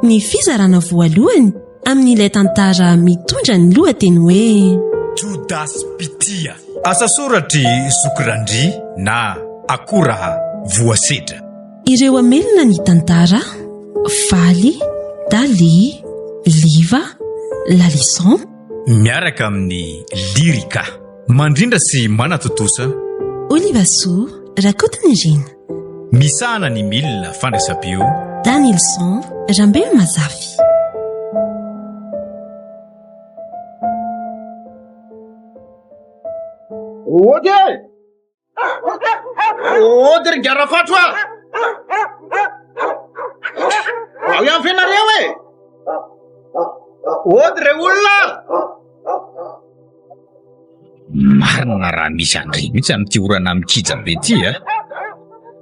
Ny fizarana voalohany amin'ilay tantara mitondra ny lohateny hoe Jodasy Mpitia. Asa soratr'i Zoky Randria na Akora Voasedra. Ireo hamelona ny tantara, Faly, Dali, Liva, Lalison. Miaraka amin'ny Lyrica. Mandrindra sy manatontosa. Olivasoa Rakotonirina. Misahana ny milina fandraisam-peo. Danilson Rambelomazafy. Ody e! Ody ry garafatro a! Ao ihany ve nareo e? Ody re olona! Marina raha misy an-dry mihitsy amin'ity orana mikija be ity a!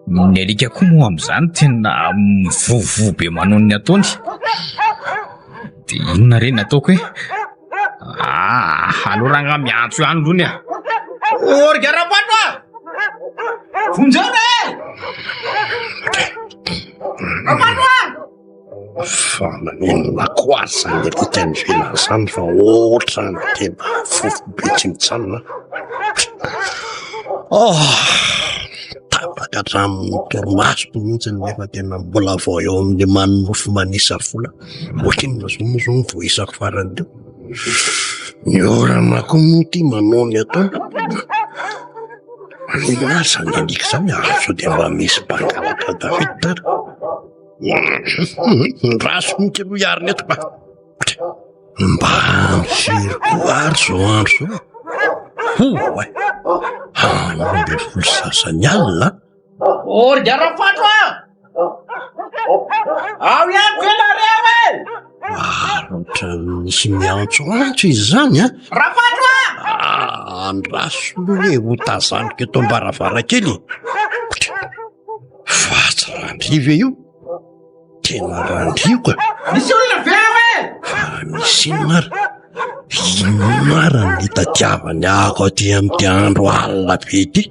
Ny alika koa moa amin'izany tena mivovoa be manao ny ataony. Dia inona re ny ataoko e? Ah, aleo rangahy miantso ihany aloha ny a. Orga Rapato a! Vonjeo re! Rapato a! Fa maninona koa ary zany alika any ivelany zany fa ohatran'ny tena fofo be tsy mijanona. Oh, tapaka hatramin'ny torimasoko mihitsy nefa tena mbola vao eo amin'ny manonofy manisa vola. Ohatrinona zao moa zao ny voaisako farany teo? Ny orana koa moa ity manao ny ataony. Maninona ary zany alika zany ary sao dia mba misy mpangalatra tafiditra ary? Raso mihitsy aloha hiarina eto ka. Mba firy koa ary zao andro zao? Ho e! 12 sasany alina. Orga Rafatro a! Ao ihany ve nareo e? Ary ohatran'ny misy miantsoantso izy izany an! Rafatro a! Ah, andraso aloha e, ho tazaniko eto am-baravarankely e. Fa tsy Randria ve io? Tena Randria io ka! Misy olona ve ao e? Fa misy inona ary? Inona ary ny nitadiavany ako aty amin'ity andro alina be ity?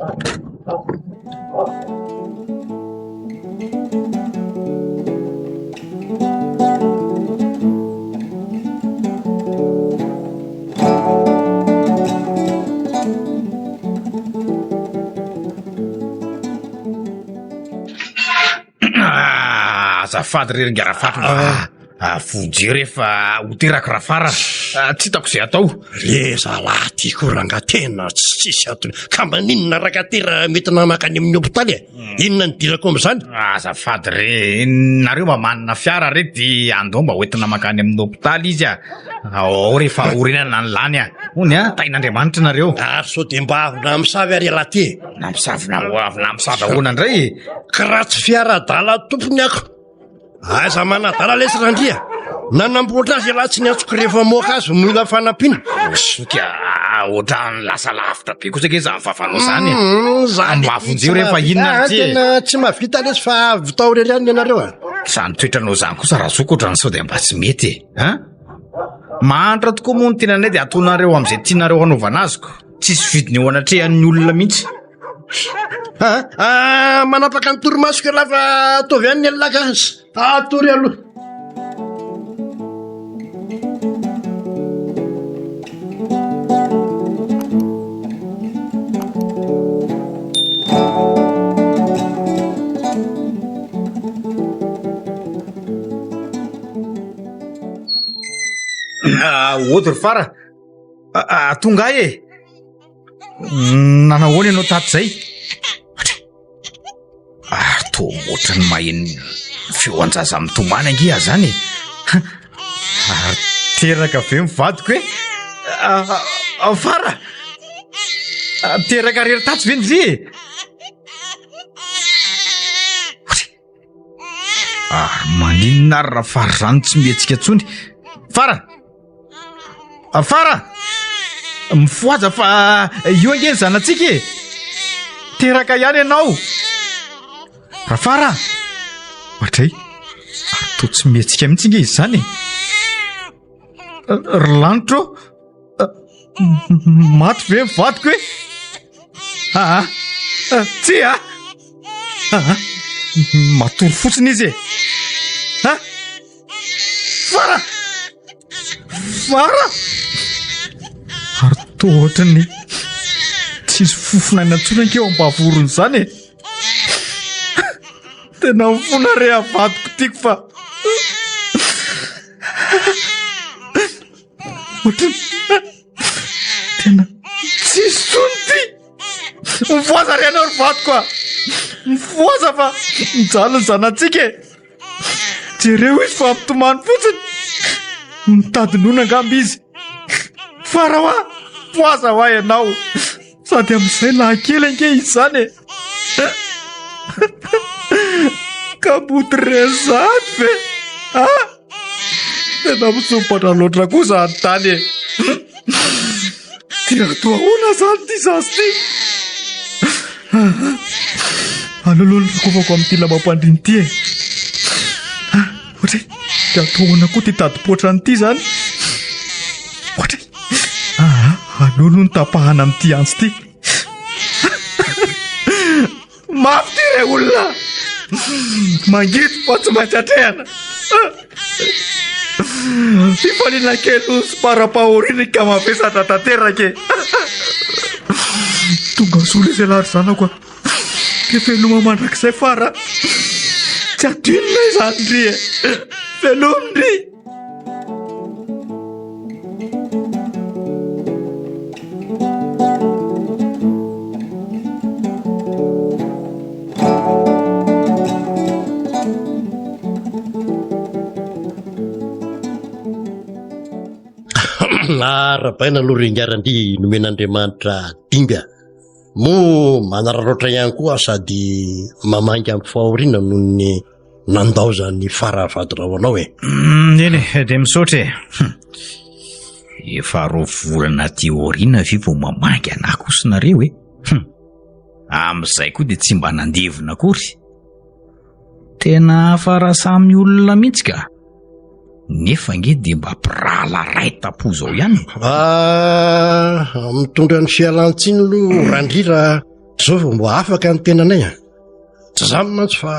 Azafady re ry Ngarafaty mba ah, vonjeo re fa ho teraka Rafara. Ah, tsy hitako izay atao. Le zalahy ty koa rangahy tena tsisy antony. Ka maninona rangahy ty raha mety namakany amin'ny hopitaly e? Inona ny idirako amin'izany? Azafady re, nareo mba manana fiara re dia andao mba hoentina mankany amin'ny hopitaly izy a. Ao re fa orenana ny lany a. Hono a, tahin'Andriamanitra nareo. Ary sao dia mba avy namosavy ary ialahy ty e? Namosavy na avy namosavy ahoana indray e? Ka raha tsy fiara adala tompony ako. Aiza manadala lesy Randria. Nanamboatra azy ialahy tsy niantsoko rehefa moaka azy mila fanampiana. Zoky a, ohatran'ny lasa lavitra be kosa ange izany vavanao izany e. Mm, zany. Mba vonjeo re fa inona Ah, ary ty e? Tena tsy mahavita lesy fa avy tao irery ihany ianareo a. Izany toetranao izany kosa Razoky ohatran'ny sao dia mba tsy mety e. An? Mahantra tokoa moa ny tenanay dia ataonareo amin'izay tianareo hanaovana azy ko. Tsisy vidiny eo anatrehan'ny olona mihitsy. Ah, ah, manapaka ny torimasoko ialahy fa ataovy ihany ny alina ka. Atory aloha. Ah, ody ry fara. Ah, ah, tonga ahy e. Nanahoana ianao tato izay? Ary toa ohatran'ny maheno feon-jaza mitomany ange aho izany e. Ary teraka ve ny vadiko e? Fara! Teraka rery tato ve ndry e? Ary maninona ary raha fara izany tsy mihetsika intsony? Fara! Fara! Mifohaza fa io ange ny zanatsika e! Teraka ihany ianao! Rafara! Ohatray, ary toa tsy mihetsika mihitsy ange izy izany e! Ry lanitra ô! Maty ve ny vadiko e? Aa, tsia! Aa, matory fotsiny izy e! Ha? Fara! Fara! Ary toa ohatran'ny tsisy fofon'aina intsony ange eo am-bavorony izany e! Tena mifona re avadiko tiako fa ohatran'ny tena tsisy intsony ty! Mifohaza re ianao ry vadiko a! Mifohaza fa mijaly ny zanatsika e! Jereo izy fa mitomany fotsiny. Mitady nono angamba izy. Fara hoa, poaza hoa ianao. Sady amin'izay lahy kely ange izy izany e. Ka mody re zany ve? Ah! Tena misompatra loatra koa izany tany e. Dia atao ahoana izany ity zaza ity? Aleo aloha ny rakofako amin'ity lambam-pandriana ity e. Ah, ohatra e, dia atao ahoana koa ity tadipoatra an'ity izany? Ohatra e, ah, aleo aloha ny tapahana amin'ity antsy ity. Mafy ity re olona! Mangidy fa tsy maintsy atrehana. Fifaliana kely no siparam-pahoriana ka mavesatra tanteraka e. Tonga soa lesy ialahy ry zanako a. Dia veloma mandrakizay fara. Tsy adinona izany ndry e. Veloma ndry. Arabaina aloha ry ingarandy nomen'Andriamanitra dinga. Moa manararaotra ihany koa sady mamangy amin'ny fahoriana noho ny nandaozan'ny fara vadinao anao e. Mm, eny e, dia misaotra e. Hum. Efa roa volana aty aoriana ve vao mamangy anah kosa nareo e? Hum. Amin'izay koa dia tsy mba nandevina akory. Tena hafa raha samy olona mihitsy ka. Nefa ange dia mba mpirahalahy ray tampo zao ihany. Ah, mitondra ny fialan-tsiny aloha Randria raha zao vao mba afaka ny tenanay a. Tsy zany mantsy fa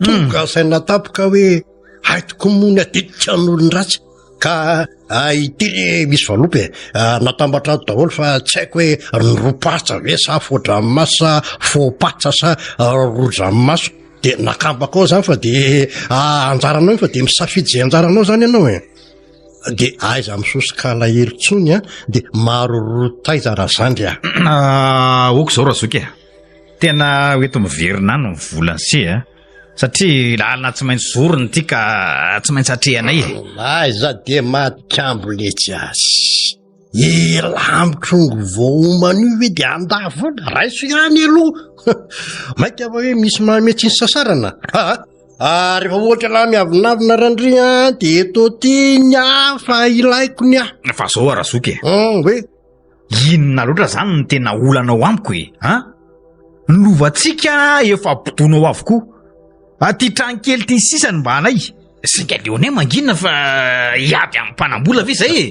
tonga saina tampoka hoe hay tokoa moa ny adidika an'olon-dratsy ka ah, ity re misy valopy e ah, natambatra ato daholo fa tsy haiko hoe ny ropatsa ve sa fo-dranomaso sa fo-patsa sa ah, ro-dranomaso de nakambako ao zany fa de ah, anjaranao iny fa de misafidy zay anjaranao zany ianao e de aiza misosoka alahelo intsony a de maroroa taiza razandry a Ah, ok zao razoky e. Tena ho eto miverina any ny volan'i se a! Satria lalana tsy maintsy zorony ity ka tsy maintsy atrehanay e! Aiza dia maty-kambo letsy azy! Elah mitrongy vao homana io ve dia handà vola? Raiso ihany aloha! Mainka fa hoe misy manome tsy nisasarana? Aa! Ary rehefa ohatra lahy miavonavona Randria dia eto aty ny ahy fa ilaiko ny ahy! Fa zao a Razoky e! Hoe? Inona loatra zany no tena olanao amiko e? An? Ny lovantsika efa bodoinao avokoa. Aty trano kely ity sisa no mba anay. Saingy aleonay mangina fa hiady amin'ny mpanam-bola ve zay e?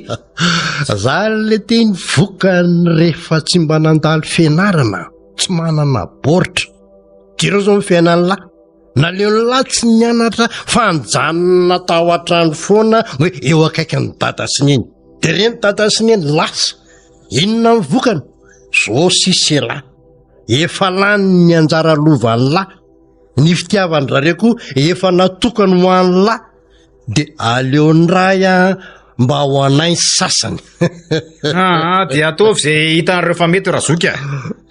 Zany le teny vokany rehefa tsy mba nandalo fianarana, tsy manana baoritra. Jereo zao ny fiainan'lah. Naleon'lah tsy nianatra fa nijanona tao an-trano foana hoe eo akaikin'ny dada sy neny. De reny dada sy neny lasa. Inona ny vokany? Zao sisa elah. Efa lany ny anjara lovan'lah. Ny fitiavan-drareo koa efa natokany ho an'lah. De aleon'ny ray a mba ho anay ny sasany. Aa, dia ataovy izay hitanareo fa mety razoky a.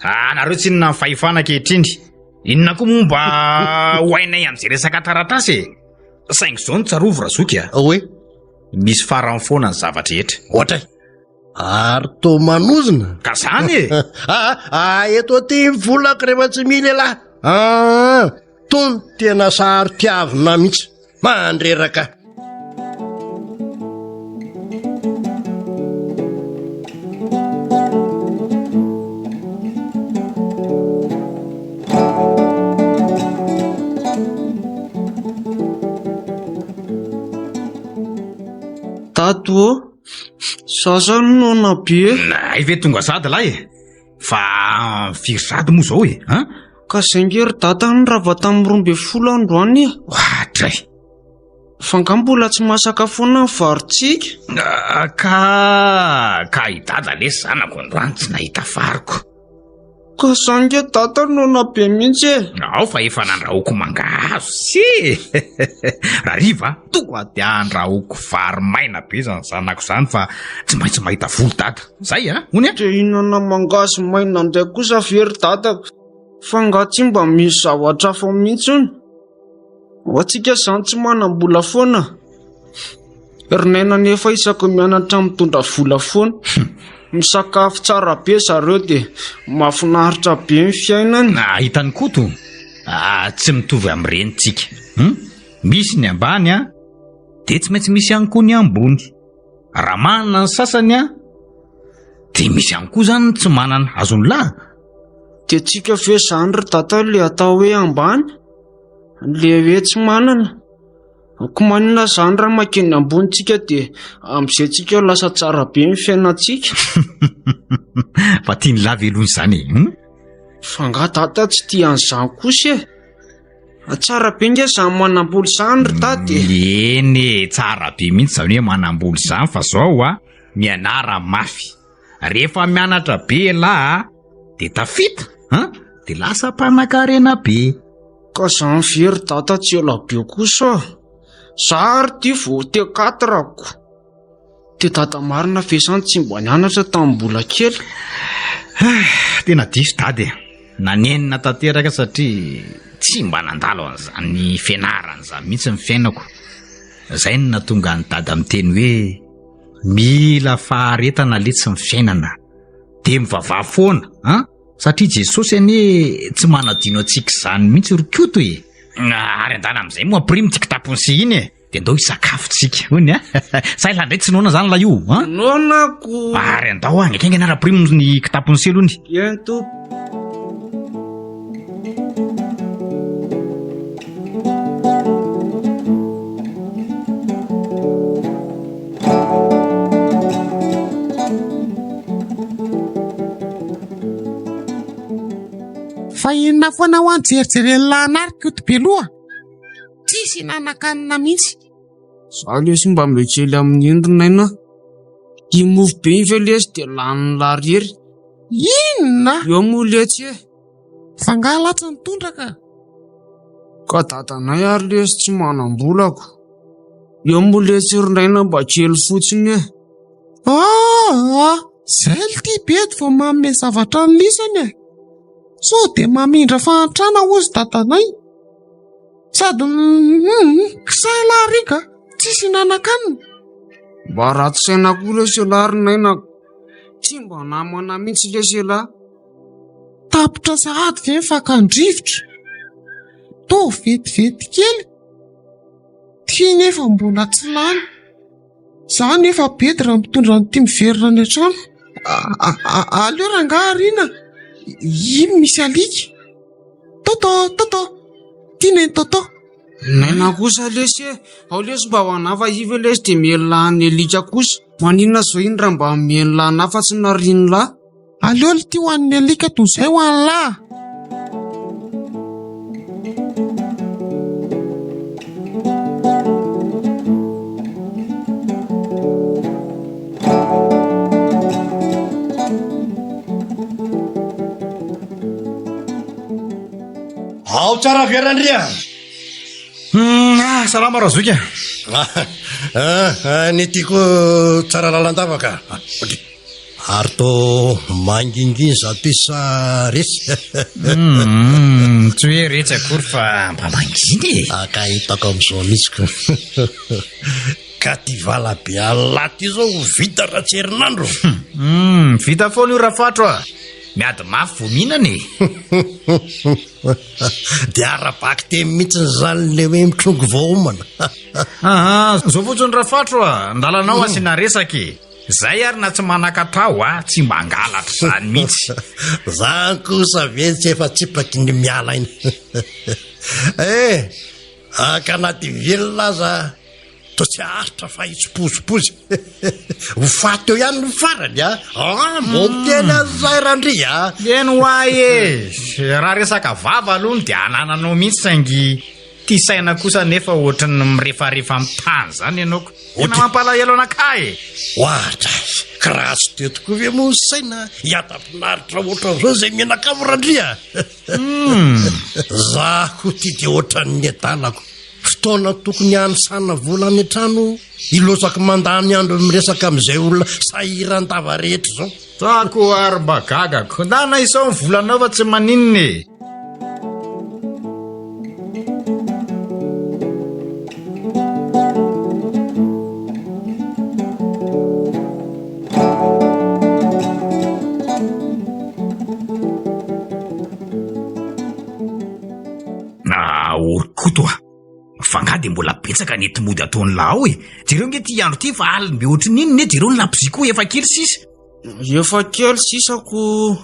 Ah, nareo tsinona ny fahefana ankehitriny. Inona koa moa mba ho hainay amin'izay resaka taratasy e? Saingy izao no tsarovy Razoky a. Hoe? Misy farany foana ny zava-drehetra. Ohatra e? Ary toa manozona. Ka zany e! Ah, ah, eto aty ny volako rehefa tsy mila ialahy. Ah, tony tena saro-tiavina mihitsy. Mandreraka. Tato ô! Za zany noana be. Hay ve tonga sady lahy e? Fa firy sady moa zao e? An? Ka zay nge ry dada no rava tamin'ny 12 androany e. Oadray. Fa nga mbola tsy masaka foana ny varintsika? Ah, ka ka i dada lesy zanako androany tsy nahita variko. Ka za nge dada noana be mihitsy e. Ao fa efa nandrahoako mangahazo sy e. Rariva tonga dia andrahoako vary maina be zany zanako zany fa tsy maintsy mahita voly dada. Zay a, hony a. Te hihinana mangahazo maina indray kosa ve ry dada? Fa nga tsy mba misy zavatra hafa mihitsy hono? Ho antsika izany tsy manam-bola foana. Ry Naina nefa isaky ny mianatra mitondra vola foana. Misakafo tsara be zareo dia mahafinaritra be ny fiainany. Ah, hitan'i Koto? Ah, tsy mitovy amin'ireny tsika. Hmm? Misy ny ambany a, dia tsy maintsy misy ihany koa ny ambony. Raha manana ny sasany a, dia misy ihany koa izany ny tsy manana. Azon'ny lahy? Dia tsika ve izany ry dada ilay atao hoe ambany? Ilay hoe tsy manana? Ko maninona izany raha makeny ambony tsika dia amin'izay tsika lasa tsara be ny fiainantsika? Fa tian'ny lahy ve aloha izany e? Hmm? Fa angaha dada tsy tia an'izany kosa e? Tsara be nge izany manam-bola izany ry dada e. Eny e, tsara be mihitsy izany hoe manam-bola izany fa zao a, mianara mafy. Rehefa mianatra be ialahy a, dia tafita an, dia lasa mpanakarena be. Ka zany ve ry dada tsy ela be kosa? Za ary ty vao T4 ko. Dia dada marina ve zany tsy mba nianatra tamin'ny mbola kely? Tena diso dada e. Nanenina tanteraka satria tsy mba nandalo an'izany fianarana izany mihitsy ny fiainako. Izay no nahatonga an'i dada miteny hoe mila faharetana letsy ny fiainana. Dia mivavaha foana an! Satria Jesosy anie tsy manadino antsika izany mihitsy ry Koto e! Ary andana amin'izay moa prime ity kitapon'i sy iny e! Dia andao hisakafo tsika, hoy a! Sa ialahy indray tsy noana izany ilay io an? Noana ko! Ary andao hainga haingana raha prime ny kitapon'i sy aloha ny. Eny tompoko. Fa inona foana ho an jerijeren'ny lahanary Koto Beloha? Tsisy hinanakanina mihitsy. Za lesy mba mijery amin'iny ry Naina. Iny mofo be iny ve lesy dia lanin'ny lariry? Inona? Eo moa letsy e. Fa nga lahy tsy nitondra ka? Ka dadanay ary lesy tsy manam-bola ko. Eo moa letsy ry Naina mba kely fotsiny e. Aa! Zay lty bedy vao manome zavatra an'lisany e! Sao dia mamindra fahantrana hozy dadanay? Sady hum k'say lahy ry ka, tsisy hinanakanina. Mba ratsy saina koa lesy ialahy ry Naina, tsy mba namana mihitsy lesy ialahy. Tapitra sahady ve ny fakan-drivotra? Toa vetivety kely, ty nefa mbola tsy lany. Za nefa bedy raha mitondra an'ity miverina any an-trano. Aleo rangahy ariana, iny misy alika. Toto, Toto, ty neny Toto. Naina kosa lesy e, ao lesy mba ho anah fa io ve lesy dia miely an'ny alika kosa. Maninona zao iny raha mba miely anah fa tsy narian'lah. Aleo lty ho an'ny alika toy izay ho an'lah. Ao tsara ve Randria? Hmm, ah, salama Razoky a. Ah, ah, ah, ny tiako tsara lalandava ka. Ah, ok. Ary to mangingina zato isa resy. Hmm, tsy hoe retsy akory fa mba mangina e. Ah, ka hitako amin'izao mihitsy ko. Ka ty vala be Allah ty zao ho vita raha tsy herinandro. Hum, vita foana io Rafatro a. Miady mafy vao mihinana e. Dia ara-bakiteny mihitsy izany le hoe mitrongy vao homana. Aha, zao fotsiny Rafatro a, ndalanao asiana resaka e. Zay ary na tsy manan-katao a, tsy mba hangalatra izany mihitsy. Zany kosa ve tsy efa tsipaky ny miala aina. Eh, ka na dia velona aza. Toa tsy haharitra fa hitsipozipozy. Ho faty eo ihany ny farany a! Ah, mbô miteny an'izay Randria a! Eny ho ahy e! Raha resaka vava aloha no dia anananao mihitsy saingy tia saina kosa anefa ohatran'ny mirefarefa amin'ny tany izany ianao ko. Tena mampalahelo anakahy e! Oadray! Ka raha tsy teo tokoa ve moa ny saina hiadam-pinaritra ohatran'izao izay mianakavy Randria? Za koa ty dia ohatran'ny adalako. Fotoana tokony hanisana vola any an-trano, ilozako mandany andro miresaka amin'izay olona sahiran-dava rehetra izao. Za koa ary mba gagako. Ndana isao ny volanao fa tsy maninona e. Ah, ory Koto a! Fa nga dia mbola betsaka ny enti-mody ataon'lah ao e! Jereo nge ty andro ty fa alim-be ohatry ny inona e! Jereo ny labozia koa efa kely sisa! Efa kely sisa ko!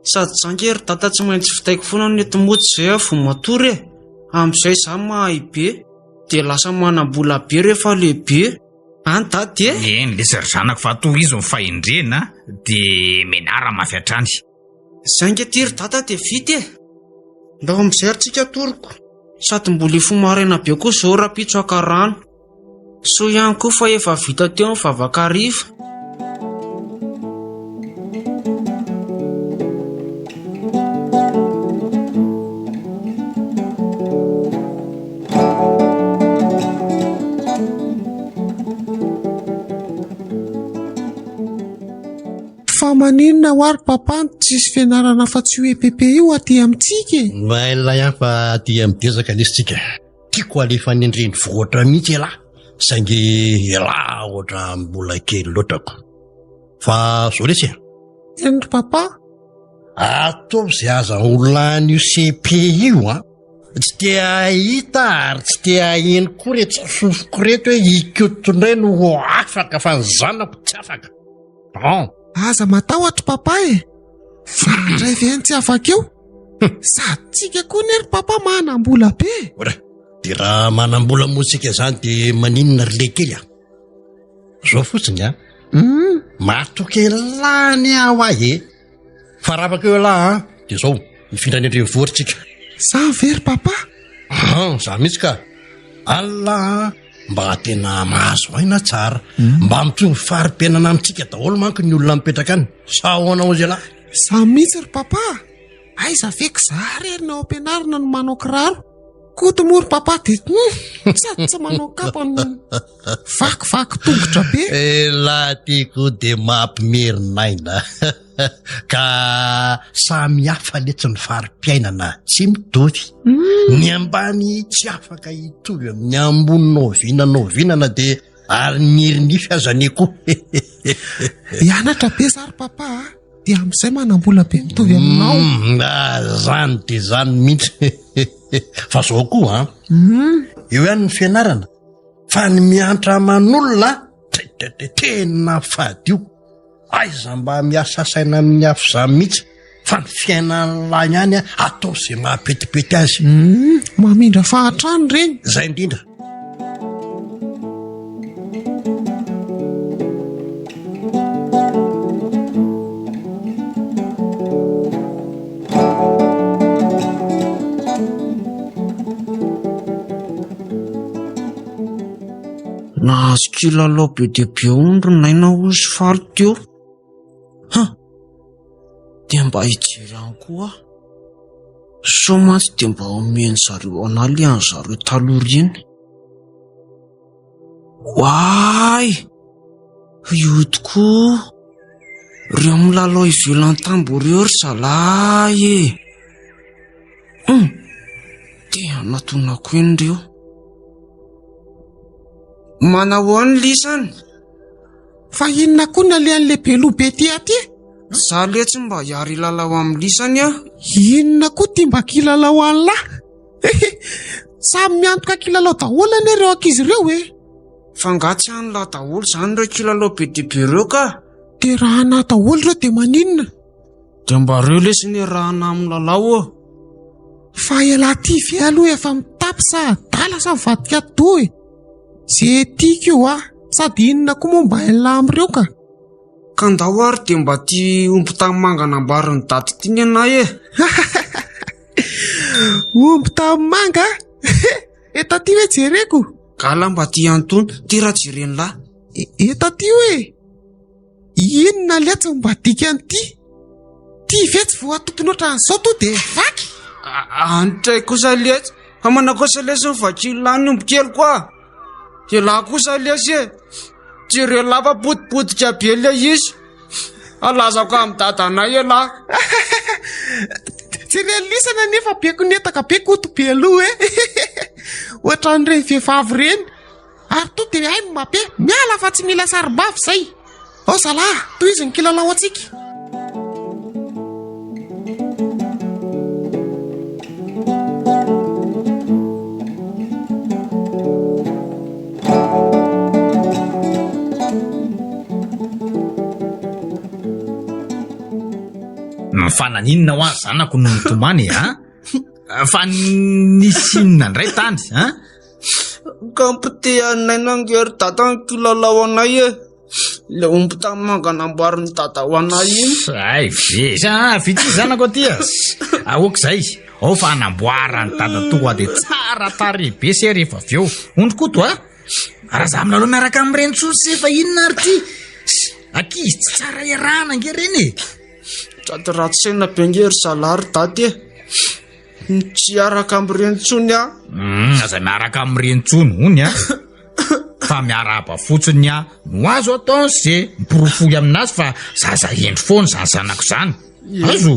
Sady za nge ry dada tsy maintsy vitaiko foana ny enti-mody zay aho vao matory e! Amin'izay za mahay be, dia lasa manam-bola be rehefa lehibe. Any dada e! Eny lesy ry zanako fa tohizo ny fahendrena dia menara mafy hatrany. Zay nge ty ry dada dia vita e! Ndao amin'izay ary tsika toroko. Sady mbola hifoha maraina be koa zao rahampitso haka rano. Soa ihany koa fa efa vita teo ny vavaka hariva. Fa maninona hoa ry papa no tsisy fianarana afa-tsy io EPP io aty amintsika e? Mailay ihany fa aty amin'ny dezaka lesy tsika. Tiako alefa any an-drenivohitra mihitsy ialahy saingy ialahy ohatra mbola kely loatra ko. Fa zao lesy e. Eny ry papa. Ataovy izay azahoana an'io CP io an. Tsy te hahita ary tsy te haheno koa reto sofiko reto hoe Ikoto indray no ho afaka fa ny zanako tsy afaka. Bon. Aza matahotra papa e! Za indray ve no tsy afaka eo? Sady tsika koa ne ry papa manam-bola be e! Ora, de raha manam-bola moa tsika zany de maninona ry lekely a? Zao fotsiny a. Hum. Matoky elah anie aho ahy e. Fa raha afaka eo elah an, de zao, mifindra any an-drenivohitra tsika. Za ve ry papa? An, za mihitsy ka. Allah an, mba tena mahazo aina tsara. Mba mitovy fari-piainana amintsika daholo manko ny olona mipetraka any. Sa ahoana hozy elah? Za mihitsy ry papa. Aiza ve ka za irery ny ao am-pianarana no manao kiraro? Koto moa ry papa de hum, sady tsy manao kapa no vakivaky tongotra be. Elah ty koa de mampimerin'aina. Ka samy hafa letsy ny fari-piainana, tsy mitovy. Ny ambany tsy afaka hitovy amin'ny ambony na oviana na oviana na dia ary nirinify aza anie koa. Hianatra be za ry papa a! Dia amin'izay manam-bola be mitovy aminao. Mm, ah, zany dia zany mihitsy. Fa zao koa an. Mm. Eo ihany ny fianarana. Fa ny miantra aman'olona tena fadio. Aiza mba miasa saina amin'ny afo zany mihitsy. Fa ny fiainan'ny lahy ihany atao izay mahapetipety azy. Mm, mamindra fahatrano ireny. Zay indrindra. Nahazo kilalao be dia be hono ry Naina hozy faly teo. Ha! Dia mba hijery ihany koa aho. Sao mantsy dia mba omen'ny zareo anah le an'ny zareo taloha ireny. Oay! Io tokoa! Ireo milalao ivelan'ny tamboho ireo ry zalahy e! Hum! Te hanatonako eny ireo. Manahoana lisany? Fa inona koa ny alehan'ilay beloha be ty aty? Za letsy mba hiary hilalao amin'ny lisany a. Inona koa ty mba kilalao an'lah? Samy miantoka kilalao daholo anie ireo ankizy ireo e. Fa nga tsy an'lah daholo izany ireo kilalao be dia be ireo ka? Dia raha anah daholo ireo dia maninona? Dia mba ireo lesy ny raha amin'ny lalao ô. Fa ialahy ty ve aloha efa mitapy sa adala sa mivadika atidoha e? Ze tiako io ah! Sady inona koa moa mba hain'lah amin'ireo ka? Ka ndao ary dia mba ty omby tanimanga nambarin'i dada ity ny anay e! Omby tanimanga? Eto aty hoe jereko? Gala mba ty an'itony, ty raha jeren'lah. Eto aty hoe? Inona letsy no mba dikan'ity? Ty ve tsy voatokony ohatran'izao to dia vaky? Antray kosa letsy, fa manao kosa lesy ny vakilona ny omby kely koa. Elah kosa lesy e, jereo lava potipotika be le izy. Alazako amin'ny dadanay elah. Jereo lisany anefa be konetaka be koto be loha e. Ohatran'ireny vehivavy ireny. Ary to dia hay mabe, miala fa tsy mila sarim-bavy izay. Ao zalahy, tohizo ny kilalao antsika. Fa naninona hoa zanako no nitomany e, a? Fa nisy inona indray tany, a? Ka ampitehanay nange ry dada ny kilalao anay e. Ilay omby tanimanga namboarin'i dada ho anay iny. Ay ve, ah, vitsy zanako aty a. Aoka izay, ao fa hanamboaran'i dada tonga dia tsara tarehy be se rehefa avy eo. Ondry Koto a, raha za milalao miaraka amin'ireny intsony se fa inona ary ity? Ankizy tsy tsara iarahana ange ireny e. Sady ratsy saina be ange ry zalahy ry dada e. Tsy hiaraka amin'ireny intsony aho. Hmm, aza miaraka amin'ireny intsony hony a. Fa miarahaba fotsiny aho no azo atao se miporofoy aminazy fa zaza hendry foana izany zanako izany. Azo.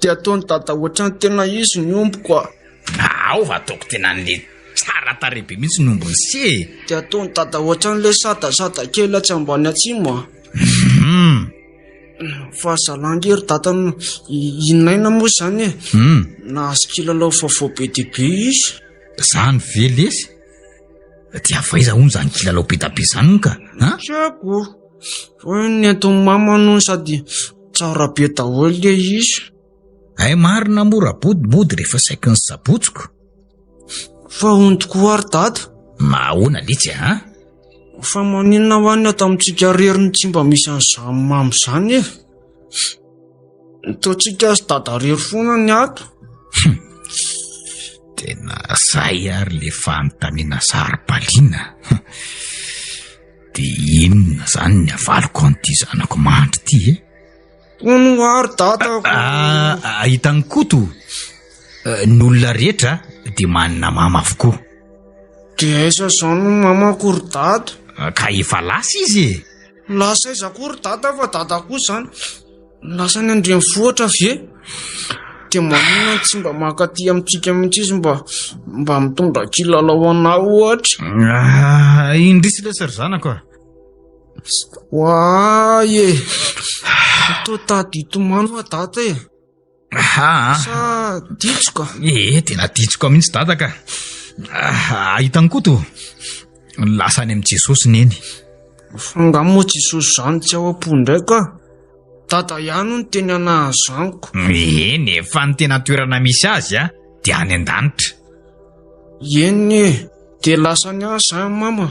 Dia ataon'i dada ohatran'ny tena izy ny ombiko a. Ao fa ataoko tena an'le tsara tarehy be mihitsy ny ombin'i se e. Dia ataon'i dada ohatran'ilay sadasada kely atsy ambany atsimo a. Hmm. Fa zalahy nge ry dada no i Naina moa izany e. Hmm. Nahazo kilalao vaovao be dia be izy. Zany ve lesy? Dia avy aiza hono izany kilalao be dia be izany hono ka? Ha? Tsy haiko. Fa nentin'i mama hono sady tsara be daholo ilay izy. Hay marina moa Rabody mody rehefa saiky ny sabotsiko. Fa hono tokoa ary dada. Mahaona letsy a? Fa maninona hoa ny ato amintsika rery no tsy mba misy an'izany mamy izany e? Toa tsika sy dada rery foana ny ato. Tena zay ary le fanontaniana saro-baliana. Dia inona izany ny avaliko an'ity zanako mandry ity e? Hono hoa ry dada ko. Ah, ah, hitan'i Koto, eh, ny olona rehetra dia manana mama avokoa. Dia aiza izao no mamako ry dada? Ah, Ka efa lasa izy e. Lasa aiza koa ry dada fa dada koa izany. Lasa any an-drenivohitra ve? Dia maninona no tsy mba maka aty amintsika mihitsy izy mba mba mitondra kilalao anah ohatra? Ah, indrisy lesy ry zanako a. Oay e! Toa tady hitomany hoa dada e! Aha! Sa ditsoka? Ee, tena ditsoka mihitsy dada ka! Ah, hitan'i Koto, lasa any amin'i Jesosy neny. Fa angaha moa Jesosy izany tsy ao am-po indray ka? Dada ihany no niteny anah an'izany ko. Eny e, fa ny tena toerana misy azy a, dia any an-danitra. Eny e, dia lasa any ahy izany mama.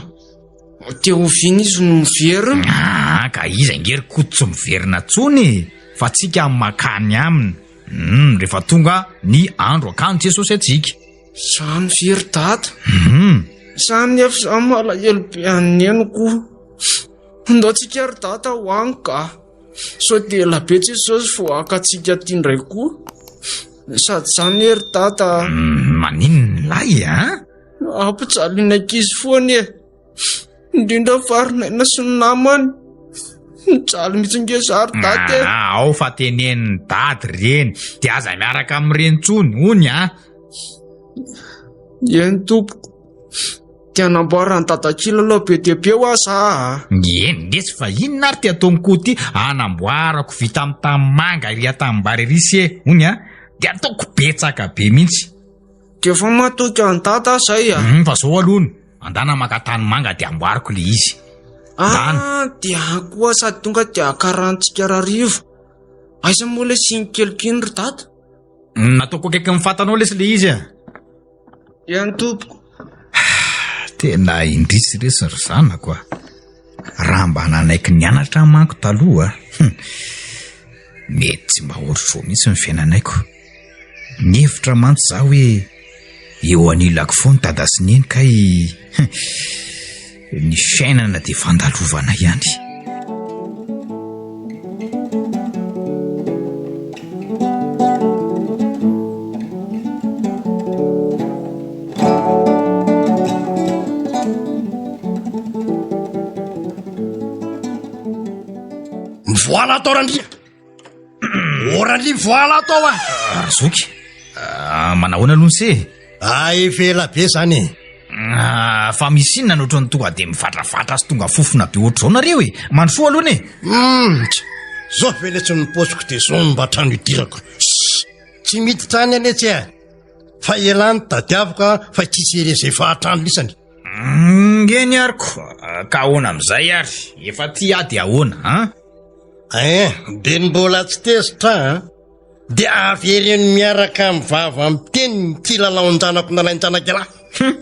Dia oviana izy no miverina? Ah, ka iza ange ry Koto tsy miverina tsony e, fa tsika makany aminy. Hum, rehefa tonga ny andro akany Jesosy antsika. Zany ve ry dada? Hum. Zany nefa za malahelo be an'i Neny ko. Ndao tsika ry dada ho any ka. Sao dia ela be Jesosy vao haka antsika aty indray koa. Sady zany e ry dada. Hum, maninona lahy a? Ampijaliana ankizy foana e. Indrindra fa ry Naina sy ny namany. Mijaly mihitsy nge za ry dada e. Ah, ao fa tenenin'i dada ireny. Dia aza miaraka amin'ireny intsony, hono a. Eny tompoko. Dia anamboaran'i dada kilalao be dia be hoa za a. Eny lesy fa inona ary ty ataon'i Koto ty? Anamboarako vita amin'ny tanimanga ery an-tanimbary ery se, hono a. Dia ataoko betsaka be mihitsy. Dia efa matoky an'i dada aho zay a. Hum, fa zao aloha ny, andana maka tany manga dia amboariko le izy. Ah, dia any koa sady tonga dia akarantsika rarivo. Aiza moa le siny keliko iny ry dada? Nataoko akaikin'ny fatanao lesy le izy a. Eny tompoko. Tena indrisy resy ry zanako a! Raha mba nanaiky nianatra aho manko taloha, hum, mety tsy mba ohatr'izao mihitsy ny fiainanaiko. Nihevitra mantsy za hoe eo anilako foana dada sy neny kay hum, ny fiainana dia fandalovana ihany. Mivoala atao Randria. O Randria mivoala atao ah. Ah, zoky. Ah, manahoana aloha ny se? Ah, efa ela be zany e. Ah, fa misy inona no ohatran'ny tonga dia mivatravatra sy tonga fofona be ohatr'izao nareo e? Mandrosoa aloha e. Hmm, zao ve le tsy ny paosiko dia zao no mba trano idirako. Tsy miditra any anie tsy e. Fa elah no tadiaviko fa tsisy ery izay fahatrano lisany. Ngeny ary ko, ka ahoana amin'izay ary? Efa tia aho dia ahoana an? Eh, dia ny mbola tsy tezitra an? Dia avereno miaraka amin'ny vava miteny ny kilalaon-janako nalain-janak'ialahy. Hum,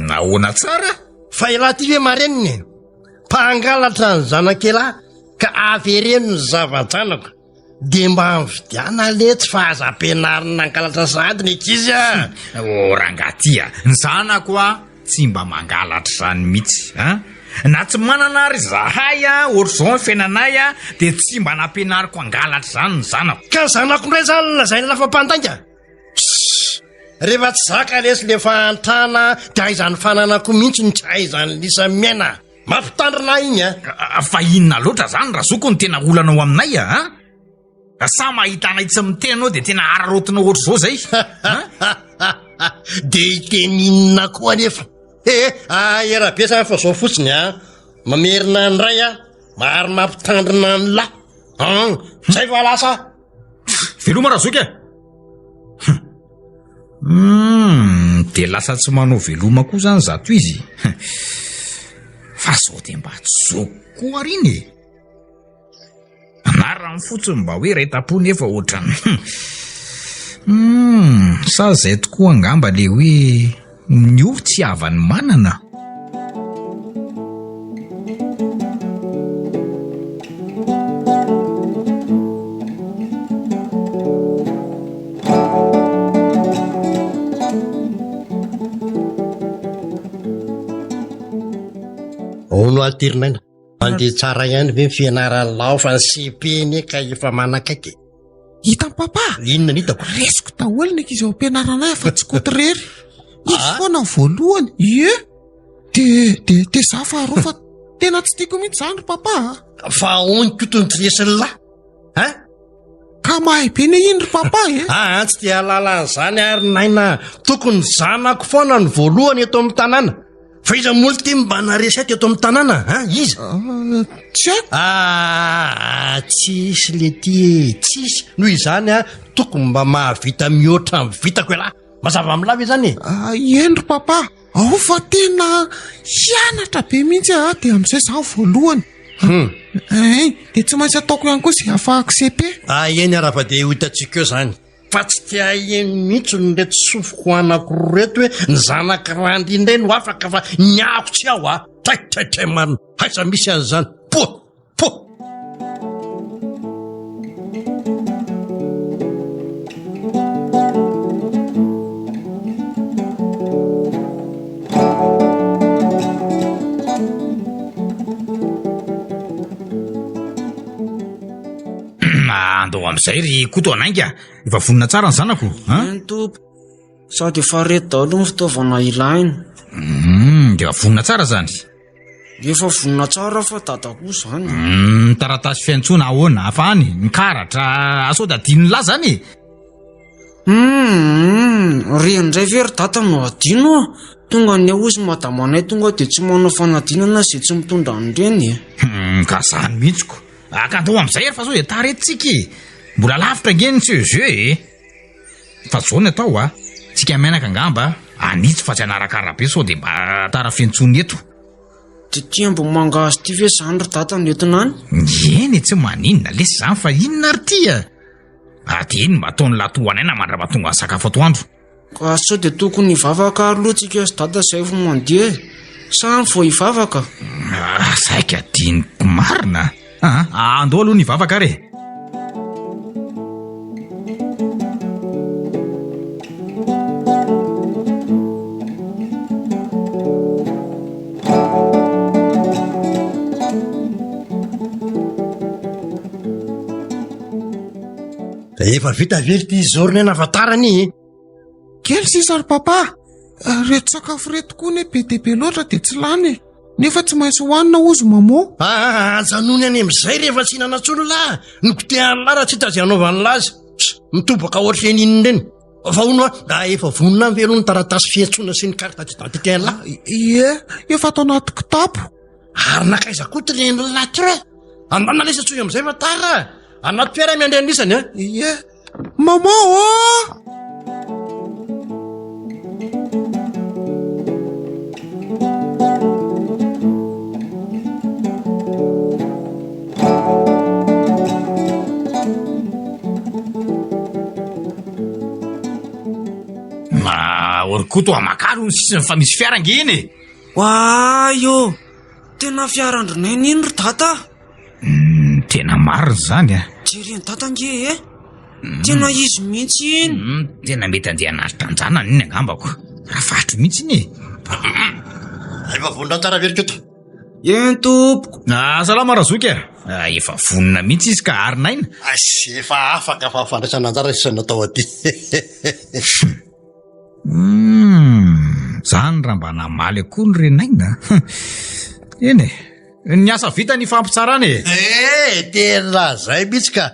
nahoana tsara? Fa ialahy ity ve marenina e? Mpangalatra ny zanak'ialahy ka avereno ny zava-janako. Dia mba mividiana letsy fa aza ampianarina hangalatra sahady ny ankizy a! Oh rangahy ty a! Ny zanako a tsy mba mangalatra izany mihitsy a! Na tsy manana ary izahay a, ohatr'izao ny fiainanay a, dia tsy mba nampianariko hangalatra izany ny zanako. Ka ny zanako indray izany lazaina fa mpandainga? Pssss! Rehefa tsy zaka lesy le fahantrana dia aiza ny fananako mihitsy no tsy ahaizan'ny lisa miaina. Mampitandrina ahy iny a! Fa inona loatra zany Razoko no tena olanao aminay a? Sa mahita anay tsy miteny anao dia tena araraotinao ohatr'izao zay? Dia hiteny inona koa anefa? Eh, ah, rabe zany fa zao fotsiny a! Mamerina ny ray a, ary mampitandrina ny lahy. An, zay va lasa? Veloma Razoky a! Humm, dia lasa tsy manao veloma koa zany zato izy. Fa sao dia mba tsy zoko koa ary iny e. Anarany fotsiny mba hoe iray tampo nefa ohatran'ny Humm, sa zay tokoa angamba le hoe ny ory tsy havan'ny manana. Hono aho Tirinaina, mandeha tsara ihany ve ny fianaran'ny lao fa ny CP anie ka efa manakaiky e. Hitan'i papa? Inona ny hitako? Resiko daholo ny ankizy ao am-pianarana ahy fa tsy koto irery. Izy foana ny voalohany. Ie. De de de za faharoa fa tena tsy tiako mihitsy izany ry papa a. Fa ahoana koto ny tsy resin'ny lahy? Hein? Ka mahay be ne iny ry papa e. Ah, tsy te hahalala an'izany ary Naina. Tokony zanako foana ny voalohany eto amin'ny tanàna. Fa iza moa ity mba naharesy ahy teto amin'ny tanàna? Hein? Iza? Ah, tsy haiko. Ah, tsisy lety e, tsisy. Noho izany a, tokony mba mahavita mihoatra ny vitako ialahy. Mazava amin'lah ve izany e? Ah, eny ry papa. Ao fa tena hianatra be mihitsy aho dia amin'izay izaho voalohany. Hmm. Ein, dia tsy maintsy ataoko ihany koa izay ahafahako CP. Ah, eny ara fa dia ho hitantsika eo izany. Fa tsy te haheno mihitsy ny reto sofiko anankiroa reto hoe ny zanak'i Randy indray no afaka fa ny ako tsy ao a! Tray tray tray marina, aiza misy an'izany? Poa! Poa! Andao amin'izay ry Koto anainga. Efa vonona tsara ny zanako an? Eny tompo. Sady efa reto daholo ny fitaovana ilaina. Hmm, dia efa vonona tsara zany. Efa vonona tsara fa dada koa zany. Hmm, taratasy fiantsoana ahoana? Afa any, ny karatra, sao dia adinon'ny lahy zany e? Hum, reny indray ve ry dada no adino a? Tonga ny hozy madamanay tonga dia tsy manao fanadinana izay tsy mitondra an'ireny e. Hmm, ka zany mihitsy ko. Ka andao amin'izay ary fa sao dia tara eto tsika e. Mbola lavitra ange ny CEG e. Fa zao ny atao a, tsika mianaka angamba hanitsy fa tsy hanaraka arabe sao dia mba tara fiantsoana eto. Dia ity ambohimangahazo ity ve izany ry dada no entina any? Eny e, tsy maninona lesy izany fa inona ary ity a? Ary dia iny mba ataon'ny lahy toa anay na mandrapatonga ny sakafo atoandro. Ka sao dia tokony hivavaka aloha tsika sy dada zay vao mandeha e. Sa vao hivavaka? Ah, saika adinoko marina. Ah, andao aloha ny hivavaka ary e. Efa vita ve ity journée nahafantarany e? Kely sisa ry papa. Reto sakafo reto koa ne be dia be loatra dia tsy lany e. Nefa tsy maintsy hohanina hozy maman. Ah, ajanony any amin'izay rehefa tsy hinana intsony lahy. Ny kotehan'ny lahy raha tsy hita izay hanaovan'ny lahy azy. Mitobaka ohatry ny inona ireny. Fa hono aho, da efa vonona ve aloha ny taratasy fiantsoana sy ny carte d'identité an'lahy? Ie, efa ato anaty kitapo. Ary nankaiza koa ty renin'lahy ty re? Andana lesy antsoy amin'izay fa tara. Anaty fiara miandry an'isany a. Ie. Maman ô! Koto amakalo ny sisiny fa misy fiara ange iny e. Oay ô! Tena fiaran-dRinaina iny ry Dada a! Hmm, tena marina izany a. Jeren'i Dada ange e! Tena izy mihitsy iny. Hmm, tena mety andeha hanaritra an-janany iny angambako. Rafatro mihitsy iny e. Efa vonona tsara ve ry Koto? Eny tompoko. Ah, salama Razoky a. Ah, efa vonona mihitsy izy ka ary naina. Asy, efa afaka fa fandraisana anjara sisa natao aty. Hmm, zany raha mba namaly akoho ny renaina. Eny e, ny asa vita ny fampitsarana e. Eh, tena zay mihitsy ka.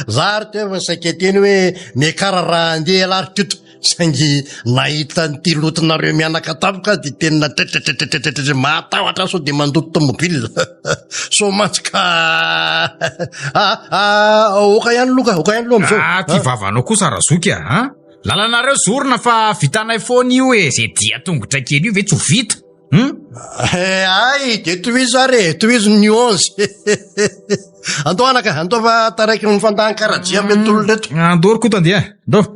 Za ary teo efa saika teny hoe miakara raha andeha ialahy ry Koto. Saingy nahita an'ity lotonareo mianaka tampoka aho dia tena tretretretretretre mahatahotra aho sao dia mandoto tomobile. Sao mantsy ka ah, ah, oka ihany loka, oka ihany loha amin'izao. Ah, ty vavanao kosa Razoky a, ah. Lalanareo zorina fa vitanay foana io e, zay dia tongotra kely io ve tsy ho vita? Hum? Eh, ay, dia tohizo ary e, tohizo ny onze. Andao anaka, andao fa taraiky ny fandahan-karajia amin'ireto olona ireto. Andao ry Koto andeha, andao.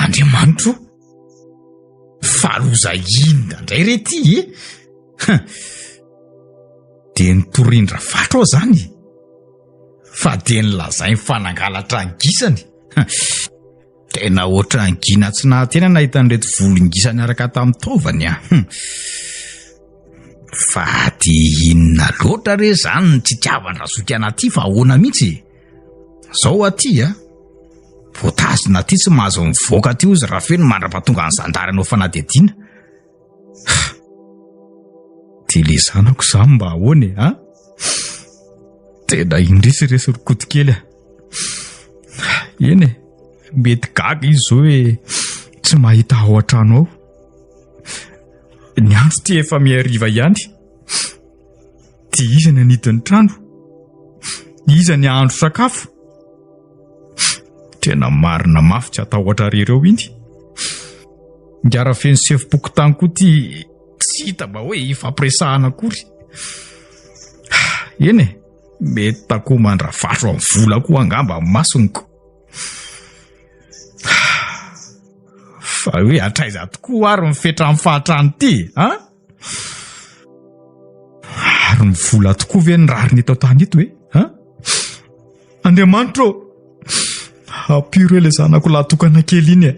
Andriamanitro o! Fa loza inona indray re ty e? Dia nitorindra fatro aho zany fa dia nilazainy fa nangalatra ny gisany. Tena ohatran'ny gina tsy nahatena nahita an'ireto volon-gisa niaraka tamin'ny taovany ah. Fa dia inona loatra re zany ny tsy itiavan-dRazoky an'aty fa ahoana mihitsy e? Zao aty a! Voatazona aty tsy mahazo mivoaka aty ozy Rafeno mandra-pahatonga ny zandary hanao fanadihadiana. Dia le zanako zany mba ahoana e, a? Tena indrisy resy ry Koto kely a. Eny e, mety gaga izy zao hoe tsy mahita ao an-trano ao. Ny andro ty efa mihariva ihany. Dia iza ny hanidy ny trano? Iza ny hahandro sakafo? Tena marina mafy tsy hatahotra ry ireo iny. Ngara feno sefom-pokontany koa ty tsy hita mba hoe hifampiresahana akory. Eny e, mety takoman-dRavatro amin'ny vola koa angamba ny masony ko. Fa hoe hatraiza tokoa ary ny fetran'ny fahatrany ity, an? Ary ny vola tokoa ve ny rariny eto an-tany eto e? Ha? Andriamanitra ô! Ampio re ilay zanako lahy tokana kely iny e!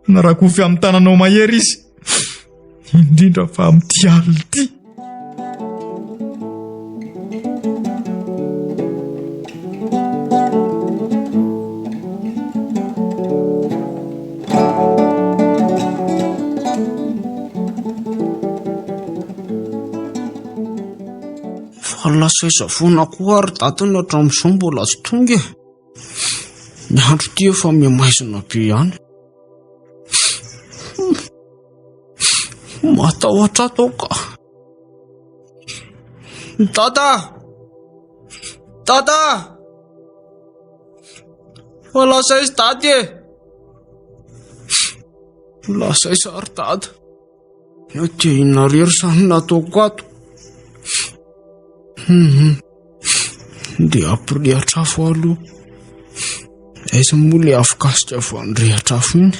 Narakofy amin'ny tananao mahery izy, indrindra fa amin'ity alina ity. Fa lasa aiza foana koa ary datiny hatramin'izao mbola tsy tonga e. Ny andro ity efa mihamaizina be ihany. Matahotra ato aho ka. Dada! Dada! Fa lasa aiza dada e? Lasa aiza ary dada? Dia inona irery izany no nataoko ato? Hum, dia hampirehitra afo aloha. Aiza moa ilay afokasika vao nirehitra afo iny?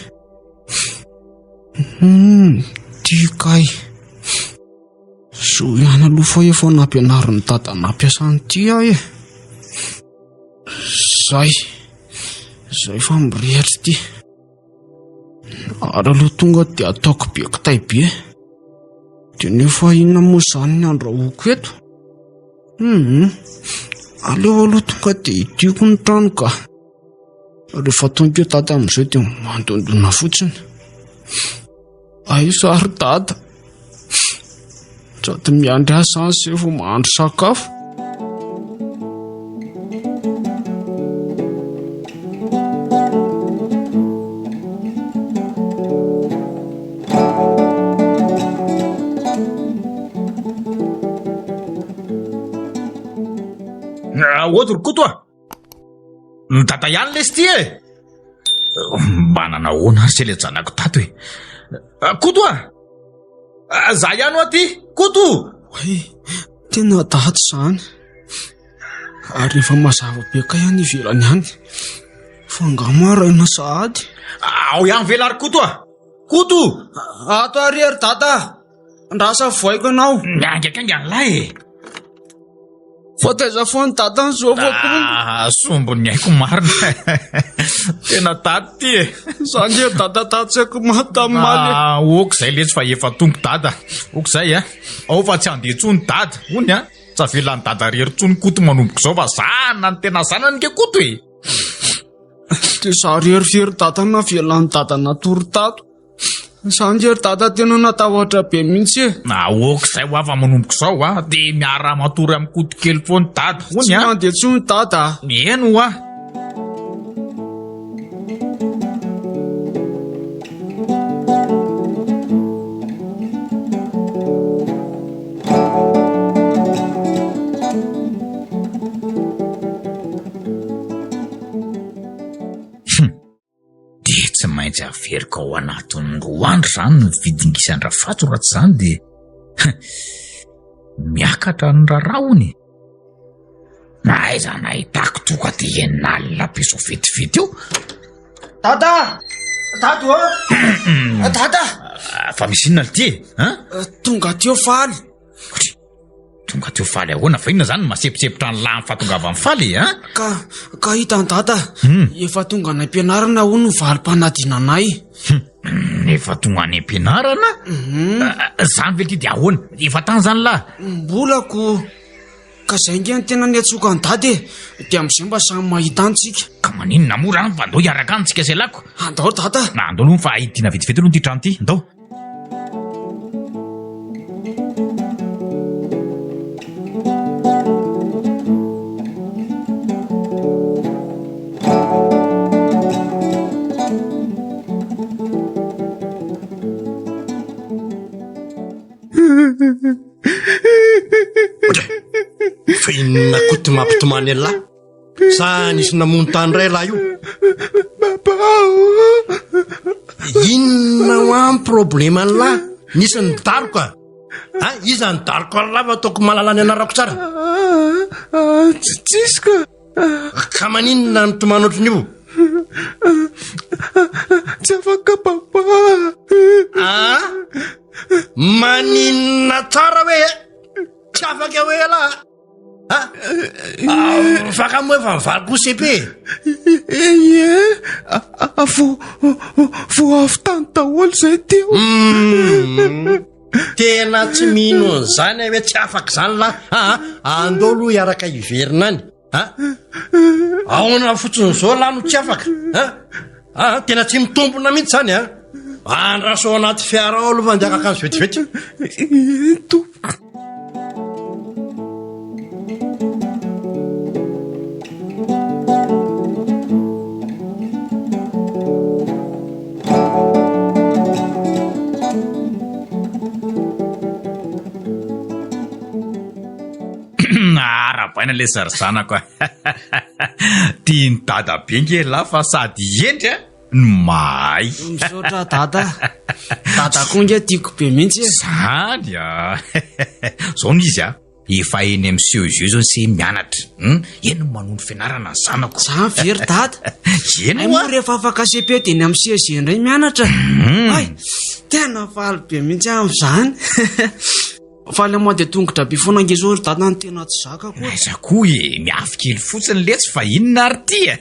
Hum, ty kay. Zo ihany aloha fa efa nampianarin'i dada nampiasa an'ity aho e. Zay, zay fa mirehitra ity. Ary aloha tonga dia ataoko be kitay be. Dia nefa inona moa izany ny andrahoako eto? Hum, aleo aloha tonga dia hidiako ny trano ka. Rehefa tonga eo dada amin'izay dia mandondona fotsiny. Aiza ary dada? Sady miandry ahy izany izay vao mahandro sakafo. Ahoana ry Koto a? Ny dada ihany lesy ty e! Mba nanao ahoana ary se le janako tato e? Koto a! Za ihany hoa ty! Koto! Oay, tena dada izany. Ary efa mazava be kay any ivelany any. Fa angaha maraina sahady? Ao ihany ve lahy ry Koto a? Koto! Ato ary ry dada! Andrasa voaiko anao. Miaingaikainga ny lahy e. Fa taiza foana dada ny zovako. Ah, sombin'ny aiko marina. Tena dada ty e. Za nge dada tatsy aiko maty tamin'ny maly. Ah, ok zay letsy fa efa tonga dada. Ok zay a. Ao fa tsy handeha intsony dada. Hono a. Tsy avelan'i dada rery intsony Koto manomboka izao fa zanany tena zanany nge Koto e. Dia za rery very dada navelan'i dada natory tato. Za nge ry dada tena natahotra be mihitsy e. Aoka izay ho ava manomboka izao a, dia miara-matory amin'ny Koto kely foana dada, hono Tsy a. mandeha intsony dada a. Eny hoa. Dia tsy maintsy averiko ao anatin'ny roa andro izany ny vidin-gisan-dRafajo raha tsy izany dia miakatra ny raharaha hono e. Na aiza nahitako tonga dia enina alina be izao vetivety io. Dada! Dada ô! Dada! Fa misy inona ity e? Hein? Tonga teo faly. Tonga teo faly ahoana fa inona zany no mahasemposempotra ny lahy amin'ny fahatongavan'ny faly e, an? Ka, ka hitan'i dada, hmm. efa tonga any am-pianarana hono ny valim-panadinanay. Hmm, efa tonga any am-pianarana? Hmm. Ah, ah, zany ve ty dia ahoana? Efa tany zany lahy? Mbola ko. Ka zay nge ny tena niantsoka an'i dada e. Dia amin'izay mba samy mahita antsika. Ka maninona moa raha fa andao hiaraka any tsika sy lako. Andao dada. Na andao aloha fa hidina vetivety aloha ity trano ity. Andao. Fa inona koa ty mampitomany an'lah? Sa nisy namono tany iray lahy io? Papa o! Inona ho an problème an'lah? Nisy nidaroka? Ha? Iza nidaroka an'lah fa ataoko mahalala ny anarako tsara? Tsy tsisy ka. Ka maninona no tomany ohatran'io? Tsy afaka papa. Ah? Maninona tsara hoe? Tsy afaka hoe lah? Ah, fa ka moa efa mivaly koa CP e? Ie, vao vao avy tany daholo izay teo. Hmm. Tena tsy mino an'izany aho hoe tsy afaka izany lahy. Ah, andao aloha hiaraka hiverina any. Ah, ahoana fotsiny izao lahy no tsy afaka? Ah, ah, tena tsy mitombina mihitsy izany ah. Andraso ao anaty fiara ao aloha fa andeha haka akanjo vetivety. Eny tompoko. Arabaina le zary zanako a. Tian'i dada be nge lah fa sady hendry a no mahay. Misaotra dada. Dada koa nge tiako be mihitsy e. Zany a! Zao no izy a, efa eny amin'ny CEG zao se mianatra. Hum, eny no manohy ny fianarana ny zanako. Zany ve ry dada? Eny Hay hoa. moa rehefa afaka CP dia eny amin'ny CEG indray mianatra. Hay, tena faly be mihitsy aho amin'izany. Fa le mandeha tongotra be foana ange zao ry dada no tena tsy zakako e. Aiza koa e, miafy kely fotsiny letsy fa inona ary ty e?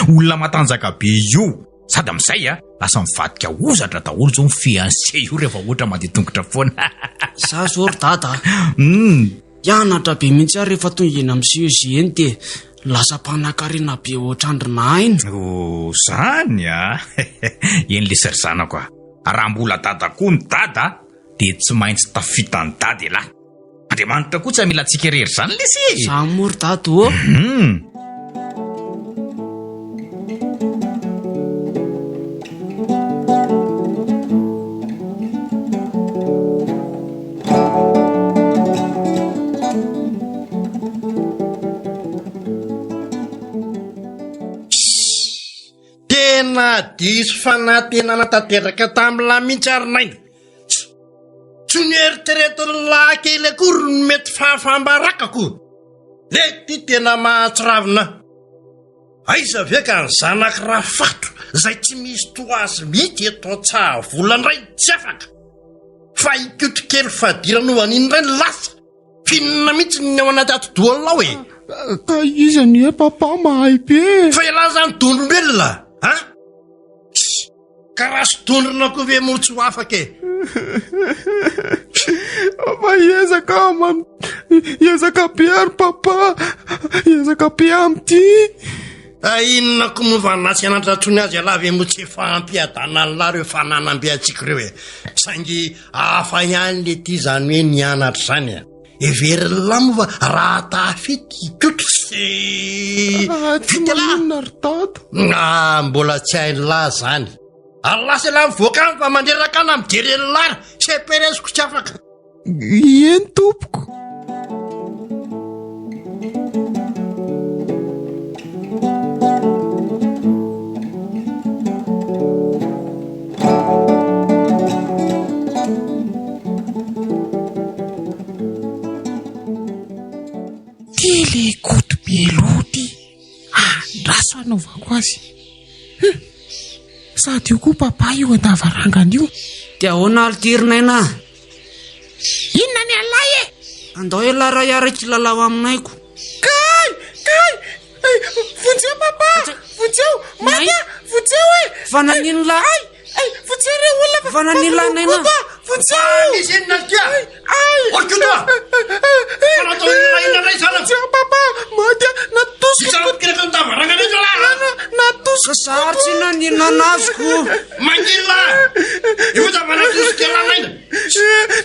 Olona matanjaka be io. Sady amin'izay a, lasa mivadika hozatra daholo zao ny fiancé io rehefa ohatra mandeha tongotra foana. Za zao ry dada a, Hum. hianatra be mihitsy aho rehefa tonga eny amin'ny CEG eny dia lasa mpanankarena be ohatr'andry Naina. Oh, zany a! Eny lesy ry zanako a, raha mbola dada koa ny dada dia tsy maintsy tafita an'i dada elah. Andriamanitra koa tsy hamela antsika irery izany lesy e! Zany moa ry dada ô! Hum. Tena diso fanantenana tanteraka tamin'lah mihitsy ary Naina. Tsy noeritreretin'ny lahy kely akory ny mety fahafaham-barakako. Le ty tena mahatsiravina. Aiza ve ka ny zanak'i Rafato izay tsy misy toa azy mihitsy eto Antsahavola indray no tsy afaka. Fa i Koto kely fadiranovana iny indray no lasa. F'inona mihitsy ny ao anaty atidohan'lao e? Ka izy anie papa mahay be e. Fa ialahy izany dondrombelona a? Ka raha sy dondrona koa ve moa tsy ho afaka e? Fa hiezaka aho man, hiezaka be ary papa, hiezaka be amin'ity. Ah, inona koa moa fa na tsy hananatra intsony azy ialahy ve moa tsy efa hampiadana an'lah ireo fananam-be antsika ireo e? Saingy hafa ihany le ty izany hoe nianatra izany e. Heverin'lah moa fa raha tafita i Koto sy Ah, tsy vita lah. maninona ry dada. Ah, mbola tsy hain'lah izany. Ary lasa ialahy mivoaka any fa mandreraka ana mijery an'lah ary CPRS-ko tsy afaka. Eny tompoko. Ty le Koto be loha ty, andraso hanaovako azy. Hum! Sady io koa papa io an-davarangana io. Dia ahoana ary ty ry Naina a? Inona ny an'lahy e? Andao ialahy raha hiaraka hilalao aminay ko. Kay! Kay! Vonjeo papa! Vonjeo! Maty aho! Vonjeo e! Fa nanino lahy? Ay! Ay! Vonjeo re olona fa Fa nanino lahy Naina? Vonjeo! Misy inona ry tia? Ay! Ry Koto a! Fa natao inona inona indray izany? Vonjeo papa! Maty aho! Natosiko! Hitsara-pikeraka ny davarangana eto lahy a! Natosiko! Ka za ary tsy nanino anazy ko. Mangina lahy! Efa zava-natosika lahy Naina!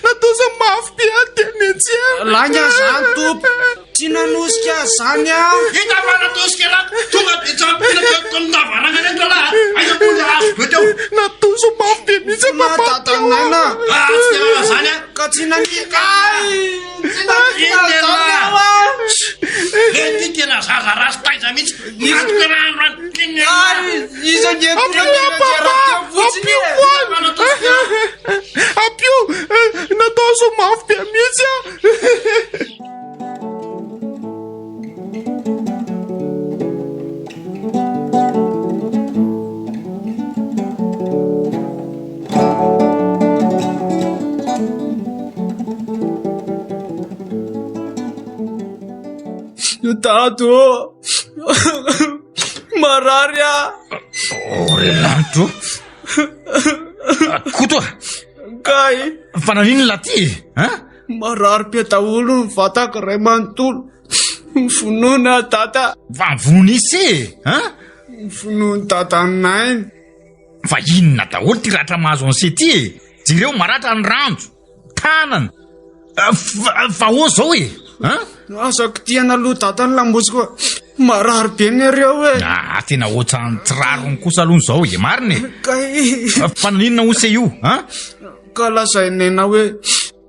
Natosiny mafy be aho dia nenjehina. Lainga zany tompo. Tsy nanosika azy zany aho. Hita fa natosika lahy. Tonga dia tsy ampinaka eto amin'ny lavarangana eto lahy. Aiza moa ilay hazo be teo? Natosiny mafy be mihitsy Fona papa dadan'aina. Ah, tsy tena zany ah. Ka tsy nanika ahy. Tsy nanika Inona azy zany lahy? aho ah. Le ty tena zaza ratsy taiza mihitsy. Miantoka raha androany. Inona lahy? Ay, iza nge tonga Ampio dia aho papa! nanjera teo fotsiny Ampio e. foana! Ampio! Natosiny mafy be mihitsy aho. Dado ô! Marary aho! Oh, ry lanitra ô! Koto a! Kay! Fa naninona lahy ty e? Hein? Marary be daholo ny vatako iray manontolo. Mivonoana dada. Fa mivonoana ise e! Hein? Mivonoan'i dada Naina. Fa inona daholo ty ratra mahazo an'se ty e? Jereo maratra ny ranjo, tanana. Fa fa ahoana zao e? Hein? Aza kitihana aloha dada ny lamosiko fa marary be nareo e. Ah, tena ohatran'ny tsy rariny kosa aloha izao e, marina e. Kay. Fa naninona hoy se io, hein? Ka lazain'i Naina hoe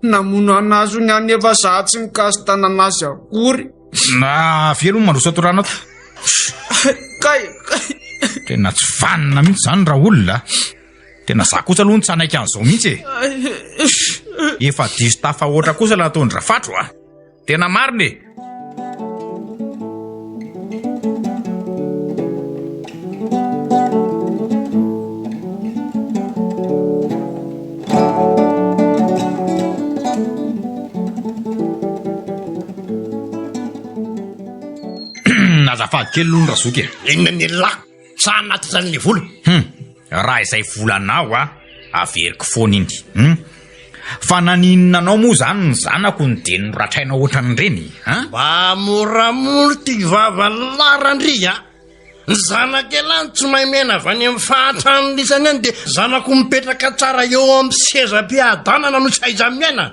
namono an'azy hono aho nefa za tsy nikasi-tanana azy akory. Na avy aloha mandroso ato rano ato. Kay, kay. Tena tsy vanona mihitsy izany raha olona. Tena za kosa aloha no tsy hanaiky an'izao mihitsy e. Efa diso tafahoatra kosa ilay nataon-dRafatro a. Tena marina e. Azafady kely aloha ny razoky e. Inona ny elah? Sa anaty zany le vola? Hum, raha izay volanao a, averiko foana iny. Hum. Fa naninona anao moa zany ny zanako no dia noratrainao ohatran'ireny an? Mba moramora ty vava larandria a! Ny zanak'elah no tsy mahay miaina avy any amin'ny fahatran'ny lisany any dia zanako mipetraka tsara eo amin'ny sezam-piadanana no tsy aiza-miaina.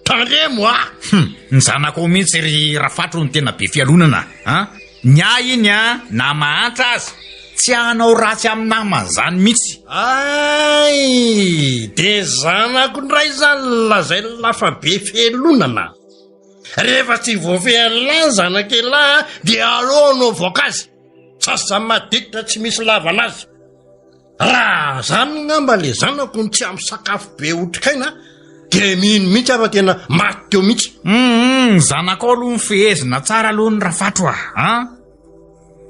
Tandremo a! Hum, ny zanakao mihitsy ry Rafatro no tena be fialonana a! Ny ahy iny a, na mahantra aza, tsy hanao ratsy amin'ny namany izany mihitsy. Ay! Dia zanako indray izany lazain'lah fa be fialonana. Rehefa tsy voafehin'lah ny zanak'elah dia aleo anaovako azy. Sasa maditra tsy misy lavana azy. Raha zany ngamba le zanako no tsy ampy sakafo be otrikaina de mino mihitsy aho fa tena maty teo mihitsy. Hum, ny zanakao aloha nifehezina tsara aloha ny rafatro a, an!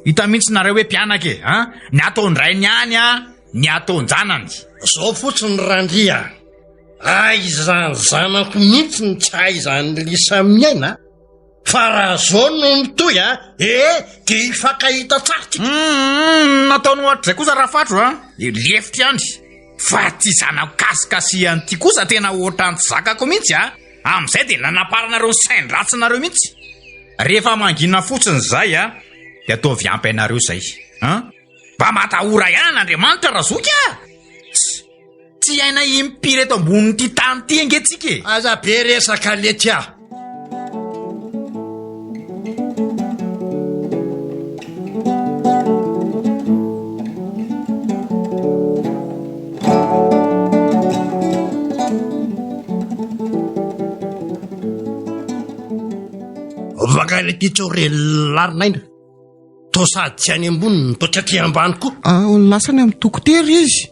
Hita mihitsy nareo hoe mpianaka e, an! Ny ataon-drainy ihany an, ny ataon-janany. Zao fotsiny Randria a, aizan'ny zanako mihitsy ny tsy ahaizan'i Lisa miaina. Fa raha zao no mitohy a, ee de hifankahita tsara tsika. Humm, nataony ohatr'izay kosa Rafatro a, lefitra ihany. Fa ty zanako kasikasihany ty kosa tena ohatran'ny tsy zakako mihitsy a, amin'izay de nanaparanareo ny sain-dratsinareo mihitsy. Rehefa mangina fotsiny zay a, de ataovy ampy anareo zay an. Mba matahora ihany an'Andriamanitra Razoky a! Tsy tsy hiaina impiry eto ambonin'ity tany ity ange tsika e! Aza be resaka lety a! Vaka lety tsao re larinaina. Toa sady tsy any ambony no toa tsy aty ambany koa. Ah, lasa any amin'ny dokotera izy.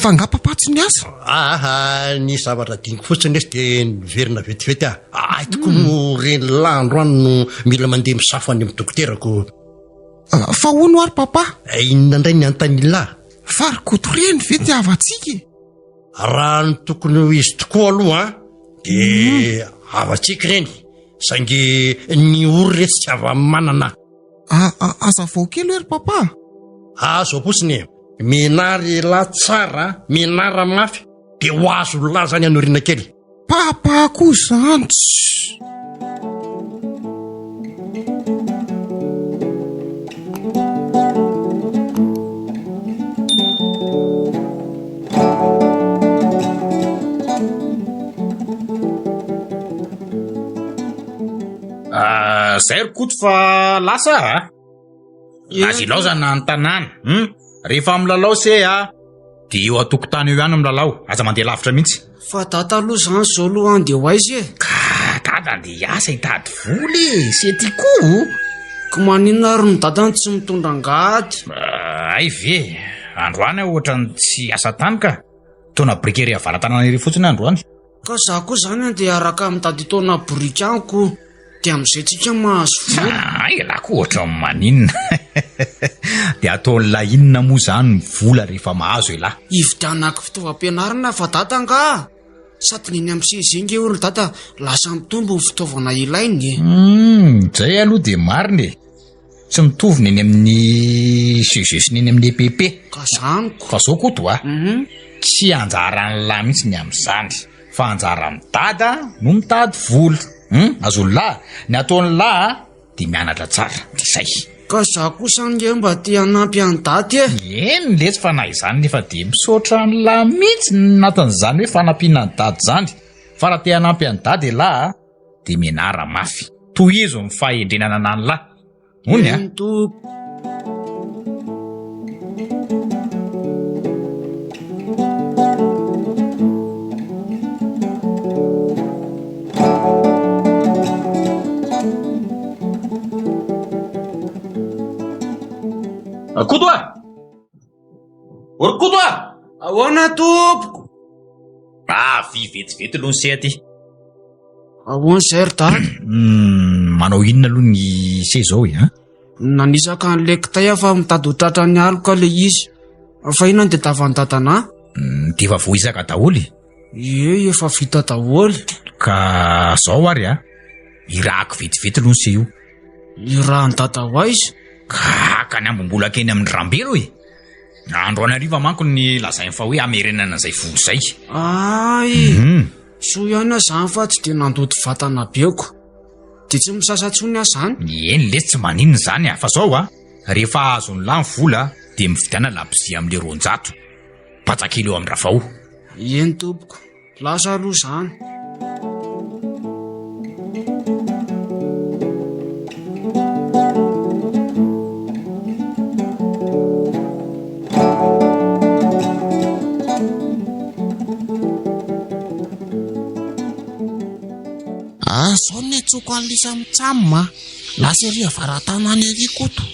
Fa angaha papa tsy niasa? Aha, ny zavatra adinoko fotsiny lesy dia niverina vetivety aho. Ay tokoa moa reny lahy androany no mila mandeha misafo any amin'ny dokoterako. Ah, fa hono ary papa? Eh, inona indray ny antan'ila? Fa ry Koto reny ve ty havantsika e? Raha ny tokony ho izy tokoa aloha an, dia havantsika ireny. Saingy ny ory re tsy hava-manana. Azavao kely hoe ry papa. Azo fotsiny e. Mianara elah tsara, mianara mafy, dia ho azo laza any aoriana kely. Papa koa izany tsy. Ah, zay ry Koto fa lasa a. Aza ilaozana ny tanàna. Hmm? Rehefa milalao se a, dia eo an-tokotany eo ihany milalao, aza mandeha lavitra mihitsy. Fa dada aloha zany zao aloha andeha ho aiza e? Ka dada andeha hiasa hitady vola e, se ty koa. Ko maninona ary ny dadany tsy mitondra angady? Ah, hay ve, androany aho ohatran'ny tsy hiasa tany ka. Taona biriky ery avara-tanàna ery fotsiny aho androany. Ka za koa zany andeha hiaraka amin'i dada hitaona biriky any ko, dia amin'izay tsika mahazo vola. Ah, elah koa ohatran'ny maninona. Dia ataon'lah inona moa zany ny vola rehefa mahazo elah? Hividianako fitaovam-pianarana fa dada angaha? Sady ny eny amin'ny CEG nge hono dada lasa mitombo ny fitaovana ilainy e. Hum, zay aloha dia marina e. Tsy mitovy ny eny amin'ny CEG sy ny eny amin'ny EPP. Ka zany ko. Fa zao Koto a, tsy anjaran'lah mihitsy ny amin'izany, fa anjaran'i Dada no mitady vola. Hum, azon'lah, ny ataon'lah dia mianatra tsara, dia zay. Ka za kosa ange mba te hanampy an'i Dada e. Eny letsy fa na izany nefa dia misaotra an'lah mihitsy ny anatin'izany hoe fanampiana an'i Dada izany, fa raha te hanampy an'i Dada elah a, dia mianara mafy. Tohizo ny fahendrena ananan'lah. Ony a. Koto a! Ry Koto a! Ahoana tompoko? Avia vetivety aloha ny se aty. Ahoana izay ry dada? Hmm, manao inona aloha ny se izao e? An? Nanisaka an'ilay kitay aho fa mitady ho tratran'ny aloka ilay izy. Fa inona no tadiavan'i dadana? Hmm, dia efa voaisaka daholo e. Ie, efa vita daholo. Ka zao ary a, irahako vetivety aloha ny se io. Irahan'i dada ho aiza? Ka haka ny ambom-bola keny amin'ny Rambelo e. Androany hariva manko ny lazainy fa hoe hamerenana izay vola izay. Ay, Mhm. soa ihany aho izany fa tsy dia nandoto vatana beko. Dia tsy misasa intsony aho izany. Eny lesy tsy maninona izany a, fa zao a, rehefa azon'ny lahy ny vola dia mividiana labozia amin'ilay 200. Patsa kely eo amin'ny Rafao. Eny tompoko, lasa aloha izany. Ah, zao no niantsoako an'i Lisa mitsam a. Lasa ery avara-tanàna ery Koto.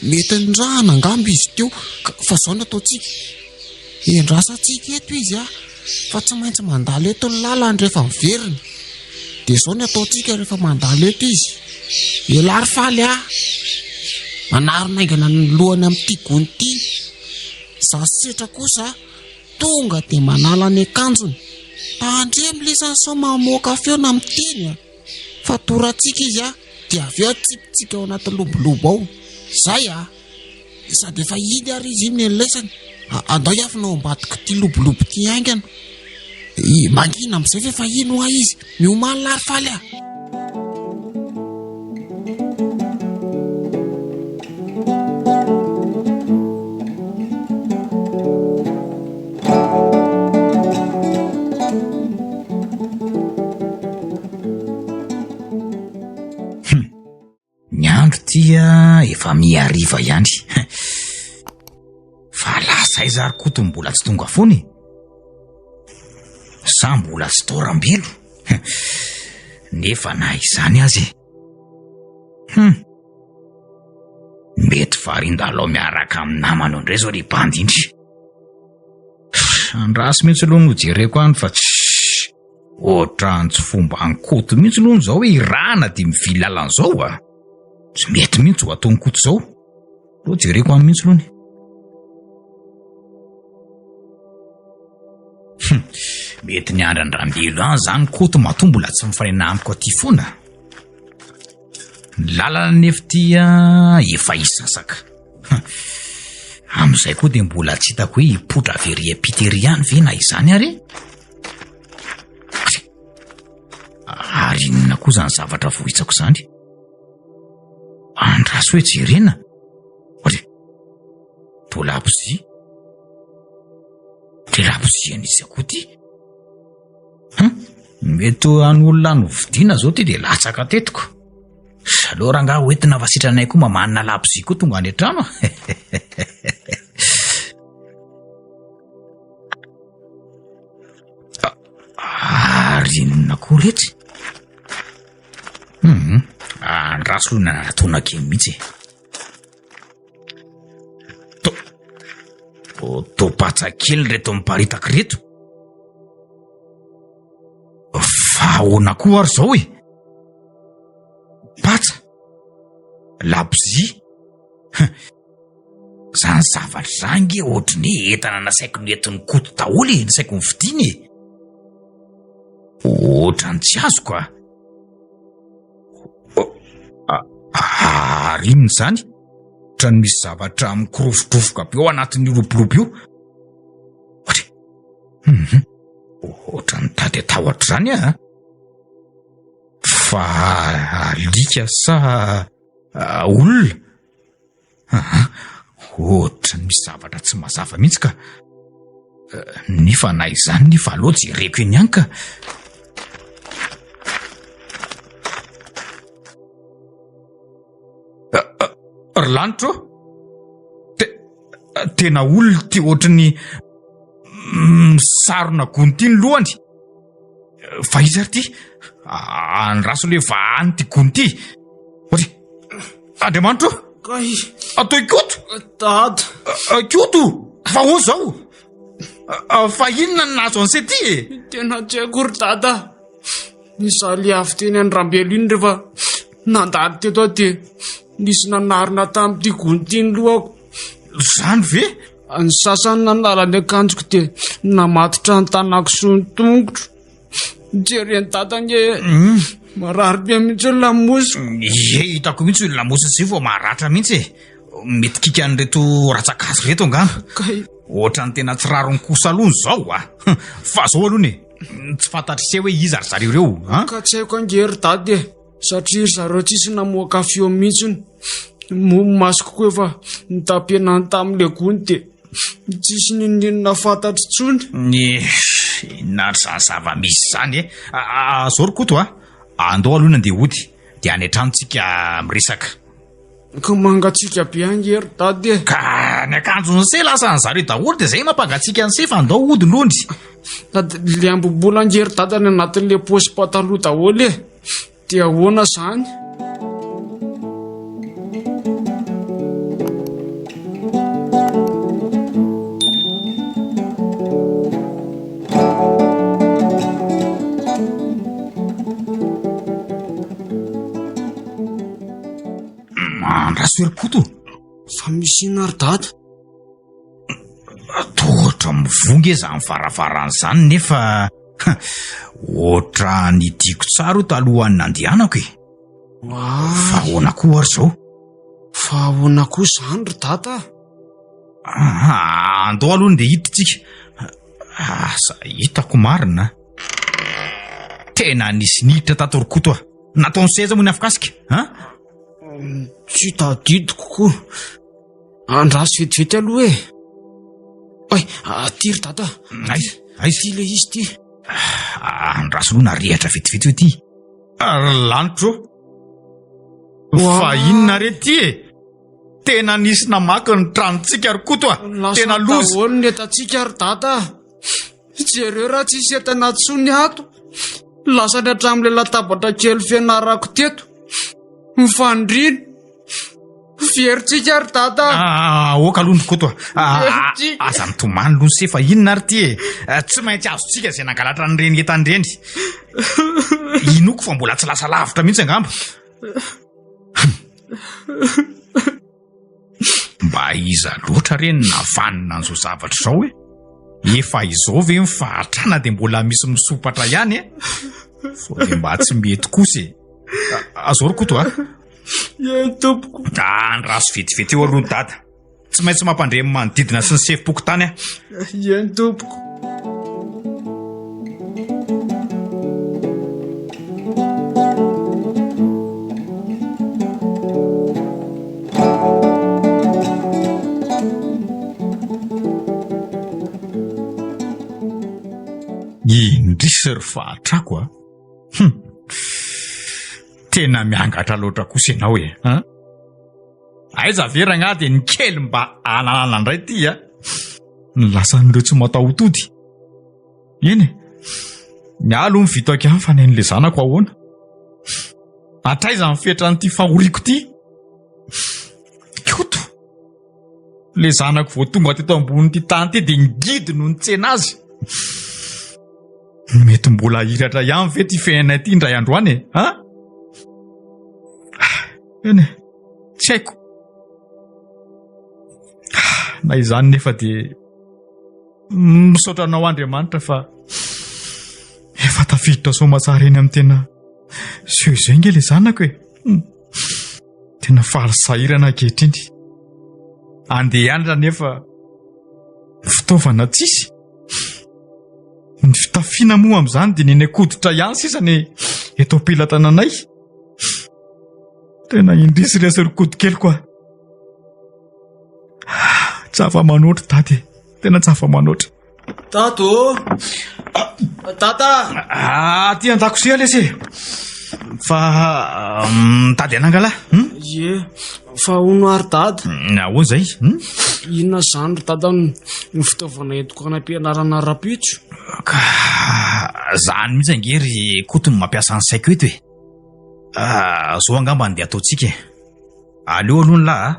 Mety nirahana angamba izy teo fa zao no ataontsika. Endrasantsika eto izy a, fa tsy maintsy mandalo eto ny lalany rehefa miverina. Dia zao no ataontsika rehefa mandalo eto izy. Elah ry Faly a! Manarona haingana ny lohany amin'ity gony ity. Za setra kosa tonga dia manala ny akanjony. Tandremo lesany sao mamoaka feo na miteny a! Fatorantsika izy a, dia avy eo atsipitsika ao anaty lobolobo ao. Zay a! Sady efa iny ary izy iny ny an'laisany. Andao hiafina ao ambadik'ity lobolobo ity haingana. Mangina amin'izay fa efa iny hoa izy. Miomany lahy ry Faly a! Ny andro ity efa miha hariva ihany. Fa lasa aiza ary Koto mbola tsy tonga foana e? Sa mbola tsy tao Rambelo? Nefa na izany aza e. Hum. Mety varin-dalao miaraka amin'ny namany eo indray izao ry bandy indry. Andraso mihitsy aloha no jereko any fa tsy ohatran'ny tsy fomba an'i Koto mihitsy aloha izao hoe irahana dia mivily lalana izao a. Tsy mety mihitsy ho ataon'i Koto izao. Aloha jereko any mihitsy aloha ny. Hum, mety niandry an-dRambelo any izany Koto matoa mbola tsy mifanena amiko aty foana. Ny lalana anefa ity efa hisasaka. Amin'izay koa dia mbola tsy hitako hoe hipoitra avy ery am-pita ery ihany ve na izany ary e? Ary inona koa izany zavatra vohitsako izany? Andraso hoe jerena. Ory, toa labozia. Dia labozia an'iza koa ity? Hum, mety ho an'olona novidiana izao ity dia latsaka tetiko. Aleo rangahy hoentina fa sitranay koa mamanina labozia koa tonga any an-trano. Ary inona koa retsy? Hum, andraso aloha nanatona kely mihitsy e. To, to patsa kely reto miparitaka reto. Fa ahoana koa ary izao e? Patsa, labozia. Zany zavatra zany nge ohatry ny hoe entana nasaiko nentin'i Koto daholo e, nasaiko novidiana e. Ohatran'ny tsy azoko a. Ary inona izany? Ohatran'ny misy zavatra mikorofodrofoka be ao anatin'io lobolobo io. Ohatry, mhm. Ohatran'ny tady atahotra izany aho. Fa alika sa olona? Aha, ohatran'ny misy zavatra tsy mazava mihitsy ka. Nefa na izany nefa aleo jereko eny ihany ka. Ry lanitra ô! Tena olona ity ohatry ny misarona gony ity ny lohany. Fa iza ary ity? Andraso le vahany ity gony ity. Ory, Andriamanitra ô! Kay. Atao i Koto! Dada. Koto! Fa ahoana izao? Fa inona no nahazo an'i Sety e? Tena tsy haiko ry dada. Izaho le avy teny Andrambelo iny rehefa nandalo teto aho dia nisy nanarona tamin'ity gony ity ny lohako. Izany ve? Ny sasany nanala ny akanjoko dia namatotra ny tanako sy ny tongotro. Jeren'i dada ange marary be mihitsy ny lamosiko. Ie, hitako mihitsy io lamosina izay vao maratra mihitsy e. Mety kikan'ireto rantsan-kazo ireto angamba. Kay. Ohatran'ny tena tsy rariny kosa aloha izao a. Fa zao aloha e, tsy fantatr'i se hoe iza ry zareo ireo a. Ka tsy haiko ange ry dada e, satria ry zareo tsisy namoaka feo mihitsiny. Moa ny masoko koa efa nitapenany tamin'ilay gony dia tsisy n'inon'inona fantatro intsony. Inona ary izany zava-misy izany e? Zao ry Koto a, andao aloha nandeha hody dia any an-trano tsika miresaka. Ka mangatsiaka be ange ry dada e. Ka ny akanjon'ny se lasa any zareo daholo dia zay mampangatsiaka ny se fa andao hody lony. Dada le ambom-bola ange ry dada any anatin'le paosy pataloha daholo e. Dia ahoana zany? Andraso ry Koto. Fa misy inona ry dada? Toa ohatra mivoha nge izany varavarana izany nefa ohatra nidiako tsara io talohan'ny nandehanako e. Fa ahoana koa ary izao? Fa ahoana koa izany ry dada? Ah, andao aloha ndeha hiditra tsika. Asa hitako marina. Tena nisy niditra tato ry Koto a. Nataony seza moa ny afokasika, an? Tsy tadidiko koa. Andraso vetivety aloha e. Oay, aty ry dada. Aiza? Aiza? Ty le izy ty. Andraso aloha narehatra vetivety hoe ty. Ry lanitro. Fa inona re ty e? Tena nisy namaky ny tranontsika ry Koto a. Tena loza. Daholo ny entantsika ry dada. Jereo raha tsisy entana intsony ato. Lasany hatramin'ilay latabatra kely fianarako teto. Ny fandriana. Verintsika ry dada. Ah, aoka aloha ny Koto a. Ah, Verintsika. aza mitomany aloha se fa inona ary ty e? Ah, Tsy maintsy azontsika izay nangalatra an'ireny entana ireny. Inoako fa mbola tsy lasa lavitra mihitsy angamba. Mba iza loatra re no navanona an'izao zavatra izao e? Efa izao ve ny fahatrana dia mbola misy misompatra ihany e? Sao dia mba tsy mety kosa e? Azao ry Koto a! Eny tompoko. Andraso vetivety eo aloha dada. Tsy maintsy mampandre ny manodidina sy ny sefom-pokontany aho. Eny tompoko. Indrisy ry fahatrako a! Hum! Tena miangatra loatra kosa ianao e! An? Aiza ve rangah dia ny kely mba ananana indray ity a! Ny lasan'ireo tsy mataho-tody. Eny e! Ny ahy aloha ny vitako ihany fa ny an'ilay zanako ahoana? Hatraiza ny fetran'ity fahoriako ity? Koto! Ilay zanako vao tonga teto ambonin'ity tany ity dia ngidy no nitsena azy. Mety mbola hiratra ihany ve ity fiainana ity indray andro any e? An? Eny e, tsy haiko. Na izany nefa dia misaotra anao Andriamanitra fa efa tafiditra soamatsara eny amin'ny tena seho izay nge le zanako e. Hmm. Tena faly sahirana ankehitriny. Andeha hianatra nefa fitaovana tsisy. Ny fitafiana moa amin'izany dia neny an-koditra ihany sisa ny eto am-pelatananay. Tena indrisy ry ry Koto keliko a. Tsy afa-manoatra dada e. Tena tsy afa-manoatra. Dada ô! Dada! Ah, aty an-dakozia lesy e. Fa mitady anangalahy. Hmm? Ie, fa hono ary dada. Ahoana izay? Hmm? Inona izany ry dada ny fitaovana entiko any am-pianarana rahampitso? Ka zany mihitsy ange ry Koto no mampiasa ny saiko eto e. Ah, zao angamba no dia ataontsika e. Aleo aloha ny lahy a.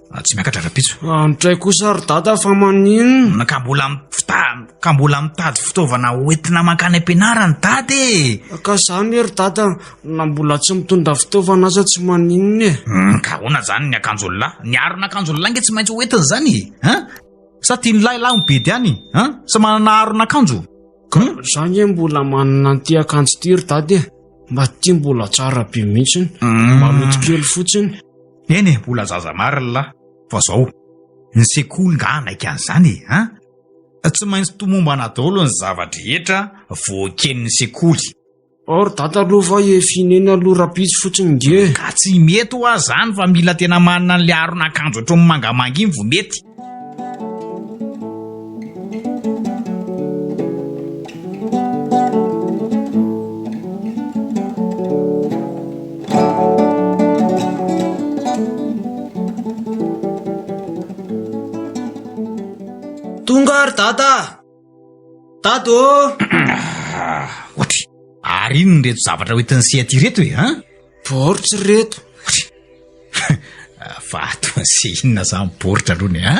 Tsy miakatra rahampitso. Andray kosa ry dada fa maninona? Ka mbola mifta- ka mbola mitady fitaovana hoentina mankany am-pianarana dada e. Ka zany ry dada na mbola tsy mitondra fitaovana aza tsy maninona e. Hmm, ka ahoana zany ny akanjon'ny lahy? Ny aron'akanjon'ny lahy nge tsy maintsy hoentina zany e. Hein? Sa tian'ny lahy lahy mibedy any? Hein? Sa manana aron'akanjo? Ka za nge mbola manana an'ity akanjo ity ry dada e. Mba ty mbola tsara be mihitsiny. Maloto kely fotsiny. Eny e, mbola zaza marina lahy. Fa zao, ny sekoly nga hanaiky an'izany e, an? Tsy maintsy tomombana daholo ny zava-drehetra voaken'ny sekoly. Ao ry dada aloha fa efa eny aloha rahampitso fotsiny nge. Ka tsy mety hoa zany fa mila tena manana an'le aron'akanjo ohatran'ny mangamanga iny vao mety. Tonga ary dada! Dada ô! Ohatry, ary inona ireto zavatra hoentin'ny se aty ireto e, an? Baoritra ireto. Fa ataon'ny se inona izany baoritra aloha ny, an?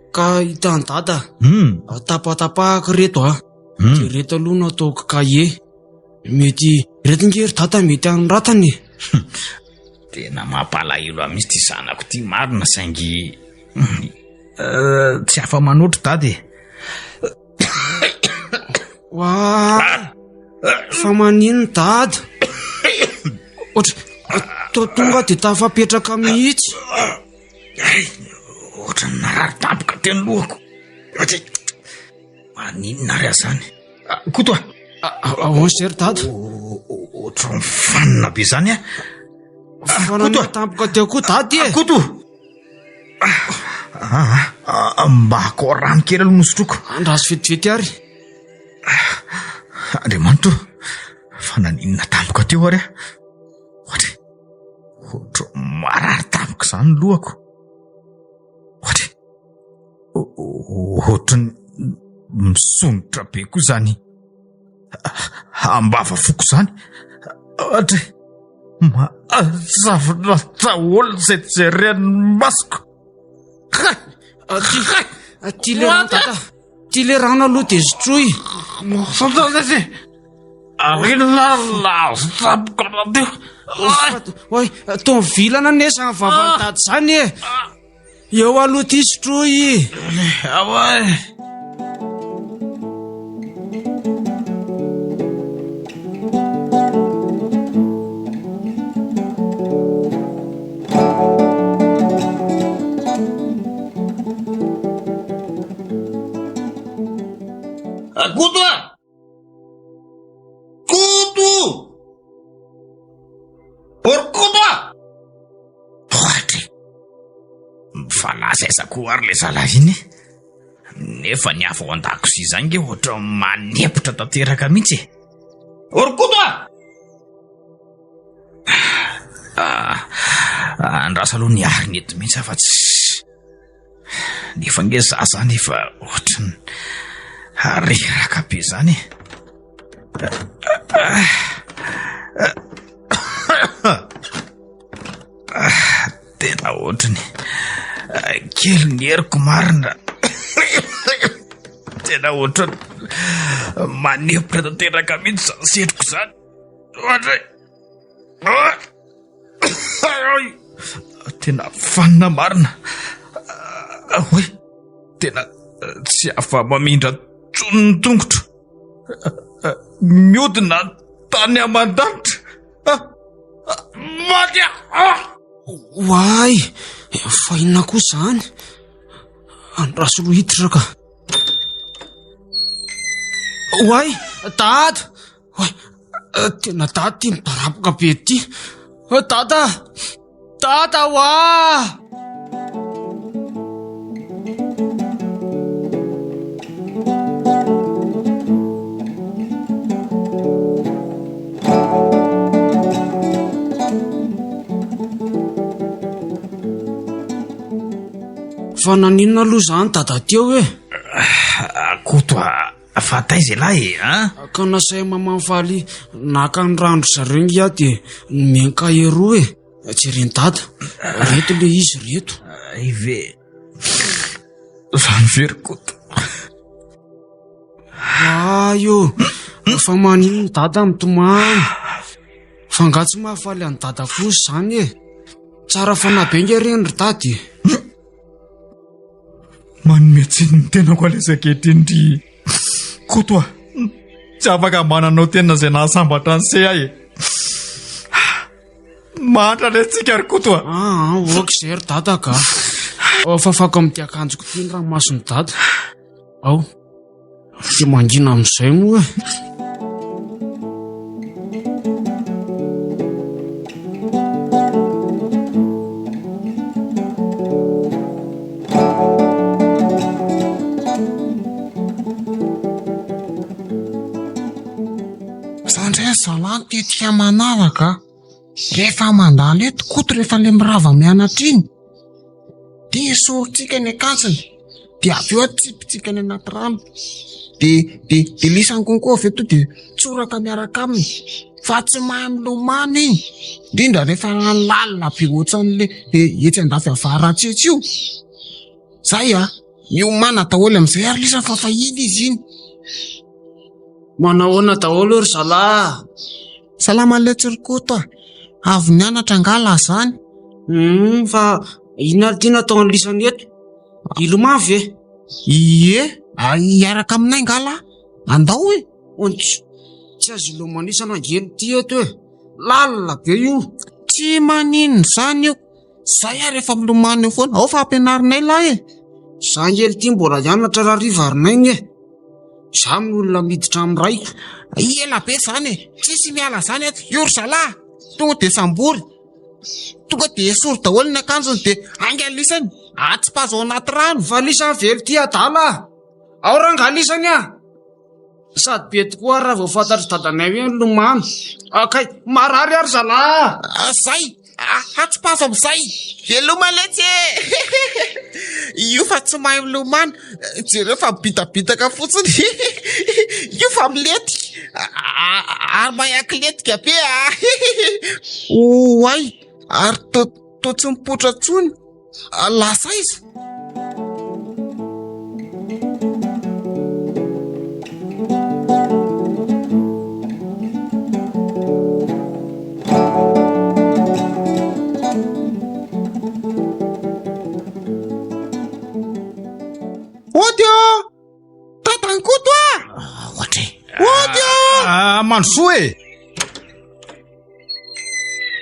Ka hitan'i dada, Hmm. tapatapahako ireto a. Hmm. Dia ireto aloha no ataoko kahie. Mety, ireto nge ry dada mety hanoratana e. Tena mampalahelo ahy mihitsy ity zanako ity marina saingy tsy afa-manoatra dada e. Oa! Fa maninona dada? Ohatry toa tonga dia tafapetraka mihitsy. Ay, ohatran'ny narary tampoka teo ny lohako. Ohatry, maninona ary aho izany? Ah, Koto a! Ahoana izay ry dada? Ohatran'ny fanina be izany ah. Fa nanina tampoka teo koa dada e! Koto! Ah, mba akao rano kely aloha no sotroiko. Andraso vetivety ary. Andriamanitra o, fa naninona tampoka teo ary aho? Ohatry, ohatry marary tampoka izany ny lohako. Ohatry, ohatry ny misondrotra be koa izany ambava foko izany. Ohatry, mahazavona daholo izay jeren'ny masoko. Aty, aty le rano dada. Ty le rano aloha de sotroy. Oay, toa mivilana anie zany vavan'i dada zany e. Eo aloha ty sotroy. Koto a! Koto! Or Koto a! Ohatry! Mifalaza aiza koa ary le zalahy iny e? Nefa ny avy ao an-dakozia izany nge ohatra manempotra tanteraka mihitsy e! Or Koto a! Ah, andraso aloha ny arina eto mihitsy aho fa tsy Nefa nge za zany efa ohatran'ny reraka be zany e. Tena ohatran'ny kely ny heriko marina. Tena ohatran'ny manempotra tanteraka mihitsy zany setroko zany. Ohatry. Tena fanina marina. Oay, tena tsy afa-mamindra intsony ny tongotro. Miodina tany aman-danitra. Maty aho! Oay, fa inona koa izany? Andraso aloha hiditra ka. Oay, dada! Oay, tena dada ty midaraboka be ty. Dada! Dada oa! Fa naninona aloha izany dada teo e? Koto a! Fa taiza ialahy e, an? Ka nasain'i Maman Faly naka ny rano ry zareo nge aho dia nomeny kahie roa e. Jeren'i Dada, reto le izy reto. Zay ve? Zany ve ry Koto? Oay ô, fa maninona dada mitomany? Fa nga tsy mahafaly an'i dada kosa izany e? Tsara fanahy be nge reny ry dada e. Manome tsiny ny tenako alaiza ankehitriny ry Koto a. Tsy afaka mba nanao tena izay nahasambatra an'i Se ahy e. Mahantra indray tsika ry Koto a. Ah, ok izay ry dada ka. Fafako amin'ity akanjoko ity ny ranomason'i dada. Ao. Dia mangina amin'izay moa e. Za ndray zalahy ny tetika manaraka a. Rehefa mandalo eto Koto rehefa le mirava mianatra iny dia esorintsika ny akanjony dia avy eo atsipitsika any anaty rano dia dia dia lisany konko avy eo to dia tsoraka miaraka aminy fa tsy mahay milomano iny indrindra rehefa rano lalina be ohatran'le etsy andafy avaratra etsy io zay a miomàna daholo amin'izay ary lisany fa fahiny izy iny Manao ahoana daholo ry zalahy? Salama letsy ry Koto a! Avy nianatra angaha lahy zany? Hum, fa inona ary ity natao an'lisany eto? Hilomano ve? Ie, hiaraka aminay angaha lahy? Andao e! Ontsa, tsy azo ilomanisana ange ity eto e! Lalina be io! Tsy maninona izany io, zay ary efa milomano eo foana, ao fa ampianarinay lahy e! Za ange ity mbola hianatra rahariva ry Naina e! Za no olona miditra amin'ny raiko. Ela be zany e! Tsisy miala zany eto. Io ry zalahy! Tonga dia sambory. Tonga dia esory daholo ny akanjony dia ainga lisany. Atsipazo ao anaty rano. Fa lisany velo ty adala a! Ao rangaha lisany a! Sady be tokoa ary raha vao fantatr'i dadanay hoe nilomano. Kay, marary ary zalahy a! Zay! Atsipazo amin'izay! Veloma letsy e! Io fa tsy mahay milomano. Jereo fa mibitabitaka fotsiny. Io fa milety. Ary mahay akiletika be a! Oay! Ary toa tsy mipoitra intsony. Lasa aiza? Ody ô! Dadan'i Koto a! Ohatra e. Ody ô! Ah, mandrosoa e!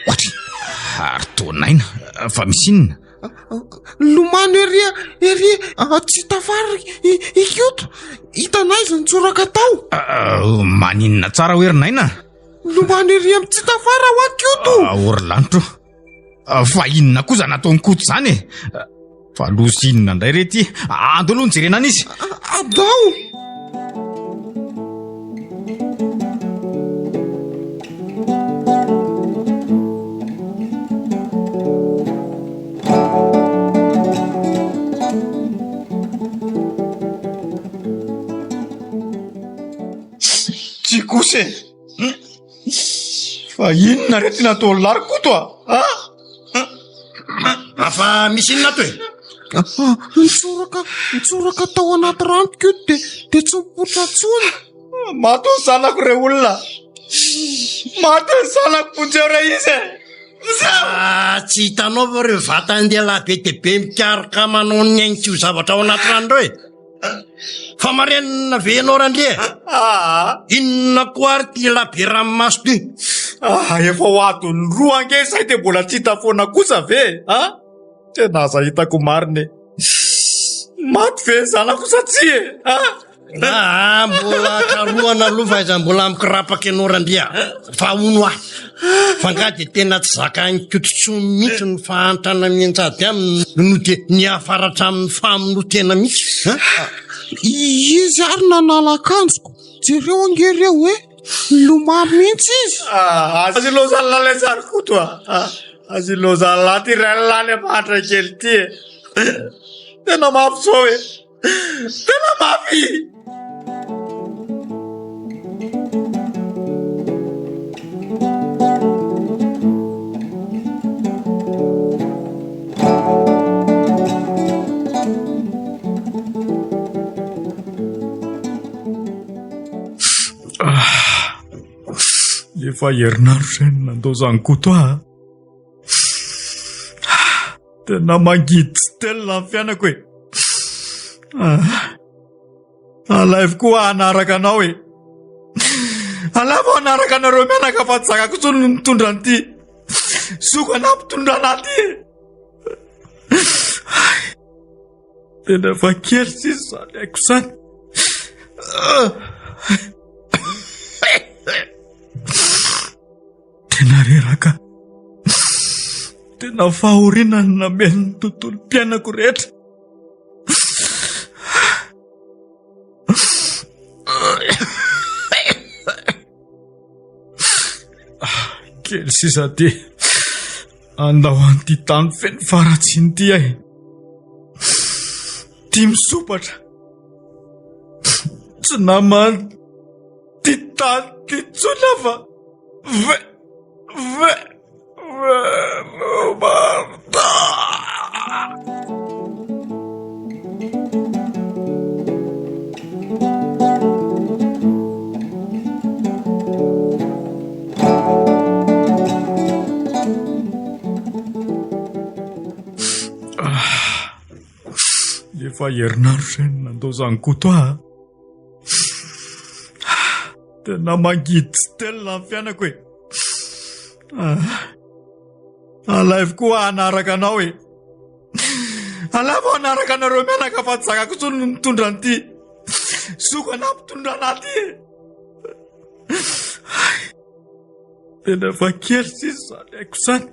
Ohatry! Ary toa naina, fa misy inona? Lomano ery ery tsy tafara i Ikoto. Hitanay izy nitsoraka tao. Maninona tsara hoe ry Naina? Lomano ery amin'ny tsy tafara hoa Koto. Ô ry lanitro, fa inona koa izany ataon'i Koto izany e? Fa loza inona indray re ity? Andao aloha nijerena an'izy. Andao! Tsy kosa e! Fa inona re ty nataon'i lahy ry Koto a? Ah, fa misy inona ato e? Ah, nitsoraka, nitsoraka tao anaty rano Koto dia dia tsy nipoitra intsony. Maty ny zanako re olona. Maty ny zanako vonjeo re izy e. Ah, tsy hitanao va ireo vatan-dehilahy be dia be mikaroka manao ny ainy tsy ho zavatra ao anaty rano ireo e? Fa marenina ve ianao Randria e? Ah. Inona koa ary ty labe ranomaso ty? Ah, efa ho adiny roa ange izay dia mbola tsy hita foana kosa ve e? Ah, tena aza hitako marina e. Maty ve ny zanako sa tsia e? Ah. Ah, mbola karohana aloha fa aiza mbola mikirapaka ianao Randria. Fa hono ahy, fa nga dia tena tsy zakan'i Kototsony mihitsy ny fahantrana mianjady aminy no dia niafara hatramin'ny famonoan-tena mihitsy an? Izy ary nanala akanjoko, jereo ange ireo e, nilomano mihitsy izy. Ah, aza ilozan'lah ilay sary Koto a! Ah, aza ilozan'lah ty rain'lah any am-pahantra kely ty e! Tena mafy zao e! Tena mafy! Efa herinandro izay no nandaozan'i Koto ahy. Tena mangidy tsy telina ny fiainako e. Alaivo koa hanaraka anao e. Alaivo hanaraka anareo mianaka fa tsy zakako intsony ny mitondra an'ity zoka nampitondra anah ty e. Tena efa kely sisa izany aiko izany. Tena reraka. Tena fahoriana ny nameno ny tontolom-piainako rehetra. Kely sisa ty. Andao an'ity tany feno faharatsiana ity aho. Tia misopatra. Tsy naman'ny ty tany ty intsony aho fa ve ve Efa herinandro izay no nandaozan'i Koto ahy. Tena mangidy tsy telina ny fiainako e. Alaivo koa hanaraka anao e. Alaivo hanaraka anareo mianaka fa tsy zakako intsony ny mitondra an'ity zoka nampitondra anah ty e. Tena efa kely sisa izany aiko izany.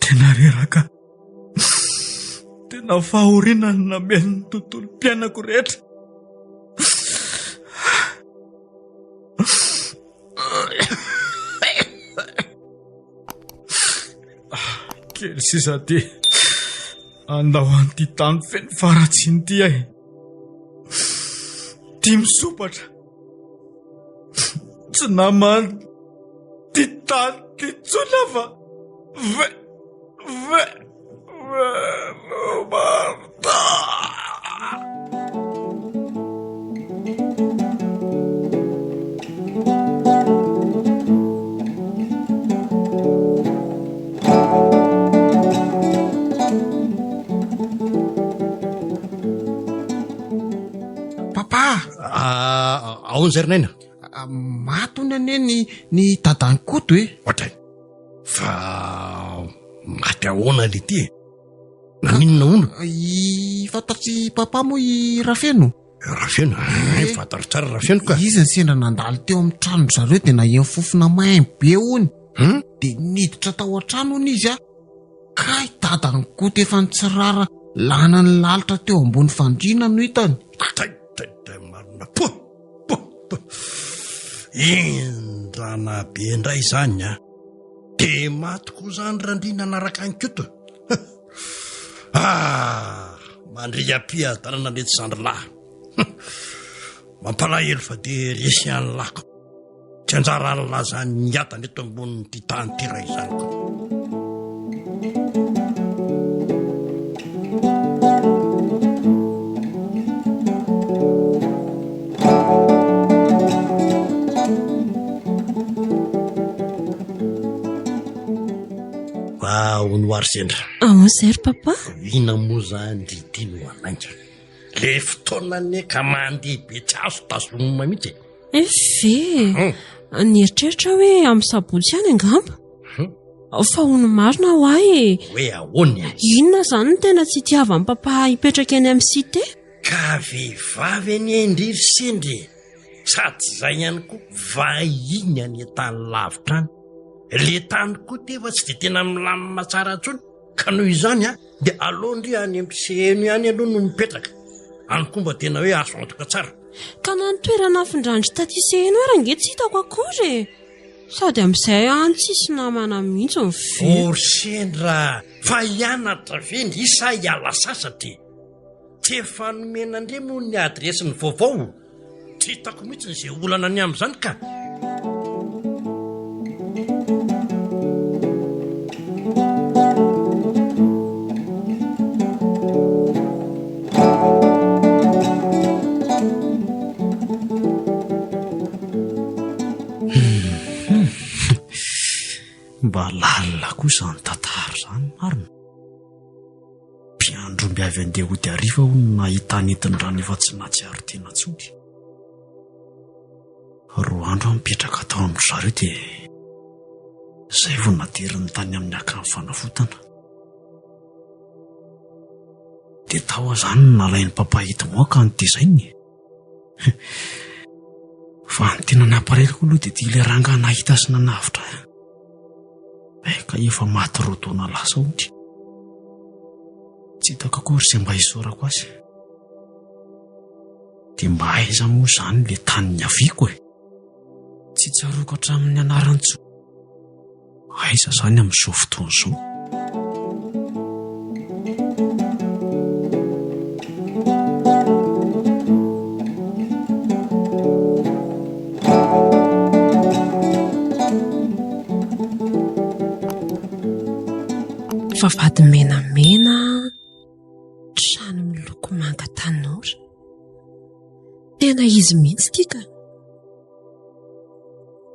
Tena reraka. Tena fahoriana ny nameno ny tontolom-piainako rehetra. Kely sisa ty. Andao an'ity tany feno faharatsiana ity aho. Tia misopatra. Tsy naman'ny ty tany ty intsony aho fa ve ve Roberta. Papa! Ah, ahoana izay ry Naina? Ah, maty hono anie ny ny dadan'i Koto e. Ohatray. Fa maty ahoana le ty e? Naninona hono? I fantatr'i papa moa i Rafeno? Rafeno? Eh, fantatro tsara Rafeno ka. Izy ny sendra nandalo teo amin'ny tranon-dry zareo dia naheno fofona maimbo be hono. Hmm? Dia niditra tao an-trano hono izy a. Kay dadan'i Koto efa nitsirara lanan'ny lalitra teo ambony fandriana no hitany. Tay, tay, tay marina. Poh, poh, poh. Indrana be indray izany a. Dia maty koa izany Randria nanaraka an'i Koto. Ah, mandriam-piadanana letsy zandry lahy. Mampalahelo fa dia resy an'i lako. Tsy anjaran'lah zany miadana eto ambonin'ity tany ity raha izany ko. Fa hono ho ary sendra. Ahoana izay ry papa? Inona moa zany ry ity no hanainga? Le fotoana anie ka mandeha be tsy azo tazomina mihitsy e. Eh ve, nieritreritra aho hoe amin'ny sabotsy ihany angamba. Fa hono marina ho ahy e. Hoe ahoana e? Inona izany no tena tsy itiavan'i papa hipetraka eny amin'ny cité? Ka vehivavy anie ndry ry sendra e! Sady izay ihany koa vahiny any an-tany lavitra any. Le tany koa tefa tsy dia tena milamina tsara intsony ka noho izany an, dia aleo ndry any amin'ny seheno ihany aloha no mipetraka. Any koa mba tena hoe azo antoka tsara. Ka na ny toerana nafindran-dry taty Seheno ary ange tsy hitako akory e! Sady amin'izay any tsisy namana mihitsy ny velona. O ry sendra, fa hianatra ve ndry sa hiala sasatra e? Tsy efa nomena ndry moa ny adiresiny vaovao? Tsy hitako mihitsy izay olana ny amin'izany ka. Mba lalina koa izany tantara izany marina. Mpiandry omby avy andeha hody hariva hono no nahita nentin-drano efa tsy nahatsiaro tena intsony. Roa andro aho nipetraka tao amin-dry zareo dia izay vao nateriny tany amin'ny akany fanavotana. Dia tao aho izany no nalain'i Papa Edmond ka notezainy e. Fa ny tena nampalahelo aloha dia ity ilay rangahy nahita sy nanavotra ahy. Eh, ka efa maty roa taona lasa ony. Tsy hitako akory izay mba hisaorako azy. Dia mba aiza moa izany ilay tany niaviako e? Tsy tsaroako hatramin'ny anarany intsony. Aiza izany amin'izao fotoana izao? Vavahady menamena, trano miloko manga tanora. Tena izy mihitsy ity ka.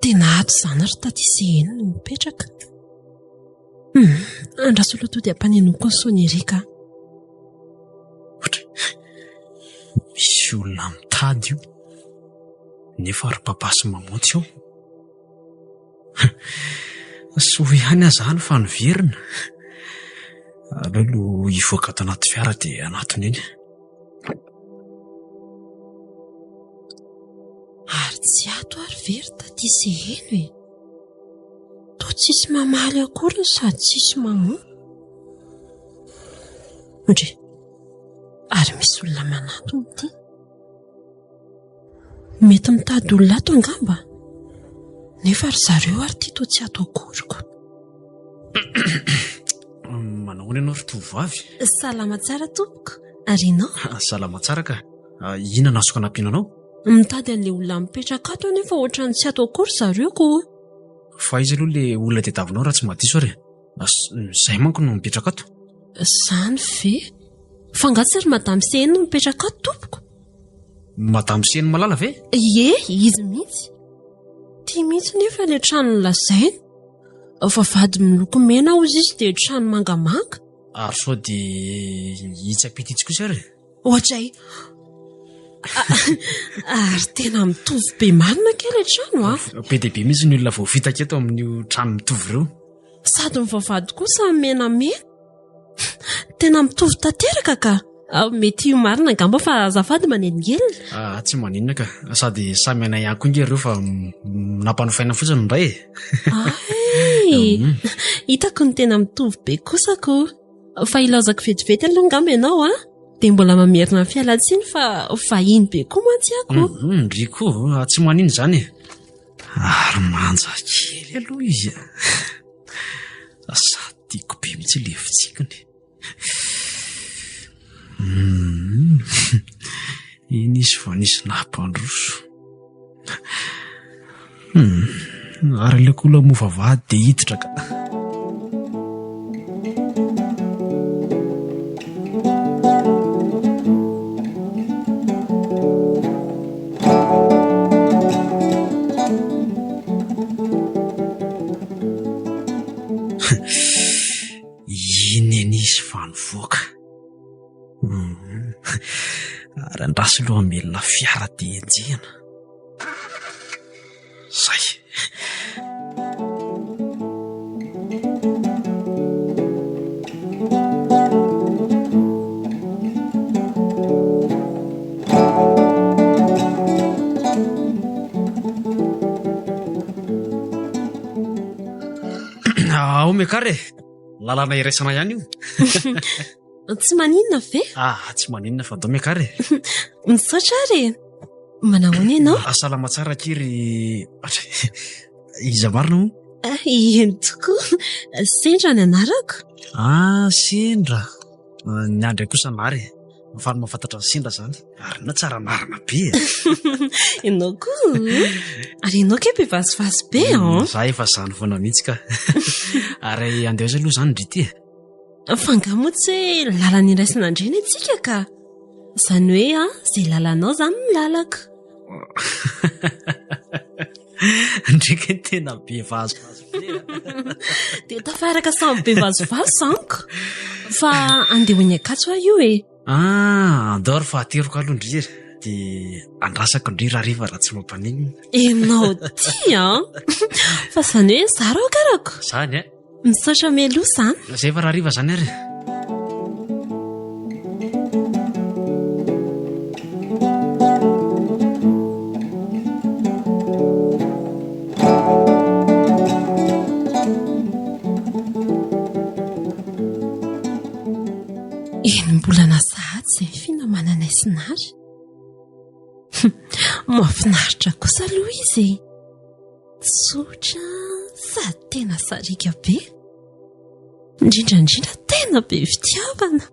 Tena ato izany ry taty Seheno no mipetraka. Hum, andraso aloha tody ampanenoiko ny sonnerie ka. Ohatra, misy olona mitady io, nefa ry papa sy maman tsy ao. Soa ihany aza any fa niverina. Aleo aloha hivoaka ato anaty fiara dia hanatona eny. Ary tsy ato ary ve ry taty Seheno e? Toa tsisy mamaly akory no sady tsisy mamoa. Ndry, ary misy olona manatona ity. Mety mitady olona ato angamba. Nefa ry zareo ary ity toa tsy ato akory ko. Manao ahoana ianao ry tovovavy? Salama tsara tompoko. Ary ianao? Salama tsara ka. Inona no azoko anampiana anao? Mitady an'ilay olona mipetraka ato anefa ohatran'ny tsy ato akory zareo ko. Fa aiza aloha ilay olona tadiavinao raha tsy mahadiso ary e? Izay manko no mipetraka ato. Izany ve? Fa angaha tsy ry Madame Seheno no mipetraka ato tompoko? Madame Seheno Malala ve? Ie, izy mihitsy. Ity mihitsy nefa ilay trano nolazainy. Vavahady miloko mena hozy izy dia trano mangamanga. Ary sao dia itsy ampita itsy kosa ary e? Ohatray. Ary tena mitovy be marina kay ilay trano a. Be dia be mihitsy ny olona voafitaka eto amin'io trano mitovy ireo. Sady ny vavahady koa samy menamena. Tena mitovy tanteraka ka. Ah, mety io marina angamba fa azafady manelingelina. Ah, tsy maninona ka. Sady samy anay ihany koa nge ireo fa nampanofaina fotsiny indray e. Ay, hitako ny tena mitovy be kosa ko. Fa ilaozako vetivety aloha angamba ianao a. Dia mbola mamerina ny fialantsiny fa vahiny be koa mantsy ako. Mhm, ndry koa, ah, tsy maninona izany e. Ary manja kely aloha izy a. Sady tiako be mihitsy ilay fitsikiny. Mhm. Iny izy vao nisy nampandroso. Hmm. Ary aleoko aloha moa vavahady dia hiditra ka. Iny anie izy fa nivoaka. Hmm. Ary andraso aloha hamelona fiara dia enjehina. Zay. Ao miakara e. Lalana iraisana ihany io. Tsy maninona ve? Ah, tsy maninona fa andao miakara e. Misaotra ary e. Manahoana ianao? Ah, salama tsara akia ry... Iza marina moa? Ah, eny tokoa. Sendra ny anarako. Ah, Sendra. Ny ahy indray kosa Nary e. Faly mahafantatra an'i Sendra izany. Ary ianao tsara anarana be e. Ianao koa. Ary ianao kay be vazivazy be an. Za efa izany foana mihitsy ka. Ary andeha aiza aloha izany ndry ity e? Fa angaha moa tsy hoe lalana iraisana andreny antsika ka? Izany hoe an, izay lalanao izany no lalako. Ndry kay tena be vazivazy be a. Dia tafaraka samy be vazivazy izany ko. Fa andeha ho eny Ankatso aho io e. Ah, andao ry fa ateriko aloha ndry e. Dia andrasako ndry rahariva raha tsy mampaninona. Ianao ty an! Fa izany hoe zara aho karako. Izany e. Misaotra mialoha izany. Izay fa rahariva izany ary. Enim-bolana sahady izay ny finamananay sy Nary. Mahafinaritra kosa aloha izy e. Tsotra sady tena sariaka be. Indrindra indrindra tena be fitiavana.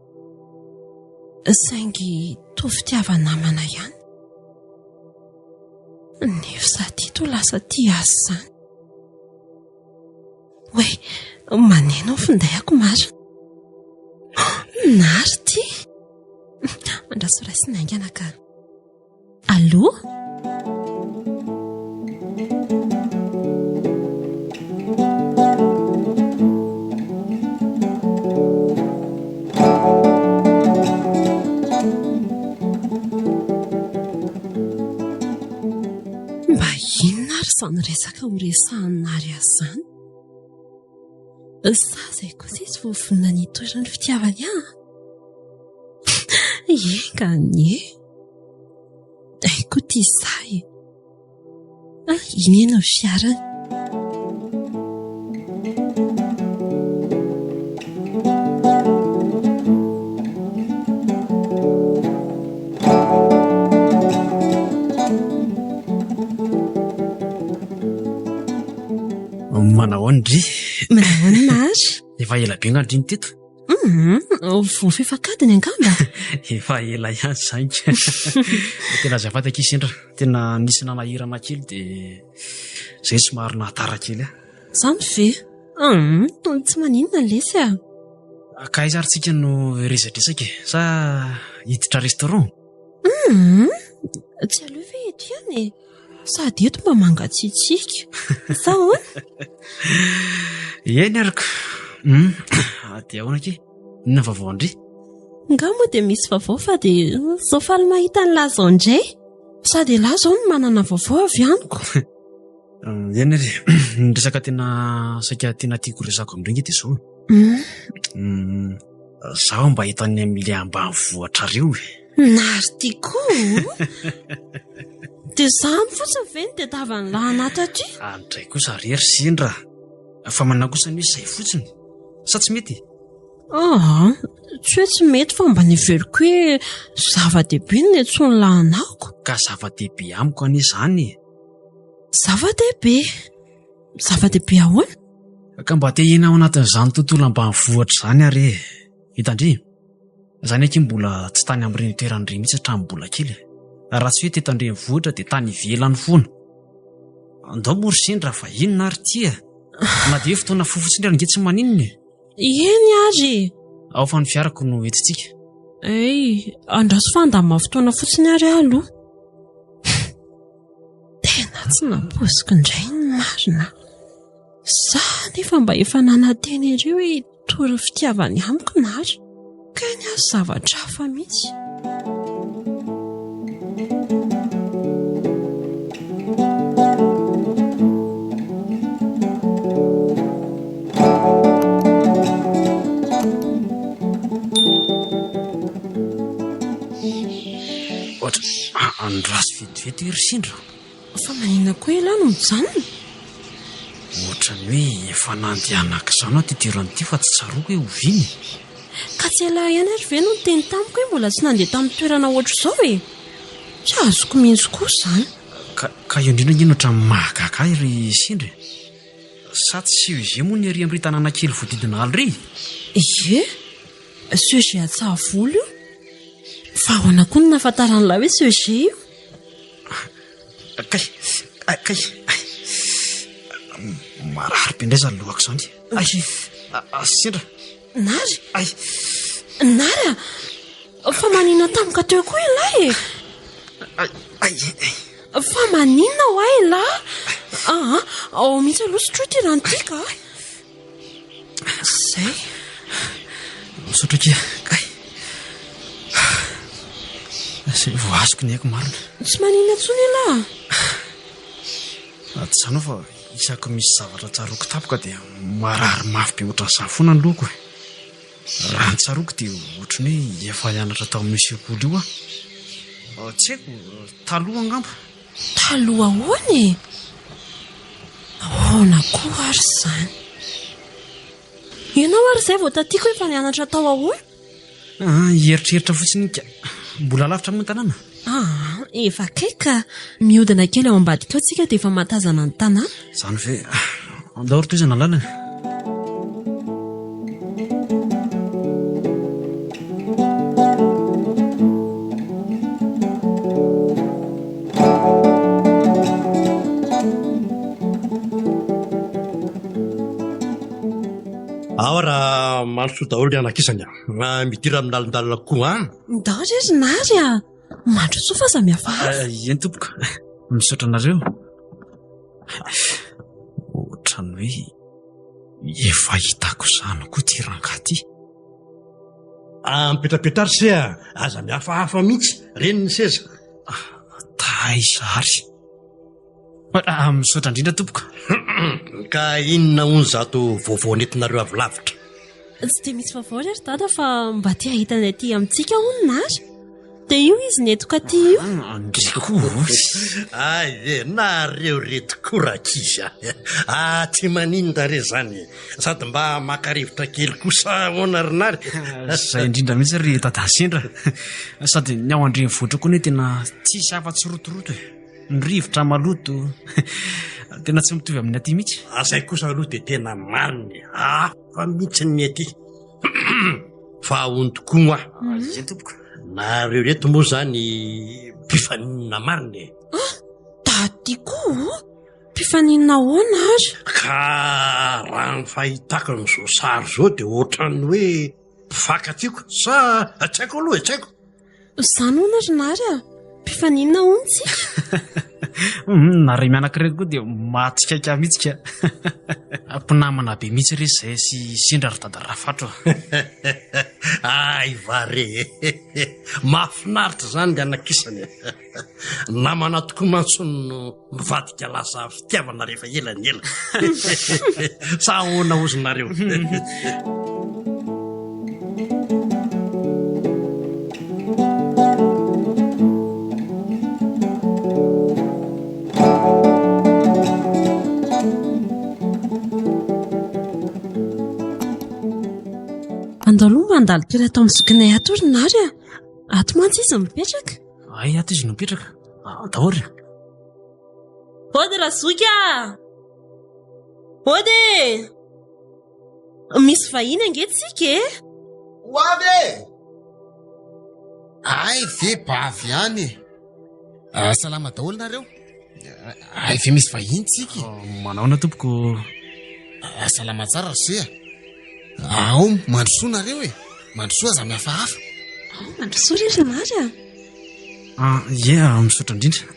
Saingy toa fitiava-namana ihany. Nefa izaho ity toa lasa tia azy izany. Oay, maneno ny finday-ako marina. Nary ity. Andraso raisina haingana ka. Allô? Mba inona ary izany resaka ho resahan'i Nary azy izany? Sa izay kosa izy vao vonona ny hitory ny fitiavany ahy? Enga anie. Haiko ity sahy e. Ah, iny eny ny fiarany. Manahoana ndry? Manahoana ary? Efa ela be nga ndry ny teto? Hum, vao fefak'adiny angamba. Efa ela ihany izany ka. Tena azafady akia sendra, tena nisy nanahirana kely dia izay somary nahatara kely ahy. Izany ve? Hum, tsy maninona lesy a. Ka aiza ary tsika no hiresadresaka e? Sa hiditra restaurant? Hum, tsy aleo ve eto ihany e? Sady eto mba mangatsiatsiaka. Sa ahoana? Eny ary ka. Hum, dia ahoana akia? Inona ny vaovao an-dry? Nga moa dia misy vaovao fa dia zao faly mahita ny lahy zao indray. Sady ialahy zao no manana vaovao avy amiko. Eny ary, ny resaka tena saika tena tiako resako amin-dry ange dia izao. Hum. Zaho mba eto any amin'ilay ambanivohitrareo e. Nary ty koa. Dia izany fotsiny ve no tadiavan'ny lahy anaty aty? Andray kosa re ry sendra. Fa manao kosa ny hoe izay fotsiny. Sa tsy mety? Aa, tsy hoe tsy mety fa mba neveriko hoe zava-dehibe ny niantsoan'ny lahy anako. Ka zava-dehibe amiko anie izany e. Zava-dehibe? Zava-dehibe ahoana? Ka mba te hiaina ao anatin'izany tontolo ambanivohitra izany ary e. Hitandry, izany akia mbola tsy tany amin'ireny toerana ireny mihitsy hatramin'ny mbola kely e. Raha tsy hoe teto an-drenivohitra dia tany ivelany foana. Andao moa ry sendra fa inona ary ity e? Na dia hoe fotoana fohy fotsiny ary ange tsy maninona e. Eny ary e. Ao fa ny fiarako no entintsika. Ey, andraso fa handamina fotoana fotsiny ary aho aloha. Tena tsy nampoiziko indray ny marina. Za nefa mba efa nanantena ery hoe hitory ny fitiavany amiko Nary. Kay ny azy zavatra hafa mihitsy. Ohatra andraso vetivety ry sindra. Fa maninona koa ialahy no mijanona? Ohatran'ny hoe efa nandehanako izany aho ity toerana ity fa tsy tsaroako hoe oviana e. Ka tsy ialahy ihany ary ve no niteny tamiko hoe mbola tsy nandeha tamin'ny toerana ohatr'izao e? Tsy azoko mihitsy koa izany. Ka, ka io indrindra ange no ohatran'ny mahagaga ahy ry Sindra e. Sa tsy CEG moa ny ery amin'ireny tanàna kely voadidina ala ireny? Ie, CEG Antsahavola io. Fa ahoana koa no nahafantaran'ilay hoe CEG io? Kay, kay, ay. Marary be indray izany lohako izany. Ay, sendra. Nary. Ay. Nary a! Fa maninona tampoka teo koa ialahy e? Ay, ay, ay. Fa maninona ho ahy ialahy? Ao mihitsy aloha sotroy ity rano ity ka. Izay. Misaotra akia. Kay. Izay vao azoko ny aiko marina. Tsy maninona intsony ialahy. Tsy izany fa isaky misy zavatra tsaroako tampoka dia marary mafy be ohatran'izany foana ny lohako e. Raha ny tsaroako dia ohatry ny hoe efa hianatra tao amin'io sekoly io aho. Tsy haiko, taloha angamba. Taloha ahoana e? Ahoana koa ary izany? Ianao ary izay vao taty ko efa nianatra tao ahoana? Ah, hieritreritra fotsiny ka. Mbola lavitra moa ny tanàna? Ah, efa akaiky ka. Mihodina kely ao ambadika ao tsika dia efa mahatazana ny tanàna. Izany ve? Andao ry tohizana lalana. Ao raha mandrosoa daholo ny anakisany a. Midira amin'ny lalindalina koa an. Ndao re ry Nary a. Mandrosoa fa aza mihafahafa. Eh, eny tompoko. Misaotra anareo. Ohatran'ny hoe efa hitako izany koa ity rangahy ity. Ampetrapetraro se a, aza mihafahafa mihitsy, reny ny seza. Taiza ary? Ah, misaotra indrindra tompoko. Ka inona hono zato vaovao nentinareo avy lavitra? Tsy dia misy vaovao re ry dada fa mba te hahita ny aty amintsika hono Nary. Dia io izy nentiko aty io. Ah, ndry koa. Ay e, nareo reto koa rankizy a. Ah, tsy maninona re zany. Sady mba maka rivotra kely koa sa ahoana ry Nary? Izay indrindra mihitsy ry dada sendra. Sady ny ao an-drenivohitra koa anie tena tsisy afa-tsy rotoroto e. Ny rivotra maloto. Tena tsy mitovy amin'ny aty mihitsy. Izay kosa aloha dia tena marina e. Hafa mihitsy ny aty. Fa ahono tokoa moa. Izay tompoko. Nareo reto moa izany mpifaninona marina e. Ah, taty koa? Mpifaninona ahoana ary? Ka raha ny fahitako an'izao sary izao dia ohatran'ny hoe mpifankatia ko sa tsy haiko aloha e, tsy haiko. Izany hono ry Nary a! Mpifaninona hono tsika? Nareo mianaka ireto koa dia mahatsikaiky ahy mihitsy ka. Mpinamana be mihitsy re izay sy sendra ry dada Rafatro a. Ay va re e! Mahafinaritra izany ny anakisany e! Namana tokoa mantsy no mivadika lasa fitiavana rehefa ela ny ela. Sa ahoana hozy nareo? Andao aloha mandalo kely ato amin'ny zokinay ato ry Nary a. Ato mantsy izy mipetraka. Ay, ato izy no mipetraka. Andao ary. Ody Razoky a! Ody e! Misy vahiny ange tsika e! Ho avy e! Ay ve bavy ihany e! Ah, salama daholo nareo. Ay ve misy vahiny tsika e! Oh, manaona tompoko. Ah, salama tsara ry se a! Ao, mandrosoa nareo e! Mandrosoa aza mihafahafa. Ao, mandrosoa re ry Nary a! Ah, ie, ah, misaotra indrindra.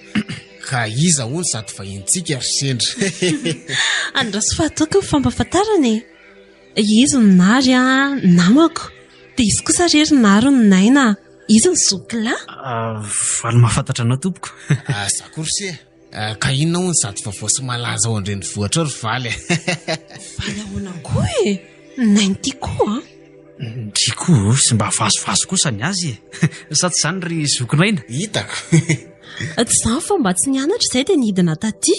Ka iza hono sady vahinintsika ry sendra? Andraso fa ataoko ny fampahafantarana e! Izy no Nary a, namako. Dia izy kosa re ry Nary no Naina, izy no zokilahy. Ah, faly mahafantatra anao tompoko. Ah, za koa ry se. Ka inona hono izato vaovao sy malaza ao an-drenivohitra ao ry Valy a? Valy ahoana koa e? Nainty koa an! Ndry koa sy mba vazivazy kosa ny azy e! Sa tsy izany ry zokin'aina? Hitako! Tsy izany fa mba tsy nianatra izay dia nidina taty.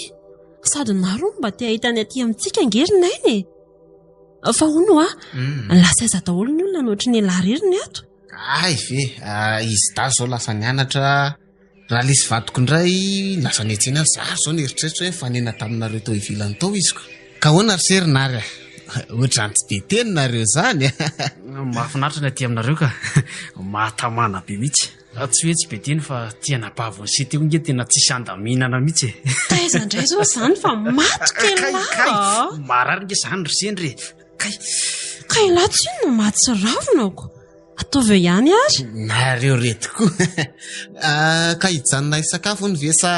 Sady naro hono mba te hahita ny aty amintsika ange ry Naina e! Fa hono hoa, lasa aiza daholo ny olona no ohatry ny elah irery ny ato? Hay ve, izy dahy izao lasa nianatra. Raha lesy vadiko indray lasa niantsena any, za ary zao nieritreritra hoe nifanena taminareo tao ivelany tao izy ko. Ka ahoana ry se ry Nary a? Ohatrany tsy dia teny nareo zany a! Mahafinaritra ny aty aminareo ka! Mahatamana be mihitsy. Tsy hoe tsy be teny fa ty anabavy ny se teo nge tena tsisy andaminana mihitsy e! Taiza indray zao zany fa maty kely Kay kay! Marary nge zany ry sendra e! Kay! Kay lahy tsinona mahatsiravina ko! Ataovy eo ihany ary. Nareo reto koa. Ah, ka hijanona hisakafo hono ve sa...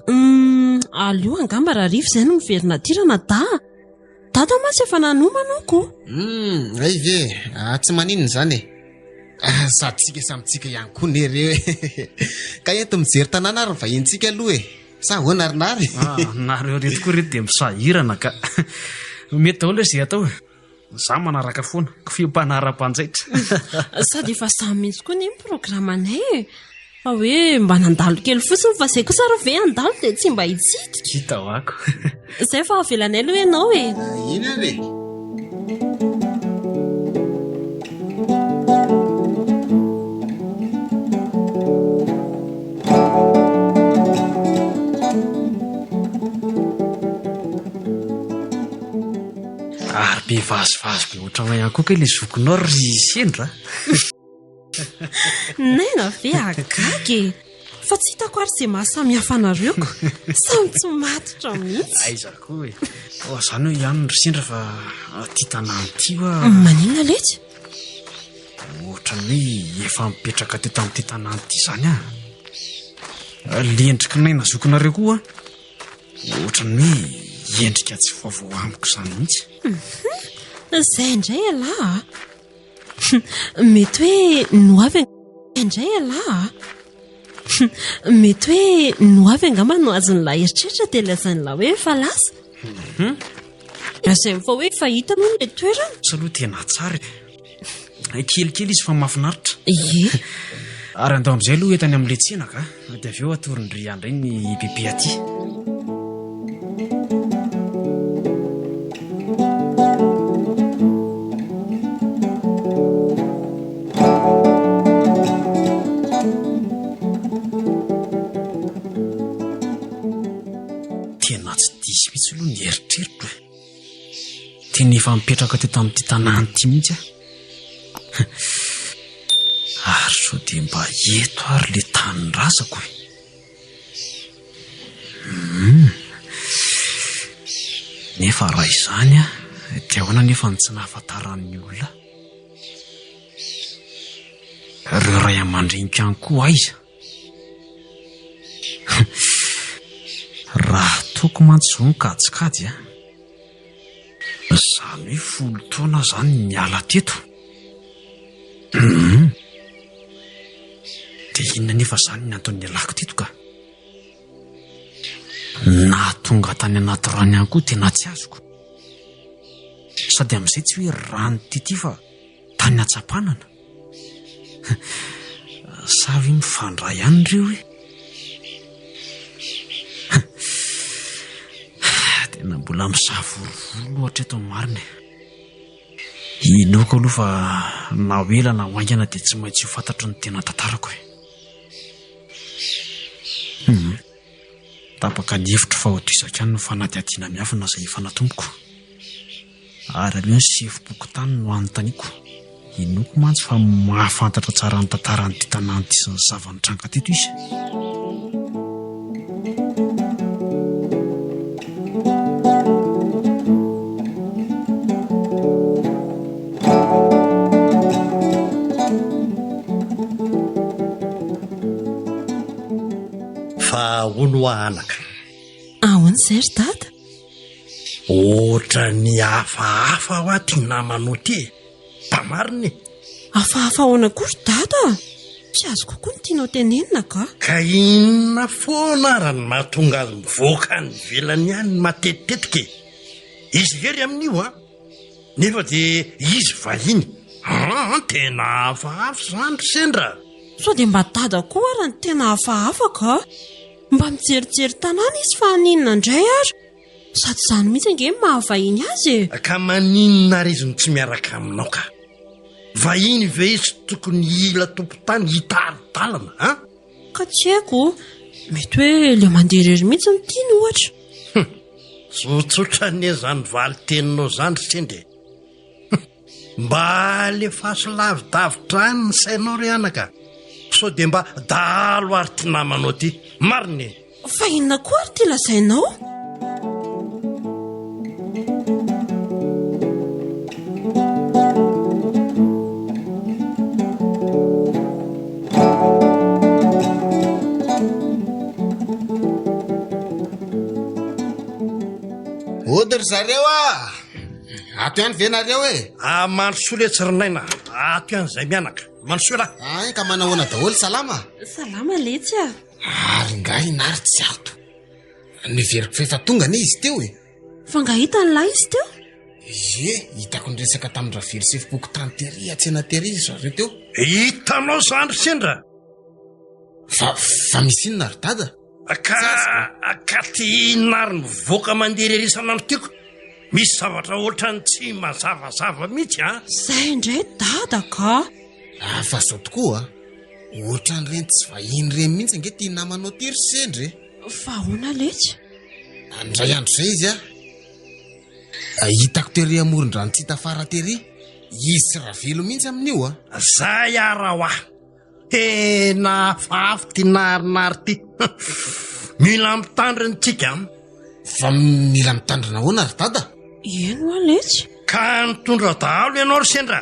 Hum, Aleo angamba Rahariva izay no miverina aty Ranadahy a! Dada mantsy efa nanomana ko. Hum, hay ve e! Ah, tsy maninona izany e! Ah, sady tsika samy tsika ihany koa ne reo e! Ka ento mijery tanàna ary ny vahinintsika aloha e! Sa ahoana ry Nary? Ah, nareo reto koa reto dia misahirana ka. Mety daholo izay atao e. Za manaraka foana, kofehy mpanara-panjaitra. Sady efa samy mihitsy koa anie ny programanay e. Fa hoe mba nandalo kely fotsiny fa izay kosa ary ve handalo dia tsy mba hitsidika. Hita ho ako. Izay fa avelanay aloha ianao e. Eny ary e. Ary be vazivazy be ohatranao ihany koa kay ilay zokinao ry Sendra a. Naina ve hahagaga e! Fa tsy hitako ary izay maha samy hafa anareo ko! Samy tsy matotra mihitsy. Aiza koa e! Oh, izany hoe ihany ry Sendra fa ity tanàna ity hoa. Maninona letsy? Ohatran'ny hoe efa mipetraka teto amin'ity tanàna ity izany aho. Ilay endriky Naina zokinareo koa Ohatran'ny hoe endrika tsy vaovao amiko izany mihitsy. Izay indray ialahy a! Mety hoe ny ho avy indray ialahy a! Mety hoe ny ho avy angamba no azon'ilay eritreritra dia lazain'ilay hoe efa lasa. Lazainy fa hoe efa hita moa ilay toerana. Sa aloha tena tsara e. Kelikely izy fa mahafinaritra. Ie. Ary andao amin'izay aloha entany amin'ilay tsena ka. Dia avy eo atoron-dry indray ny bebe aty. Tena tsy diso mihitsy aloha ny eritreritro e. Tena efa nipetraka teto amin'ity tanàna ity mihitsy aho. Ary sao dia mba eto ary ilay tanindrazako e? Hum. Nefa raha izany dia ahoana anefa no tsy nahafantaran'ny olona ahy? Ireo ray aman-dreniko ihany koa aiza? Raha ataoko mantsy izao ny kajikajy an! Izany hoe folo taona aho izany niala teto. Hum! Dia inona anefa izany ny antony nialako teto ka? Nahatonga tany anaty rano ihany koa tena tsy azoko. Sady amin'izay tsy hoe rano tity fa tany Antsapanana. Sa ve mifandray ihany ireo e? Tena mbola misavorovoro aloha hatreto ny marina e. Inoako aloha fa na ho ela na ho haingana dia tsy maintsy ho fantatro ny tena tantarako e. Hum. Tapaka ny hevitro fa ho tohizako ihany ny fanadihadiana miafina izay efa natomboko. Ary aleo ny sefom-pokontany no anontaniako. Inoako mantsy fa mahafantatra tsara ny tantaran'ity tanàna ity sy ny zava-nitranga teto izy. Fa hono hoa anaka. Ahoana izay ry dada? Ohatran'ny hafahafa hoa ty namanao ty e! Mba marina e! Hafahafa ahoana koa ry dada a! Tsy azoko koa ny tianao tenenina ka! Ka inona foana ara no mahatonga azy mivoaka any ivelany any matetitetika e? Izy irery amin'io an! Nefa dia izy vahiny. An, tena hafahafa izany ry sendra! Sao dia mba dada koa ara no tena hafahafa ka! Mba mijerijery tanàna izy fa haninona indray ary? Sady izany mihitsy ange no maha vahiny azy e! Ka maninona ary izy no tsy miaraka aminao ka? Vahiny ve izy tokony hila tompon-tany hitari-dalana an? Ka tsy haiko, mety hoe ilay mandeha irery mihitsy no tiany ohatra. Hum! Tsotsotra anie izany valin-teninao izany ry Sendra e! Mba alefaso lavidavitra any ny sainao ry anaka sao dia mba dahalo ary ty namanao ty. Marina e! Fa inona koa ary ty lazainao? Ody ry zareo a! Ato ihany ve nareo e? Ah, mandrosoa letsy ry Naina, ato ihany izay mianaka. Mandrosoa lahy. Ay, ka manahoana daholo, salama? Salama letsy a! Ary ngahy nary tsy ato. Noheveriko fa efa tonga anie izy teo e. Fa nga hitan'ny lahy izy teo? Ie, hitako niresaka tamin-dRavelo sefom-pokontany tery an-tsena tery izy zareo teo. Hitanao izany ry sendra? Fa, fa misy inona ry dada? Ka, ka ty inona ary mivoaka mandeha irery isan'andro tiako? Misy zavatra ohatran'ny tsy mazavazava mihitsy an! Zay indray dada ka! Ah, fa zao tokoa a! Ohatran'ireny tsy vahiny ireny mihitsy ange ity namanao ity ry sendra e! Fa ahoana letsy? Indray andro izay izy a, hitako tery amoron-drano tsy hita fara tery, izy sy Ravelo mihitsy amin'io a! Zay ara hoa! Tena hafahafa ity narinary ity. Mila mitandrina tsika an. Fa mila mitandrina ahoana ry dada? Eny hoa letsy. Ka nitondra dahalo ianao ry sendra.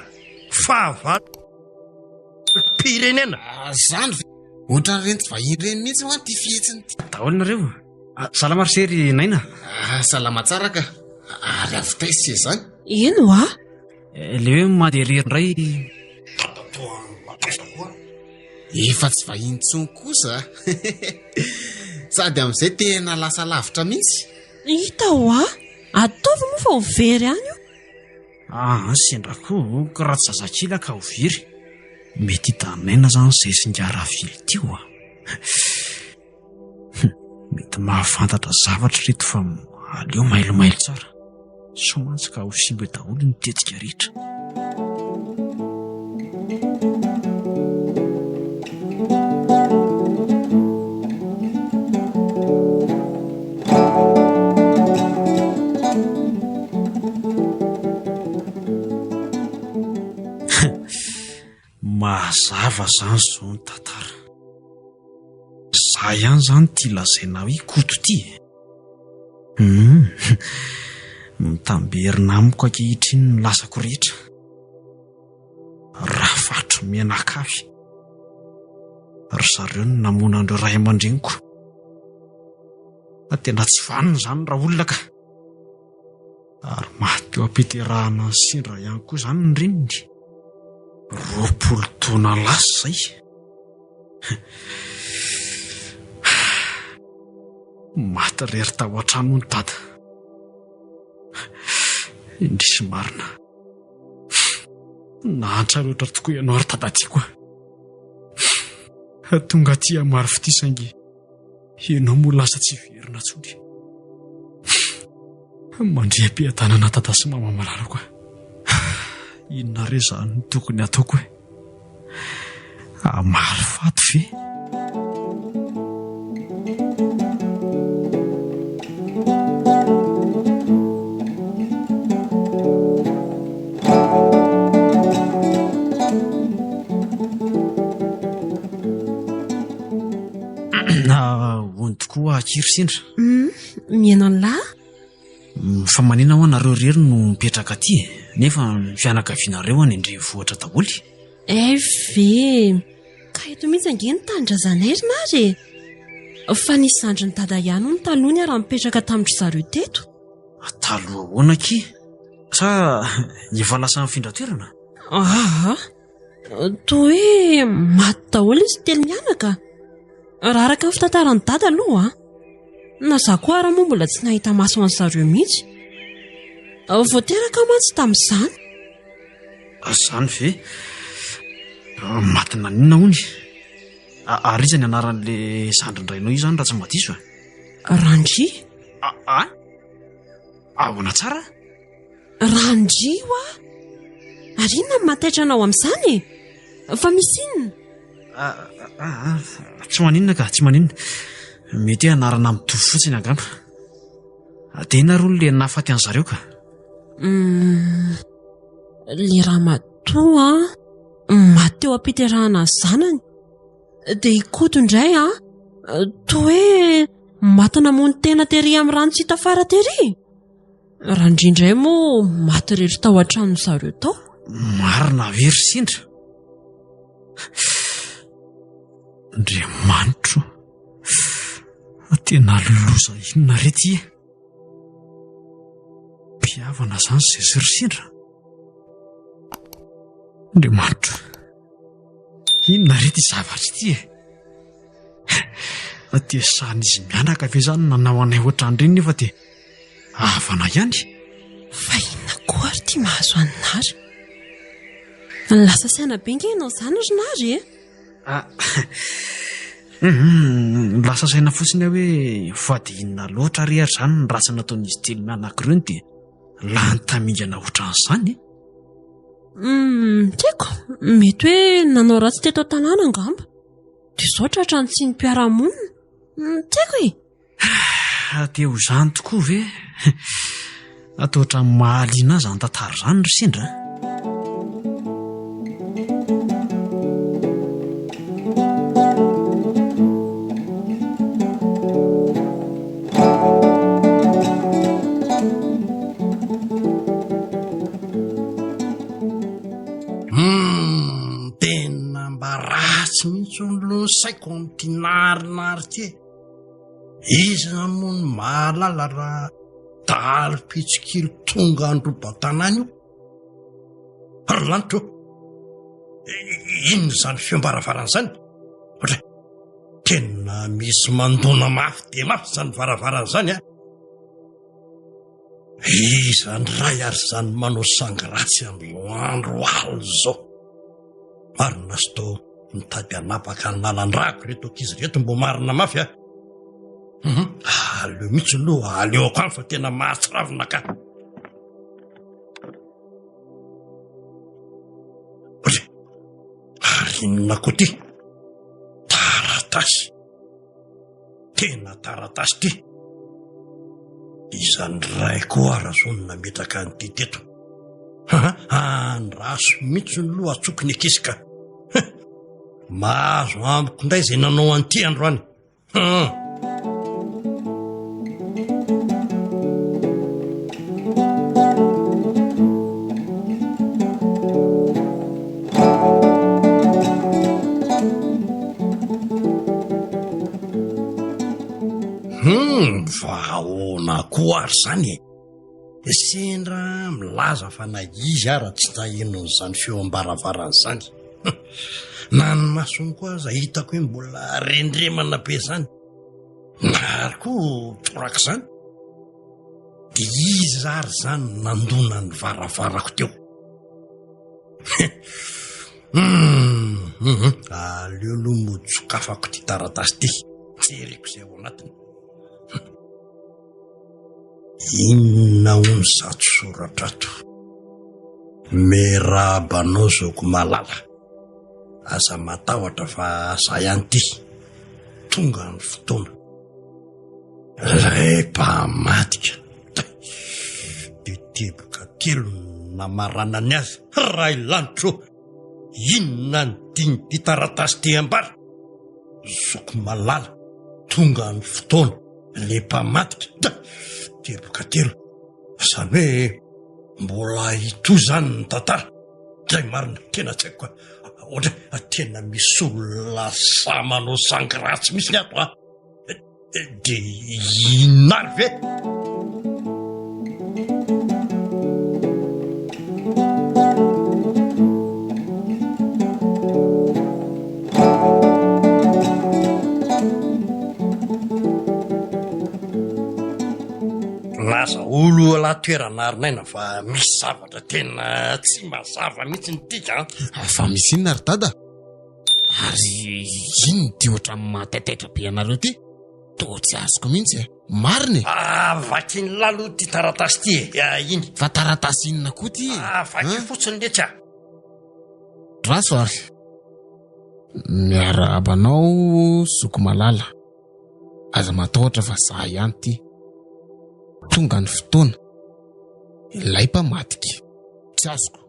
Fahavalom-pirenena. Ah, zany ve? Ohatran'ireny tsy vahiny ireny mihitsy hoa ity fihetsiny ity. Daholo nareo. Ah, salama ry se ry Naina. Ah, salama tsara ka. Ary avy taiza se zany? Eny hoa. Eh, le hoe mandeha irery indray. Efa tsy vahiny intsony kosa. Sady amin'izay tena lasa lavitra mihitsy. Hita hoa. Ataovy moa fa ho very any io. Ah, sendra koa ka raha tsy zazakely ka ho very. Mety hitan'aina zany izay singa ravily ity hoa. Mety mahafantatra zavatra ireto fa aleo mailomailo tsara. Sao mantsy ka ho simba daholo ny tetika rehetra. Mazava zany zao ny tantara. Za ihany zany ity lazaina hoe Koto ity e. Hum, mitamberina amiko ankehitriny ny lasako rehetra. Rafatro mianakavy. Ry zareo no namono an'ireo ray aman-dreniko. Fa tena tsy vanona izany raha olona ka. Ary maty teo am-piterahana an'i Sindra ihany koa izany ny reniny. 20 taona lasa izay. Maty irery tao an-trano hono dada. Indrisy marina. Nahantra loatra tokoa ianao ry dada tiako a. Tonga aty hamary fitia saingy ianao moa lasa tsy hiverina intsony. Mandria am-piadanana dada sy mama malalako a. Inona re izany no tokony hataoko e? Hamaly faty ve? Hono tokoa akia ry sendra. Mihaino an'lah? Fa manina hoa nareo irery no mipetraka aty e? Nefa ny fianakavianareo any an-drenivohitra daholo. Hay ve! Ka eto mihitsy ange ny tanindrazanay ry Nary e! Fa nisy zandrin'i Dada ihany hono taloha niara-nipetraka tamin-dry zareo teto. Taloha ahoana akia? Sa efa lasa nifindra toerana? Aa! Toa hoe maty daholo izy telo mianaka. Raha araka ny fitantaran'i Dada aloha an. Na izaho koa ara moa mbola tsy nahita maso an-dry zareo mihitsy. Vao teraka aho mantsy tamin'izany. Izany ve? Maty naninona hono? Ary iza ny anaran'ilay zandrin-drainao io izany raha tsy mba diso e? Randria. Aa? Ahoana tsara? Randria hoa! Ary inona no mahataitra anao amin'izany e? Fa misy inona? Aa, tsy maninona ka, tsy maninona. Mety hoe anarana mitovy fotsiny angamba. Dia inona aloha ilay nahafaty an-dry zareo ka? Ilay ramatoa maty teo am-piterahana ny zanany. Dia i Koto indray an, toa hoe maty namono tena tery amin'ny rano tsy hita fara tery. Randria indray moa maty irery tao an-tranony zareo tao. Marina ve ry Sindra? Andriamanitro, tena loza inona re ty e? Mpihavana izany izay sy ry Sindra? Andriamanitra, inona re ity zavatra ity e? Dia sahin'izy mianaka ve izany nanao anay ohatran'ireny nefa dia havana ihany? Fa inona koa ary ity mahazo an'i Nary? Lasa saina be nge ianao izany ry Nary e! Ah, hum, lasa saina fotsiny aho hoe fa dia inona loatra re ary izany ny ratsy nataon'izy telo mianaka ireo dia lany tamingana ohatran'izany e? Hum, tsy haiko, mety hoe nanao ratsy teto an-tanàna angamba. Dia izao tratran'ny tsiny mpiara-monina. Hmm, tsy haiko e. Ah, dia ho izany tokoa ve? Atao ohatran'ny mahaliana ahy izany tantara izany ry sendra. Hmm, tena mba ratsy mihitsy hono aloha ny saiko amin'ity narinary ity e. Iza moa no mahalala raha dahalo mpitsikilo tonga handroba tanàna io? Ry lanitra ô, inona izany feom-baravarana izany? Ohatra tena misy mandona mafy dia mafy izany varavarana izany a. Iza indray ary izany manao sangy ratsy amin'izao andro alina izao? Marina sy toa mitady hanapaka ny lalan-drako ireto ankizy ireto mbo marina mafy a. Mhm. Aleo mihitsy aloha, aleoko any fa tena mahatsiravina ka. Ry, ary inona koa ty? Taratasy. Tena taratasy ity. Izany ray koa ara zao no nametraka an'ity teto. Andraso mihitsy ny loha atsoky ny ankizy ka. Mahazo amiko indray izay nanao an'ity androany. Hum, fa ahoana koa ary izany e? Sendra milaza fa na izy ara tsy naheno an'izany feo am-baravarana izany. Na ny masony koa aza hitako hoe mbola rendremana be izany. Ary koa torak'izany. Dia iza ary izany nandona ny varavarako teo? Hum, aleo aloha mody sokafako ity taratasy ity, jereko izay ao anatiny. Inona hono izato soratra ato? Miarahaba anao zoko malala. Aza matahotra fa za ihany ity. Tonga ny fotoana. Ilay mpamadika. Dia teboka telo no namaranany azy. Ray lanitro ô! Inona ny tian'ity taratasy ity ambara? Zoky malala, tonga ny fotoana, le mpamadika, teboka telo. Izany hoe mbola hitohy izany ny tantara. Zay marina, tena tsy haiko ka. Ohatra tena misy olona sahy manao sangy ratsy mihitsy ny ato a. Dia inona ary ve? Lasa olo lahy toerana arinaina fa misy zavatra tena tsy mazava mihitsy ny tika an. Fa misy inona ry dada? Ary inona ity ohatran'ny mahataitaitra be anareo ity? Toa tsy azoko mihitsy e. Marina e. Ah, vakin'ny lalo ity taratasy ity e. Ah, iny. Fa taratasy inona koa ity e? Ah, vakio fotsiny letsy a. Raso ary. Miarahaba anao zoky malala. Aza matahotra fa za ihany ity. Tonga ny fotoana. Ilay mpamadika. Tsy azoko.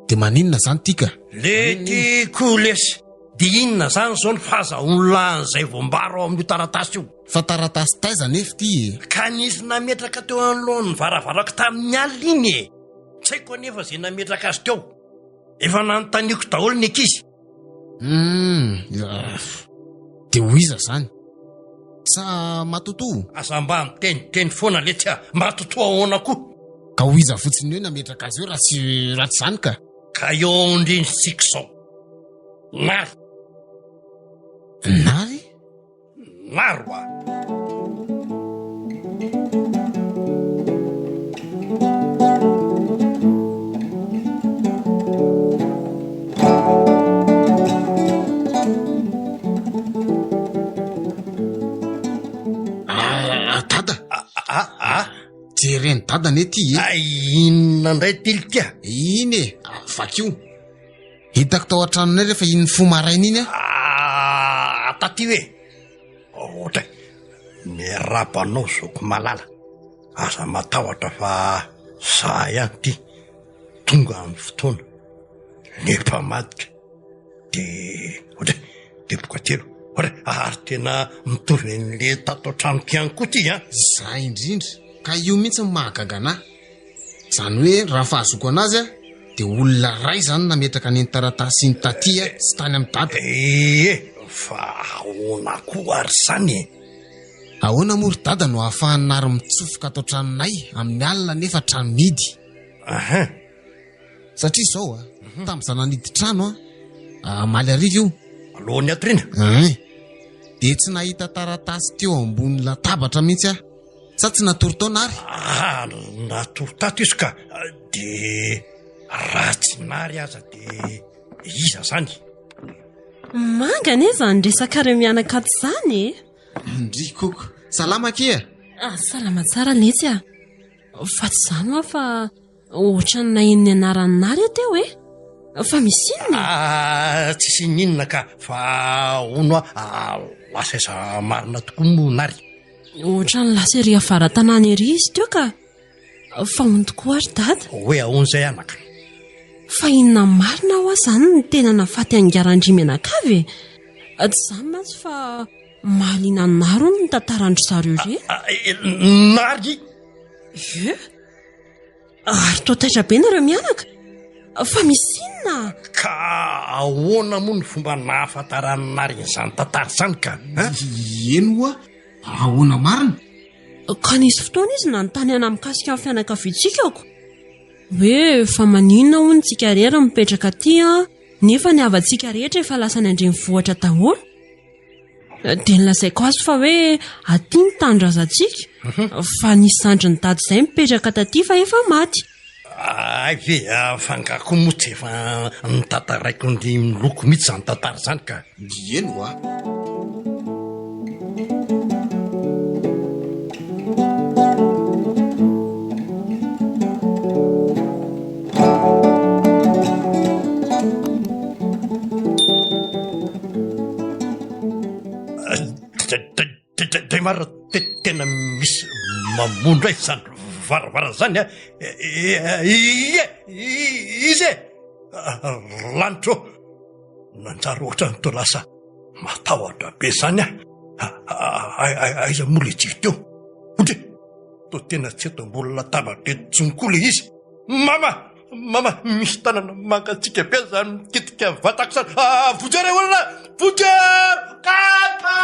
Dia maninona zany ty ka? Lety ko lesy, dia inona zany zao ny fahazahoan'lah an'izay voambara ao amin'io taratasy io? Fa taratasy taiza anefa ity e? Ka nisy nametraka teo anoloan'ny varavarako tamin'ny alina iny e! Tsy haiko anefa izay nametraka azy teo. Efa nanontaniako daholo ny ankizy. Hum, dia ho iza zany? Sa matotoa? Aza mba miteniteny foana letsy a! Matotoa ahoana koa? Ka ho iza fotsiny eo nametraka azy eo raha tsy raha tsy izany ka. Ka eo indrindra isika izao. Nary. Nary? Nary wa. Ah, dada. Ah, ah, ah. Jeren'i dada anie ty e. Ay, inona indray ty lika? Iny e, ah, vakio. Hitako tao an-tranonay rehefa iny nifoha maraina iny aho. Ah, taty hoe. Ohatra, miarahaba anao zoko malala. Aza matahotra fa za ihany ty. Tonga amin'ny fotoana. Ny mpamadika. De ohatra, teboka telo. Ohatra, ary tena mitovy an'le tato an-tranoko ihany koa ty an. Za indrindra. Ka io mihitsy no mahagaga anah. Izany hoe raha ny fahazoako anazy dia olona iray izany nametraka an'iny taratasy iny taty sy tany amin'i dada. Ee, fa ahoana koa ary izany e? Ahoana moa ry dada no ahafahan'i Nary mitsofoka ato an-tranonay amin'ny alina nefa trano mihidy? Aha. Satria izao a, tamin'izaho nanidy trano a, omaly hariva io. Alohan'ny hatoriana? Ein. Dia tsy nahita taratasy teo ambony latabatra mihitsy aho. Sa tsy natory tao Nary? Ah, natory tato izy ka. Dia raha tsy Nary aza dia iza zany? Manga anie izany resakareo mianaka ato izany e! Ndry koko. Salama akia? Ah, salama tsara letsy a. Fa tsy izany hoa fa ohatran'ny naheno ny anaran'i Nary aho teo e. Fa misy inona e? Ah, tsisy inona ka. Fa hono aho, lasa aiza marina tokoa moa Nary? Ohatran'ny lasa ery avara-tanàna ery izy teo ka. Fa hono tokoa ary dada? Hoe ahoana izay anaka? Fa inona marina hoa izany no tena nahafaty an'i Ngarandria mianakavy e? Tsy izany mantsy fa mahaliana anà hono ny tantaran-dry zareo ireny. Nary! Ie? Ary toa taitra be nareo mianaka? Fa misy inona? Ka ahoana moa ny fomba nahafantaran'i Nary an'izany tantara izany ka? Eny ho'a, ahoana marina? Ka nisy fotoana izy nanontany anà mikasika ny fianakaviantsika ko. Hoe fa maninona hono tsika irery no mipetraka aty an, nefa ny havantsika rehetra efa lasa any an-drenivohitra daholo. Dia nolazaiko azy fa hoe aty ny tanindrazantsika, fa nisy zandrin'i dada izay mipetraka taty fa efa maty. Hay ve, fa angaha koa moa tsy efa notantaraiko ny miloko mihitsy izany tantara izany ka. Eny hoa. Dray marina tena misy mamono indray izany varavarana izany a! Ie! Izy e! Lanitra ô! Nanjary ohatran'ny toa lasa matahotra be izany aho. Aiza moa ilay jiro teo? Ondry! Toa tena tsy eto ambony latabatra eto intsony koa ilay izy. Mama! Mama, misy tanana mangatsiaka be zany mikitika vatako zany. Ah, vonjeo re olona! Vonjeo! Kaka!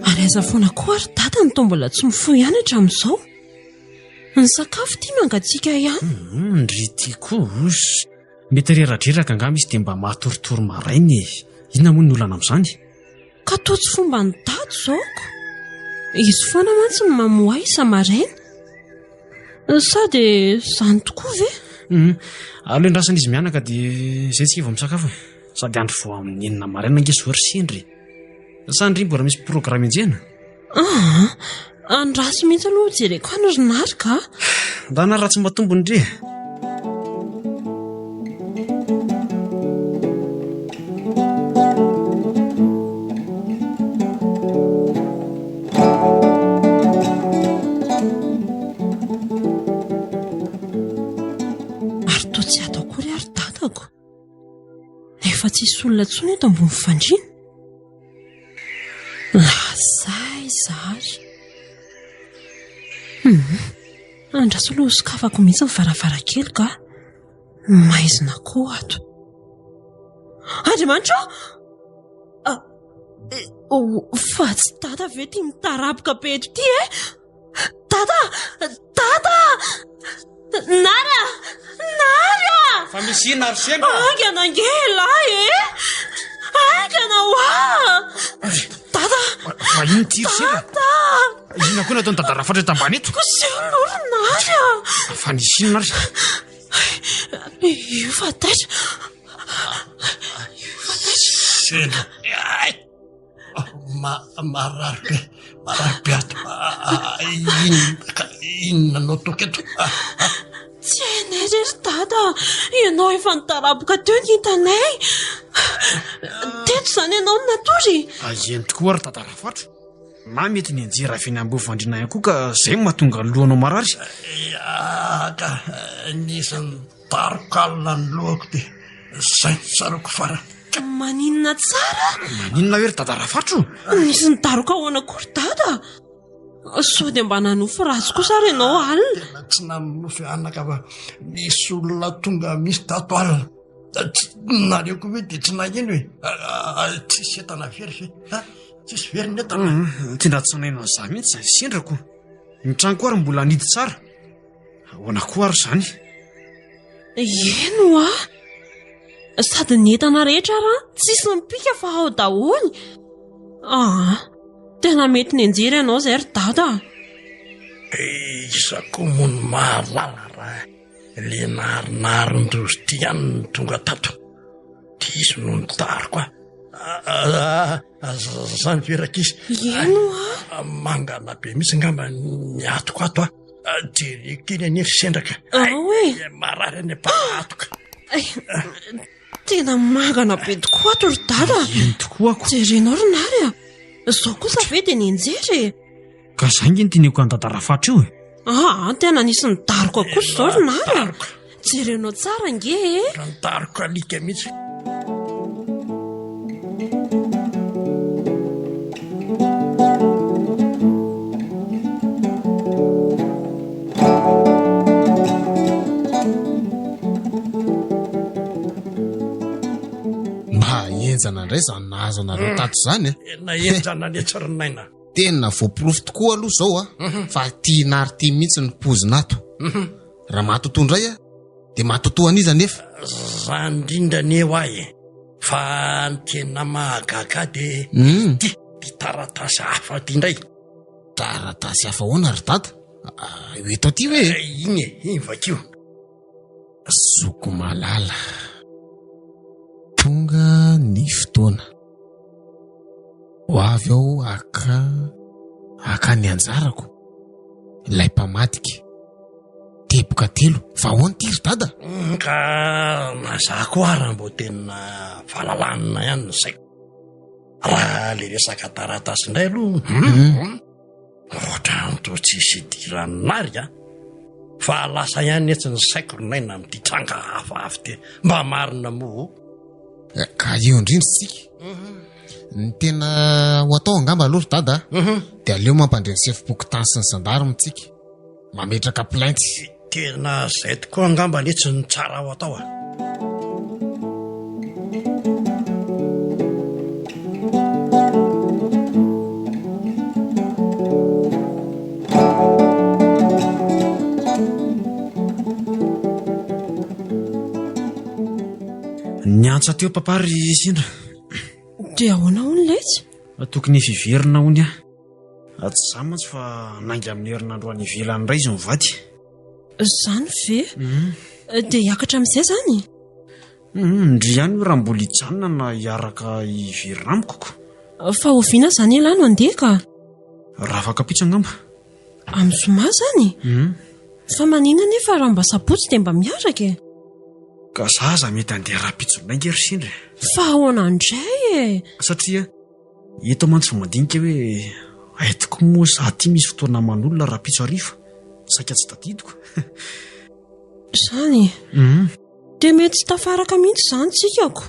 Ary aiza foana koa ary dada no toa mbola tsy mifoha ihany hatramin'izao? Ny sakafo ity mangatsiaka ihany. Hum, ndry ty koa ozy. Mety reradreraka angamba izy dia mba matoritory maraina e. Inona moa ny olana amin'izany? Ka toa tsy fomban'i dada izao ko. Izy foana mantsy no mamoha ahy isa-maraina. Sa dia izany tokoa ve? Hum, aleo endrasana izy mianaka dia izay tsika vao misakafo e. Sady andro vao amin'ny enina maraina ange izao ry sendra e. Sa ndry mbola misy programme enjehina? Aa, andraso mihitsy aloha jereko any ry Nary ka. Ndana raha tsy mba tombony ndry. Ary toa tsy ato akory ary dadako. Efa tsisy olona intsony eto ambony fandriana. Lasa. Aiza ary? Hum, andraso aloha hosokafako mihitsy ny varavarankely ka. Maizina koa ato. Andriamanitra ô! Ah, eh, oh, fa tsy dada ve ty mitaraboka be eto ty e? Dada! Dada! Nara! Nara! Fa misy inona ry sendra? Haingana ange lahy e! Haingana hoa! Dada! Fa inona ty ry sendra? Dada! Inona koa nataon'i Dada Rafatra eto ambany eto? Koseho aloha ry Nara! Fa nisy inona ary? Io fa taitra! Io fa taitra! Sendra! Ay! Marary be, marary be ato. Inona ka inona no ataoko eto? Tsy hainay re ry dada, ianao efa nitaraboka teo ny hitanay. Teto izany ianao no natory? Eny tokoa ry dada Rafatro. Na mety nianjera avy eny Ambovandriana ihany koa ka izay no mahatonga ny lohanao marary. Ya ka, nisy Daroka alina ny lohako dia zay no tsaroako farany. Maninona tsara? Maninona hoe ry dada Rafatro? Nisy nidaroka ahoana koa ry dada? Sao dia mba nanofy ratsy kosa ary ianao alina? Tena tsy nanonofy anaka fa nisy olona tonga misy tato alina. Nareo koa ve dia tsy naheno e? Tsisy entana very ve? Tsisy very ny entana? Tena tsy naheno an'izany mihitsy izany sendrako. Ny trano koa ary mbola nidy tsara. Ahoana koa ary izany? Eny hoa! Sady ny entana rehetra ara tsisy mipika fa ao daholo. Aa, tena mety nianjera ianao izay ry dada. Iza koa moa no mahalala raha le narinarin-drozy ity ihany no tonga tato. Dia izy no nitariko ahy. Zany ve rankizy? Eny hoa! Mangana be mihitsy angamba ny atoko ato a. Jereko kely anie ry sendra ka. Ao e! Marary any am-parahatoka. Tena mangana be tokoa ato ry dada. Eny tokoa ako. Jerenao ry Nary a. Izao kosa ve dia nianjera e? Ka zay nge no teneniko an'i dada Rafatra io e. Aa, tena nisy nidaroka kosa izao ry Nary a. Jerenao tsara ange e. Nidaroka alika mihitsy. Mba henjana indray izany nahazo anareo tato izany a. Tena henjana ny etsy ry Naina. Tena voaporofo tokoa aloha izao a fa tiana ary tia mihitsy ny pozina ato. Raha matotoa indray a dia matotoa an'iza anefa? Zany indrindra anie ho ahy e. Fa ny tena mahagaga ahy dia ity ity taratasy hafa ity indray. Taratasy hafa ahoana ry dada? Ah, io eto aty hoe? Iny e, iny vakio. Zoko malala. Tonga ny fotoana. Ho avy aho haka haka ny anjarako. Ilay mpamadika. Teboka telo. Fa ahoana ity ry dada? Mm, ka na za koa ary mbo tena valalanina ihany ny saiko. Raha le resaka taratasy indray aloha, mm. mm. Ohatran'ny toa tsisy idiran'i Nary a! Fa lasa ihany etsy ny saiko ry Naina amin'ity tranga hafahafa ity. Mba marina moa o? Eh, ka eo indrindra isika. Mhm. Ny tena ho atao angamba aloha ry dada mhm. dia aleo mampandre ny sefom-pokontany sy ny zandarma tsika. Mametraka plainte. Tena zay tokoa angamba letsy ny tsara ho atao a. Niantsa teo papa ry Sindra. Dia ahoana hono letsy? Tokony hiverina hono aho. Tsy izaho mantsy fa nainga amin'ny herinandro any ivelany indray izy mivady. Izany ve? Mhm. Dia hiakatra amin'izay izany? Mhm, ndry ihany io raha mbola hijanona na hiaraka hiverina amiko ko. Fa oviana izany ialahy no handeha ka? Raha afaka ampitso angamba. Amin'ny zoma izany? Mhm. Fa maninona anefa raha mba sabotsy dia mba miaraka e? Ka za aza mety handeha rahampitso indray nge ry sendra e. Fa ahoana indray e? Satria Eto mantsy vao mandinika hoe hay tokoa moa za ty misy fotoana aman'olona rahampitso hariva, saika tsy tadidiko. Zany? Mhm. Dia mety tsy tafaraka mihitsy izany tsika ko.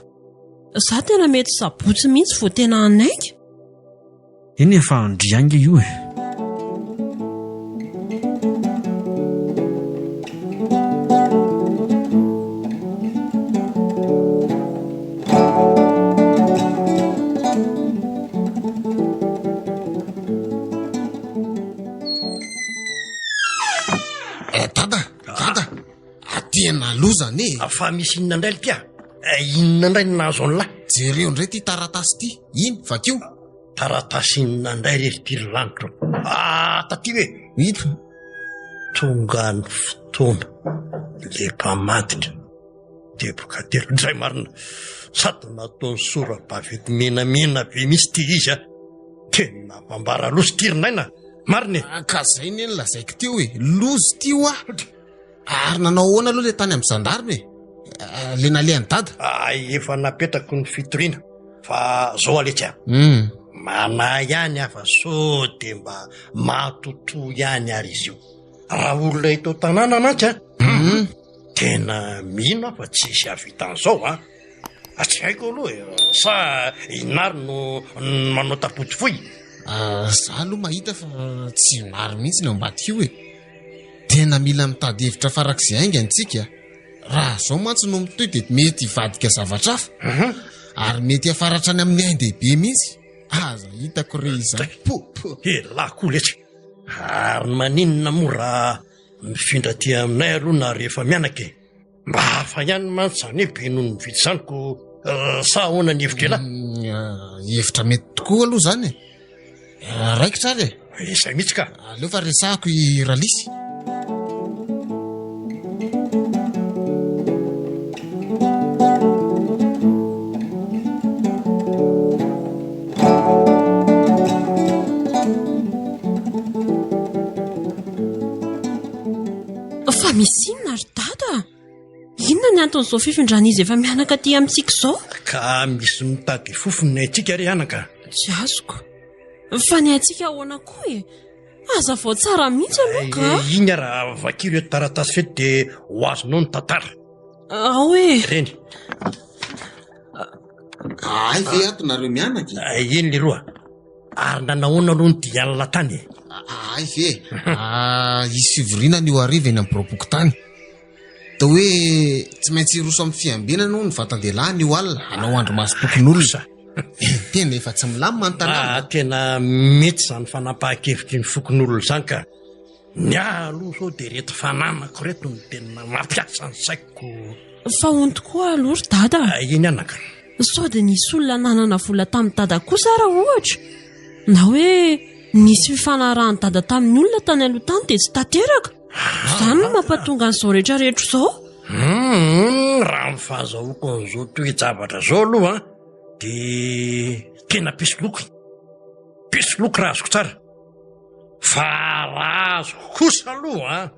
Za tena mety sabotsy mihitsy vao tena hanaiky. Eny e, fa ndry ange io e. Eh, dada, dada, tena loza anie e. Fa misy inona indray ity ah? Inona indray no nahazo an'lah? Jereo indray ity taratasy ity, iny, vakio. Taratasy inona indray re ry ity ry lanitro? Ah, taty hoe. Ito. Tonga ny fotoana, le mpamadika, teboka telo, indray marina, sady nataony sora-baventy menamena be mihitsy ity izy ah. Tena mpambara loza ity ry Naina, marina e. Ah, ka zay ne no lazaiko teo e, loza ity hoa. Ary nanao ahoana aloha le tany amin'ny zandarme e? Ah, le nalehan'i dada? Ah, efa napetrako ny fitoriana fa zao aletsy a. Mm. Manahy ihany aho fa sao de mba matotoa ihany ary izy io. Raha olona eto an-tanàna mantsy a, Mm. tena mino aho fa tsisy hahavita an'izao a. Ah, tsy haiko aloha e, sa i Nary no manao tapody fohy? Ah, za aloha mahita fa tsy i Nary mihitsy ny ao ambadika io e. Tena mila mitady hevitra farak'izay haingana isika. Raha izao mantsy no mitohy dia mety hivadika zavatra hafa. Mhm. Ary mety hiafara hatrany amin'ny ain-dehibe mihitsy. Aza hitako re izany. Po, po. Elah koa letsy. Ary maninona moa raha mifindra aty aminay aloha na rehefa mianaka e? Mba hafa ihany mantsy izany hoe be noho ny mividy izany ko eh, sa ahoana ny hevitr'elah? Mm, eh, hevitra mety tokoa aloha izany e. Eh, raikitra ary e. Izay mihitsy ka. Aleo fa resahako i Ralisy. Fa misy inona ry dada? Inona ny anton'izao fifindran'izy efa mianaka aty amintsika izao? Ka misy mitady fofony ny antsika ry anaka. Tsy azoko. Fa ny antsika ahoana koa e? Hazavao tsara mihitsy aloha ka. Eh, iny ara vakio ireto taratasy ireto dia ho azonao ny tantara. Ao e. Reny. Ay ve ato nareo mianaka e? Eh, eny leroa. Ary nanahoana aloha ny dian'la tany e? Ay ve? Ah, hisy fivoriana anio hariva eny amin'ny biraom-pokontany. Atao hoe tsy maintsy hiroso amin'ny fiambenana hono ny vatan-dehilahy anio alina, hanao andrimasom-pokonolona. Tena efa tsy milamina ny tanàna. Ah, tena mety izany fanapahan-kevitry ny fokonolona izany ka. Ny ahy aloha izao dia ireto fananako ireto no tena mampiasa ny saiko. Fa hono tokoa aloha ry dada. Ah, eny anaka. Sao dia nisy olona nanana vola tamin'i dada kosa ara ohatra? Na hoe nisy fifanarahan'i dada tamin'ny olona tany aloha tany dia tsy tanteraka? Izany no mampatonga an'izao rehetra rehetra izao. Hum, raha ny fahazahoako an'izao toe-javatra izao aloha dia tena mpisoloky. Mpisoloky raha azoko tsara. Fa raha azoko kosa aloha an.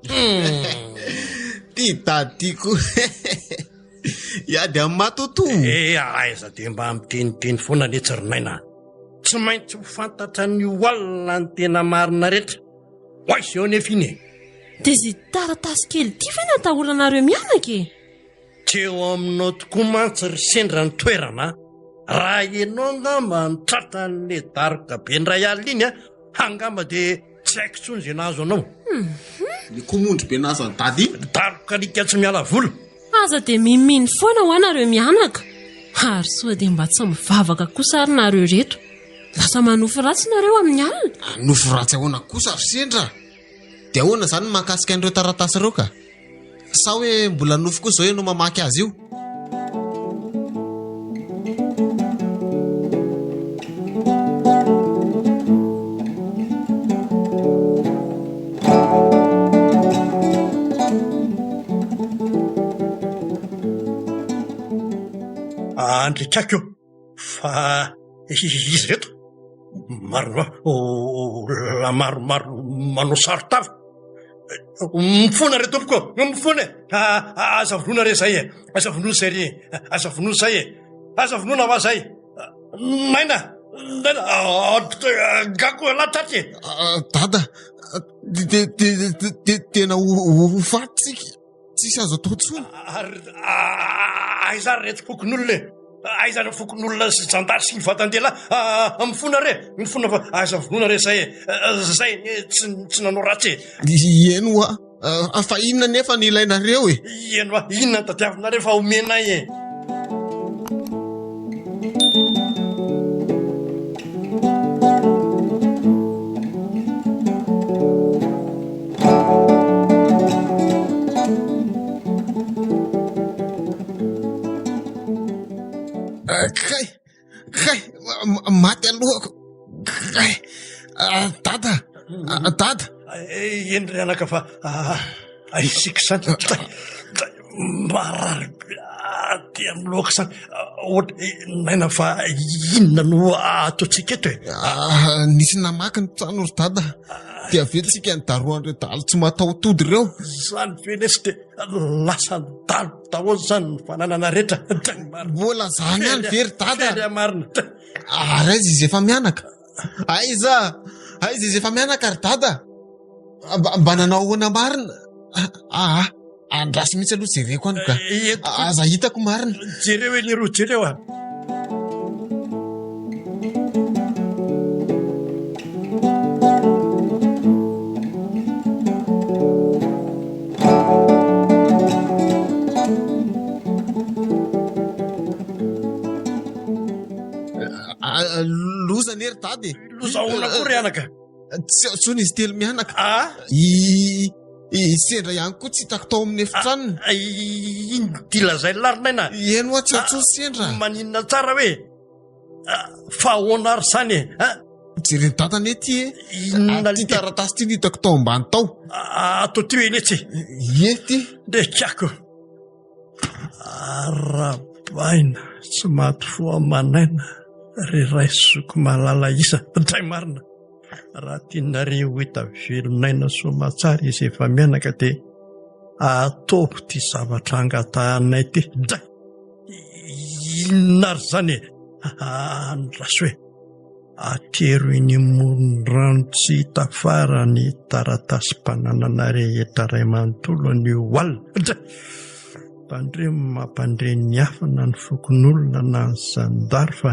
Ty dady ty koa. Hiady amin'ny matotoa. Eh, aiza dia mba miteniteny foana letsy ry Naina. Tsy maintsy ho fantatra ny ho alina ny tena marina rehetra. Ho aiza eo anefa iny e? Dia izay taratasy kely ity ve no atahoranareo mianaka e? Tsy eo aminao tokoa mantsy ry sendra ny toerana a! Raha ianao angamba no tratran'ilay daroka be indray alina iny a, angamba dia tsy haiko intsony izay nahazo anao. Ny komondry be nahazo an'i Dada iny? Daroka alika tsy miala vola. Aza dia mimino foana hoa nareo mianaka. Ary soa dia mba tsy mivavaka kosa ary nareo reto. Lasa manofy ratsy nareo amin'ny alina. Nofy ratsy ahoana kosa ry sendra? Dia ahoana izany ny mahakasika an'ireo taratasy ireo ka? Sa hoe mbola nofy koa izao ianao mamaky azy io? Andriakako fa izy ireto marina olona maromaro manao saron-tava. Mifona re tompoko, mifona e! Aza vonoina re zay e! Aza vonoina zay re! Aza vonoina zay e! Aza vonoina hoa zay! Naina! Naina! Gako ialahy tratry e! Dada, tena ho faty tsika, tsisy azo atao intsony. Ary aiza ary reto fokonolona e? Aiza ny fokonolona sy zandary sy ny vatan-dehilahy ah, mifona re, mifona fa aiza vonoina re zay e, zay anie tsy tsy nanao ratsy e. Eny hoa, ah, fa inona nefa ny ilainareo e? Eny hoa, inona ny tadiavinareo fa omenay e. Kay, kay, maty alohako. Kay, ah, dada, ah, dada. Eh, eny ry anaka fa ah, isika izany marary be aty amin'ny lohako izany. Ohatra, naina fa inona no ataontsika eto e? Nisy namaky ny trano ry dada. Dia avy eo tsika nidarohan'ireo dahalo tsy mataho-tody ireo. Izany ve lesy dia lasa dahalo daholo izany ny fananana rehetra. Mbola zany ihany ve ry dada? Fery marina. Ary aiza izy efa mianaka? Aiza? Aiza izy efa mianaka ry dada? Mba, mba nanao ahoana marina? Aa, andraso mihitsy aloha jereko any ka. Aza hitako marina. Jereo e leroa, jereo a. Loza anie ry dada e. Loza ahoana koa ry anaka? Tsy ao intsony izy telo mianaka. Ah? I i sendra ihany koa tsy hitako tao amin'ny efitranony. Ah, iny ty lazain'i Larinaina. Eny hoa tsy ao intsony sendra. Maninona tsara hoe? Ah, fa ahoana ary izany e? Ah? Jeren'i dada anie ty e. Inona Ty taratasy ty no hitako tao ambany tao. Ah, atao ty hoe letsy. Ie ty. Ndrekako. Arahabaina tsy maty fo aman'aina ry ray sy zoky malala isa. Dray marina. Raha tianareo ho hita velon'aina soamatsara izy efa mianaka dia ataovy ity zavatra angatahanay ity. Dray! Inona ary izany e? Andraso e! Atero eny amoron-drano tsy hita fara ny taratasim-pananana rehetra iray manontolo anio alina. Dray! Tandremo mampandre ny hafa na ny fokonolona na ny zandary fa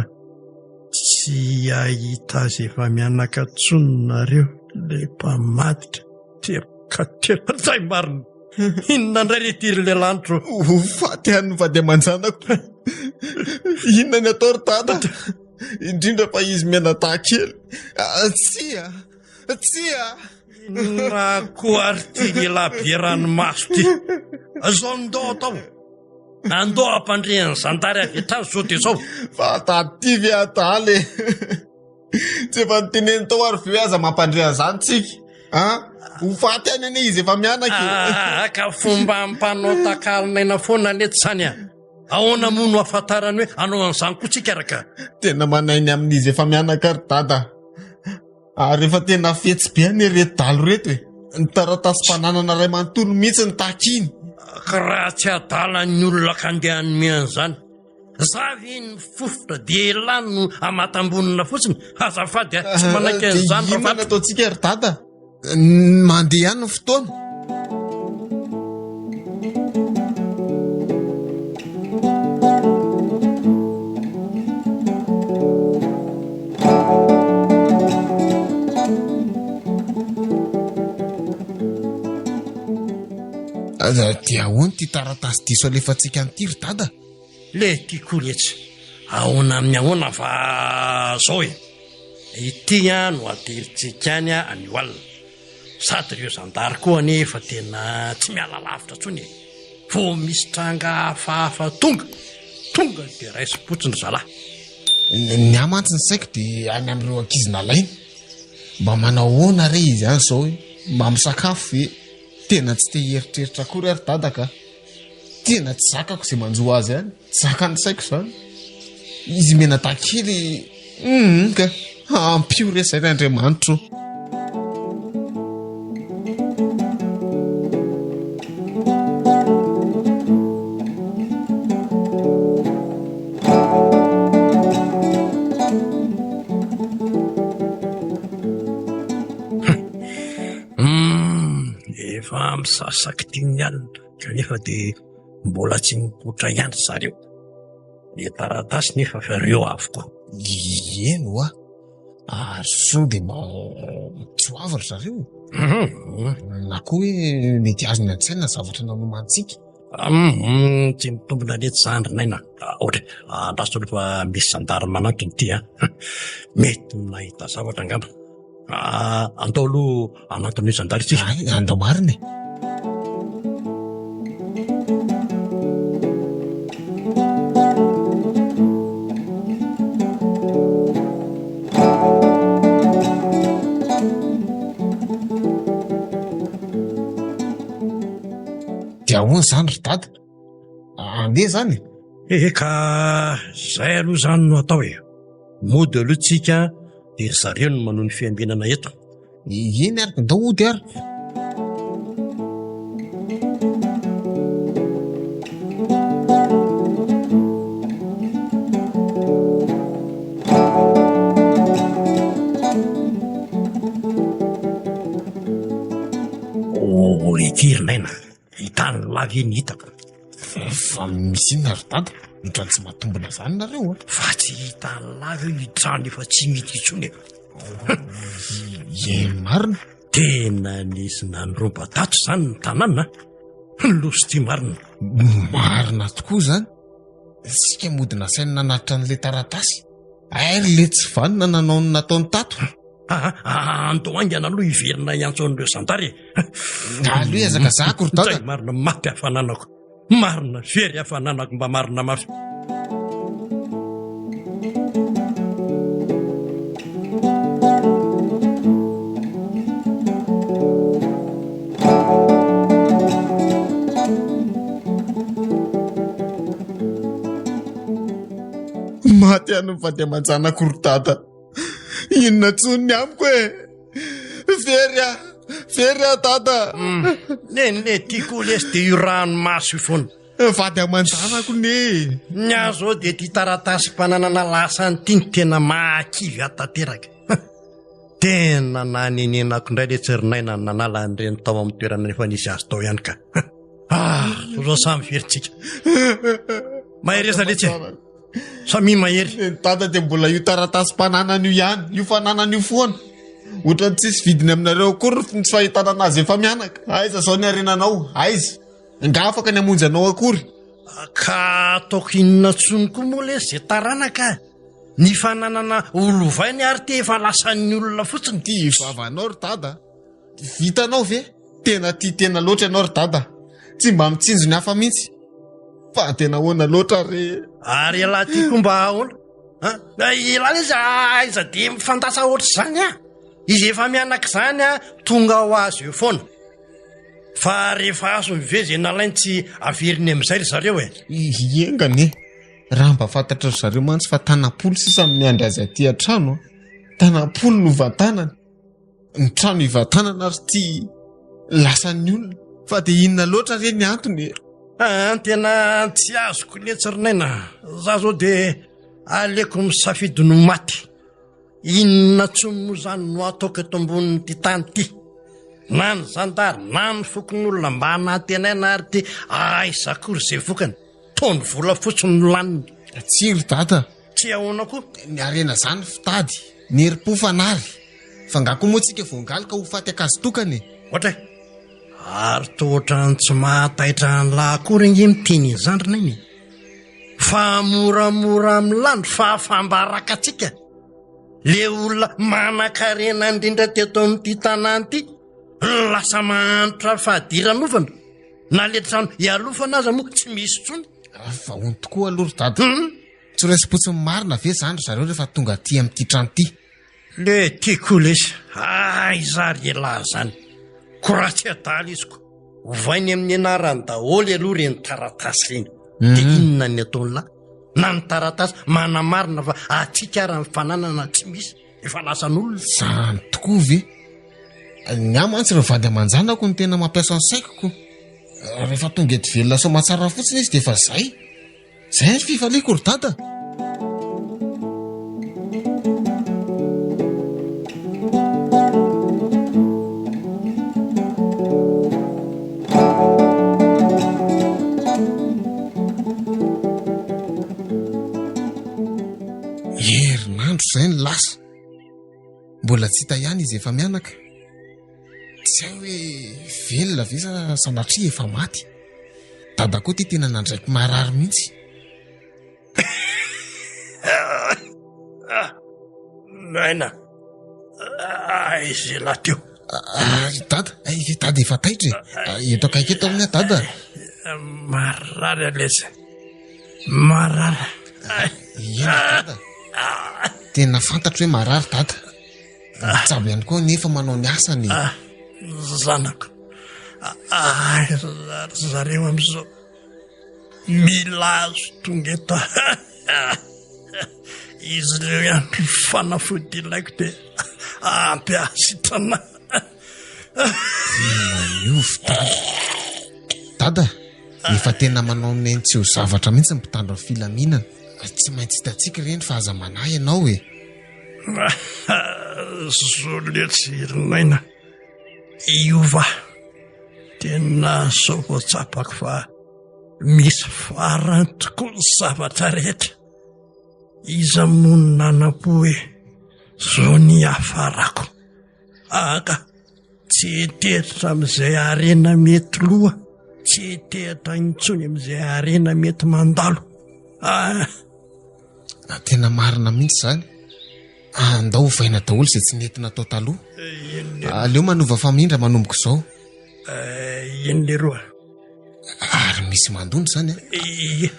tsy hahita azy efa mianaka intsony nareo le mpamadika teboka tena zay marina. Inona indray re ity ry lelanitro? Ho faty any ny vady aman-janako. Inona ny atao ry dada? Indrindra fa izy mianadahy kely. Ah, tsia, tsia. Inona koa ary ity lehilahy be ranomaso ity? Zao ndao atao. Andao hampandre ny zandary avy hatrany zao dia zao. Fa atady ve adala e? Tsy efa niteneny tao ary ve aza mampandre an'izany tsika? An? Ho faty any anie izy efa mianaka e. Ah, ka fomba mpanao takalon'aina foana anie tsy izany a. Ahoana moa no ahafantarany hoe hanao an'izany koa tsika raka? Tena manahy ny amin'izy efa mianaka ry dada. Ary efa tena fetsy be anie ireto dalo ireto e. Ny taratasim-pananana iray manontolo mihitsy no takiny. Ka raha tsy adala ny olona ka andeha hanome an'izany. Za ve ny mifofotra dia elah no amatam-bonona fotsiny? Azafady a, tsy manaiky an'izany Dia inona no ataontsika ry dada? Mandeha ihany ny fotoana. Dia ahoana ity taratasy diso alefantsika an'ity ry dada? Le tiako letsy, ahoana amin'ny ahoana fa zao e, ity no aterintsika any anio alina. Sady ireo zandary koa anie efa tena tsy miala lavitra intsony e. Vao misy tranga hafahafa tonga, tonga dia raisim-potsiny ry zalahy. Ny ahy mantsy ny saiko dia any amin'ireo ankizy nalaina. Mba manao ahoana re izy any izao e? Mba misakafo ve? Tena tsy te hieritreritra akory aho ry dada ka. Tena tsy zakako izay manjo azy any. Tsy zakan'ny saiko izany. Izy mianadahy kely hum ka. Ampio re izay ry Andriamanitro o. Hum, efa misasak'ity ny alina kanefa dia mbola tsy mipoitra ihany ry zareo. Le taratasy nefa fa reo avokoa. Eny hoa. Ary sao dia mba tsy ho avy ry zareo? Na koa hoe mety azony an-tsaina ny zavatra nanomantsika. Tsy mitombina letsy zany ry Naina. Ohatra hoe andraso aloha fa misy zandary manantona ity an. Mety nahita zavatra angamba. Andao aloha hanantona io zandary isika. Ay, andao marina e. Dia ahoana izany ry dada? Andeha izany e? Ehe ka izay aloha izany no atao e. Mody aloha tsika dia ry zareo no manohy ny fiambenana eto. Eny ary, ndao hody ary. Oh, ity ry Naina, hitany lahy ve ny hitako? Fa misy inona ry dada? Ohatran'ny tsy matombina izany nareo a. Fa tsy hitan'ny lahy ve io trano efa tsy mety intsony e? Ie marina. Tena nisy nandroba tato izany ny tanàna. Loza ity marina. Marina tokoa izany. Isika mody nasainy nanatitra an'ilay taratasy. Ary le tsy vanona nanao ny nataony tato. Andao haingana aloha hiverina hiantso an'ireo zandary e. Aleo hiazakazahako ry dada. Dray marina maty hafananako. Marina very hafananako mba marina mafy. Maty ihany ny vady aman-janako ry dada. Inona intsony ny amiko e? Very aho, very aho dada. Hmm. Neny le tiako lesy dia io ranomaso io foana. Vady aman-janako ne. Ny ahy zao dia ity taratasim-pananana lasany ity no tena mahakivy ahy tanteraka. Tena nanenenako indray le tsy ry Naina nanala an'ireny tao amin'ny toerana efa nisy azy tao ihany ka. Ah, zao samy verintsika. Mahereza letsy e. Samia mahery. Ny dada dia mbola io taratasim-pananana io ihany, io fananana io foana. Ohatran'ny tsisy vidiny aminareo akory ny tsy fahitana anazy efa mianaka. Aiza izao ny harenanao? Aiza? Nga afaka ny hamonjy anao akory? Ka ataoko inona tsony koa moa lesy zay taranaka? Ny fananana ho lovainy ary ty efa lasan'ny olona fotsiny. Ty vavanao ry dada. Vitanao ve? Tena tia tena loatra ianao ry dada. Tsy mba mitsinjo ny hafa mihitsy. Fa tena ahoana loatra re? Ary ialahy ty koa mba ahoana? An? Ialahy izy aiza dia mifandasa ohatr'izany ah? Izy efa mianaka izany ah, tonga ho azy eo foana. Fa rehefa azony ve izay nalainy tsy averiny amin'izay ry zareo e? Enga anie. Raha mba fantatry ry zareo mantsy fa tanam-polo sisa no miandry azy aty an-trano. Tanam-polo no vantanany. Ny trano ivantanana ary ity lasan'ny olona. Fa dia inona loatra re ny antony e? Ah, tena tsy azoko letsy ry Naina. Za zao dia aleoko misafidy no maty. Inona tsony moa zany no ataoko eto ambonin'ity tany ity? Na ny zandary na ny fokonolona mba anantenaina ary ity aiza akory izay vokany. Toa ny vola fotsiny no laniny. Tsia ry dada. Tsy ahoana koa? Ny harena zany fitady, ny herim-po fanary. Fa nga koa moa tsika voangaly ka ho faty ankazo tokana e? Ohatra e! Ary toa ohatran'ny tsy mahataitra an'lah akory ange miteny an'izany ry Naina e! Fa moramora amin'lah ny fahafaham-baraka antsika. Le olona manan-karena indrindra teto amin'ity tanàna ity lasa mahantra fahadiranovana. Na le trano ialofana aza moa tsy misy intsony. Fa hono tokoa aloha ry dada. Tsy raisim-potsiny marina ve izany ry zareo rehefa tonga aty amin'ity trano ity? Le tiako lesy, aiza ary elah zany? Ko raha tsy adala izy ko, ovainy amin'ny anarany daholo aloha ireny taratasy ireny. De inona ny ataon'lah? Na ny taratasy manamarina fa atsika ary ny fananana tsy misy, efa lasan'olona. Zany tokoa ve? Ny ahy mantsy ireo vady aman-janako no tena mampiasa ny saiko ko. Rehefa tonga eto velona soamatsara fotsiny izy dia efa zay. Zay ny fifaliako ry dada. Mbola tsy hita ihany izy efa mianaka. Tsy hay hoe velona ve sa sanatria efa maty. Dada koa ity tena nandraiko marary mihitsy. Naina, aiza ialahy teo? Ah, dada, ay, dada efa taitra e. Ah, eto akaiky eto amin'ny dada. Marary alesy. Marary. Eny dada. Tena fantatro hoe marary dada. Mitsabo ihany koa nefa manao ny asany. Ah, zanako. Aiza ry zareo amin'izao? Mila azy tonga eto. Izy ireo ihany no fanafody ilaiko dia ampy ahy sitrana. Tena miovy dada. Dada, efa tena manao neny tsy ho zavatra mihitsy ny mpitandro ny filaminana. Tsy maintsy hitantsika ireny fa aza manahy ianao e. Zo letsy ry Naina. Hiova. Tena zao vao tsapako fa misy farany tokoa ny zavatra rehetra. Iza moa no nanam-po hoe zao ny hiafarako. Aka, tsy hiteritra amin'izay harena mety loha, tsy hiteritra intsony amin'izay harena mety mandalo. Ah! Tena marina mihitsy izany. Andao ovaina daholo izay tsy nety natao taloha. Aleo manova famindra manomboka izao. Eny leroa. Ary misy mandona izany a? Ia,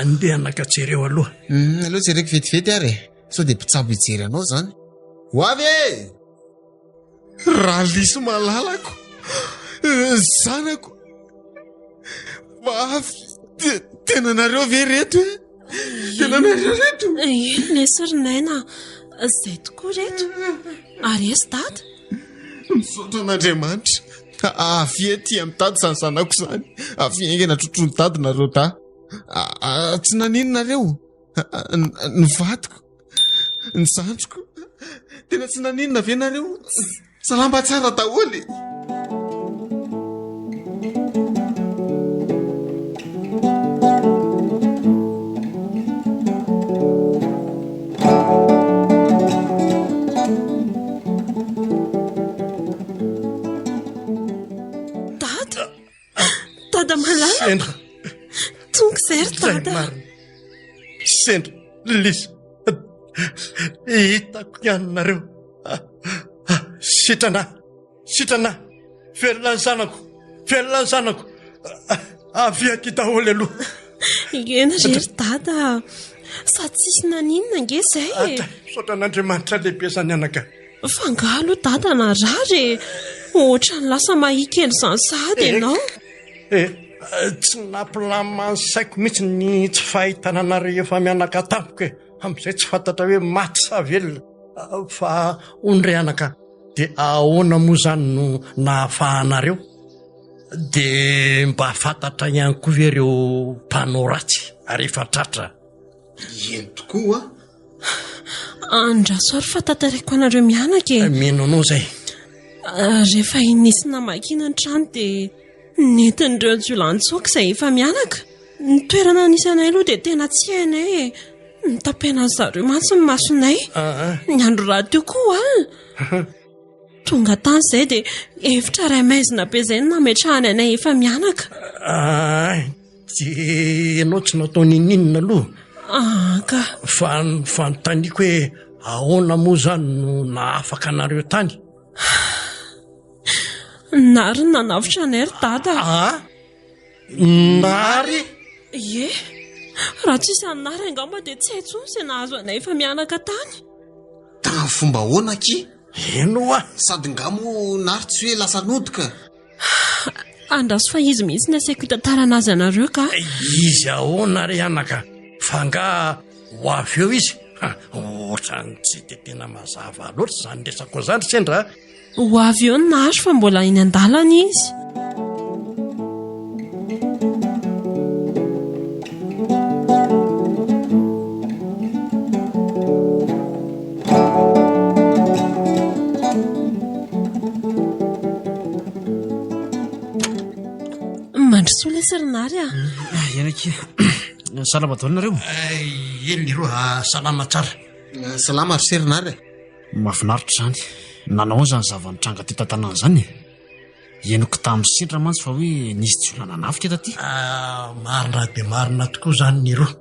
andeha anaka jereo aloha. Hmm, aleo jereko vetivety ary e. Sao dia mpitsabo hijery anao izany. Ho avy e! Ralisy malalako, zanako, vavy, tena nareo ve reto e? Tena nareo reto? Eny lesy ry Naina, izay tokoa reto. Ary aiza dada? Misaotra an'Andriamanitra. Avia aty amin'ny dada izany zanako izany. Avia haingana trotron'ny dada nareo dahy. Tsy naninona nareo? Ny vadiko, ny zandriko, tena tsy naninona ve nareo? Salama tsara daholo e! Dada! Dada malala. Sendra. Tonga izay ry dada. Marina. Sendra, Lisa. Hitako ihany nareo. Sitrana. Sitrana. Velona ny zanako. Velona ny zanako. Avia aty daholo aloha. Eny re ry dada. Sady tsisy naninona ange izay e. Misaotra an'Andriamanitra lehibe izany anaka. Fa angaha aloha dada narary e? Ohatran'ny lasa mahia kely izany sahady ianao. E, tsy nampilamina ny saiko mihitsy ny tsy fahitana anareo efa mianaka tampoka e. Amin'izay tsy fantatra hoe maty sa velona. Fa hono re anaka, dia ahoana moa izany no nahafahanareo? Dia mba fantatra ihany koa ve ireo mpanao ratsy ary efa tratra? Eny tokoa. Andraso ary fa tantaraiko anareo mianaka e. Mino anao izay. Ah, rehefa nisy namakiana ny trano dia nentin'ireo jiolahy nitsoaka izay efa mianaka. Ny toerana nisy anay aloha dia tena tsy hainay e. Nitapenan'ny zareo mantsy ny masonay. Ah, ah. Ny andro rahateo koa alina. Tonga tany izay dia efitra iray maizina be izay no nametrahany anay efa mianaka. Ay, dia ianao tsy natao ninoninona aloha. Ah, ka. Fa ny fanontaniako hoe ahoana moa izany no nahafaka anareo tany? Nary no nanavotra anay ry dada. Ah, Nary? Ie, raha tsisy an'i Nary angamba dia tsy hay intsony izay nahazo anay efa mianaka tany. Tamin'ny fomba ahoana akia? Eny hoa! Sady nga moa Nary tsy hoe lasa nody ka. Andraso fa izy mihitsy no asaiko hitantarana azy anareo ka. Izy ahoana re anaka? Fa angaha ho avy eo izy? Ha, ohatran'ny tsy dia tena mazava loatra izany resako izany ry sendra a! Ho avy eo ny Nary fa mbola eny an-dalana izy. Mandrosoa lesy ry Nary a. Eny akia. Salama daholo nareo. Eny leroa, salama tsara. Salama ry se ry Nary a. Mahafinaritra izany. Nanao ahoana izany zava-nitranga teto an-tanàna izany e? Henoko tamin'ny sendra mantsy fa hoe nisy jiolahy nanafika taty. Ah, marina dia marina tokoa izany Nirou.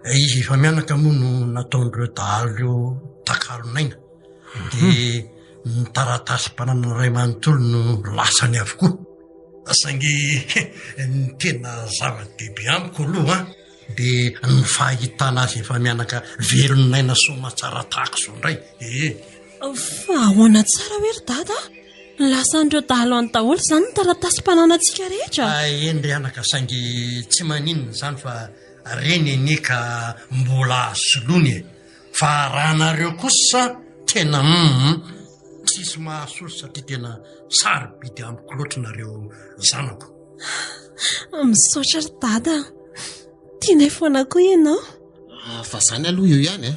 Izy efa mianaka moa no nataon'ireo dahalo ireo takalon'aina. Dia ny taratasim-pananana iray manontolo no lasany avokoa. Saingy ny tena zava-dehibe amiko aloha dia ny fahitana azy efa mianaka velon'aina soamatsara tahaka izao indray ee. Fa ahoana tsara hoe ry dada? Lasan'ireo dahalo any daholo izany ny taratasim-pananantsika rehetra? Eny ry anaka saingy tsy maninona izany fa reny anie ka mbola azo soloina e. Fa raha nareo kosa tena humm tsisy mahasolo satria tena sarobidy amiko loatra nareo zanako. Misaotra ry dada a. Tianay foana koa ianao. Ah, fa zany aloha eo ihany a.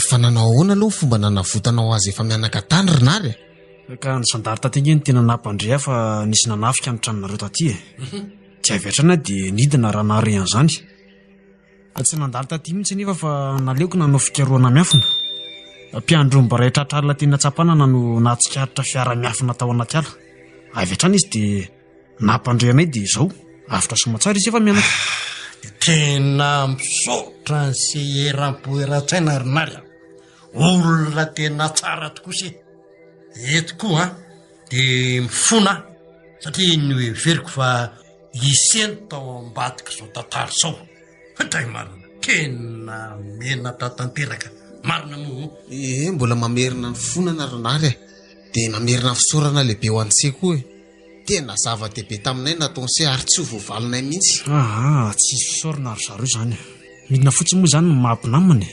Fa nanao ahoana aloha ny fomba nanavotanao azy efa mianaka tany ry Nary a? Ka ny zandary taty ange no tena nampandre ahy fa nisy nanafika ny tranonareo taty e. Dia avy hatrany aho dia nidina raha nahare an'izany. Tsy nandalo taty mihitsy anefa fa naleoko nanao fikarohana miafina. Mpiandry omby iray tratra alina teny Antsapanana no nahatsikaritra fiara miafina tao anaty ala. Avy hatrany izy dia nampandre anay dia izao, avotra soamatsara izy efa mianaka. Dia tena misaotra an'i se eram-po eran-tsaina ry Nary a! Olona tena tsara tokoa se! Eto koa an, dia mifona aho satria noheveriko fa Iseny tao ambadik'izao tantara izao. Dray marina, tena menatra tanteraka. Marina moa o? Ee, mbola mamerina ny fonana ry Nary e. Dia mamerina ny fisaorana lehibe ho an'i Se koa e. Tena zava-dehibe taminay ny nataon'i Se ary tsy ho voavalinay mihitsy. Aa, tsisy fisaorana ry zareo izany. Midina fotsiny moa izany no maha mpinamana e.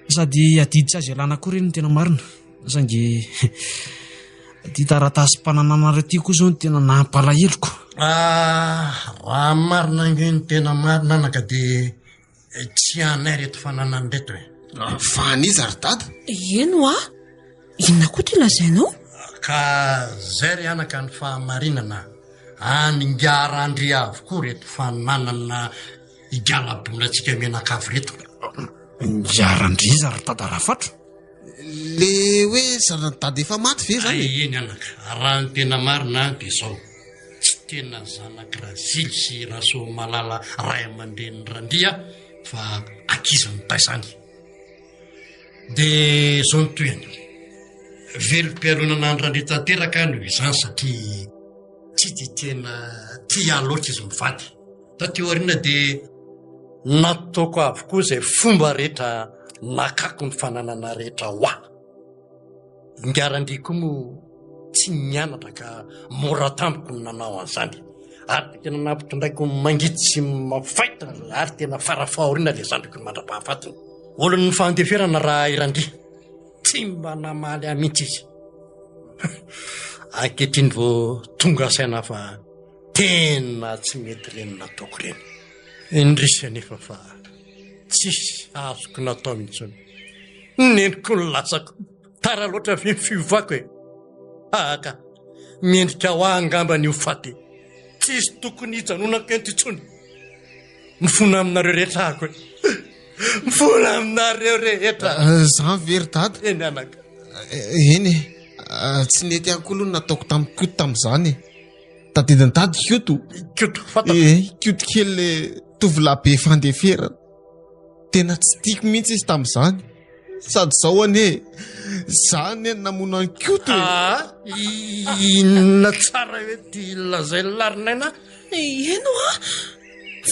Sady adidy tsy azo ialana koa ireny no tena marina. Saingy ity taratasim-panananareo ity koa izao no tena nampalaheloko. Ah, raha marina ange ny tena marina anaka dia tsy anay ireto fananana ireto e. Ah, fa an'iza ry dada? Eny hoa, inona koa ity lazainao? Ka zay ry anaka ny fahamarinana, an'ingahy avokoa ireto fananana Igalabonantsika mianakavy reto. Niharan-driza ry dada Rafatro. Le hoe zanan'i dada efa maty ve zany e? Eny anaka, raha ny tena marina dia izao, tsy tena zanak'i Razily sy Rasoamalala ray aman-drenin'i Randria fa ankizy nitaizany. Dia izao ny tohiny, velom-pialonana an'i Randria tanteraka aho noho izany satria tsy dia tena tia ahy loatra izy mivady. Taty aoriana dia nataoko avokoa izay fomba rehetra nakako ny fananana rehetra ho ahy. Ingahy koa moa tsy nianatra ka mora tamiko ny nanao an'izany. Ary dia tena nampitondraiko mangidy sy mafaitra ary tena fara-fahoriana ilay zandriko mandra-pahafatiny. Olon'ny fahandeferana raha i Randria. Tsy mba namaly ahy mihitsy izy. Ankehitriny vao tonga saina fa Tena tsy mety ireny nataoko ireny. Indrisy anefa fa tsisy azoko natao intsony. Neniko ny latsako. Tara loatra ve ny fiovako e? Aka, mendrika ho ahy angamba ny ho faty. Tsisy tokony hijanonako eto intsony. Mifona aminareo rehetra ako e. Mifona aminareo rehetra. Zany ve ry dada? Eny anaka. Eny e. Tsy nety ihany koa aloha ny nataoko tamin'i Koto tamin'izany e. Tadidin'i dada i Koto? Koto, fantako. Eh, Koto kely le tovolahy be fandeferana. Tena tsy tiako mihitsy izy tamin'izany. Sady izao anie, za anie no namono an'i Koto e. Ah, inona tsara hoe ty lazain'i Larinaina? Eny hoa!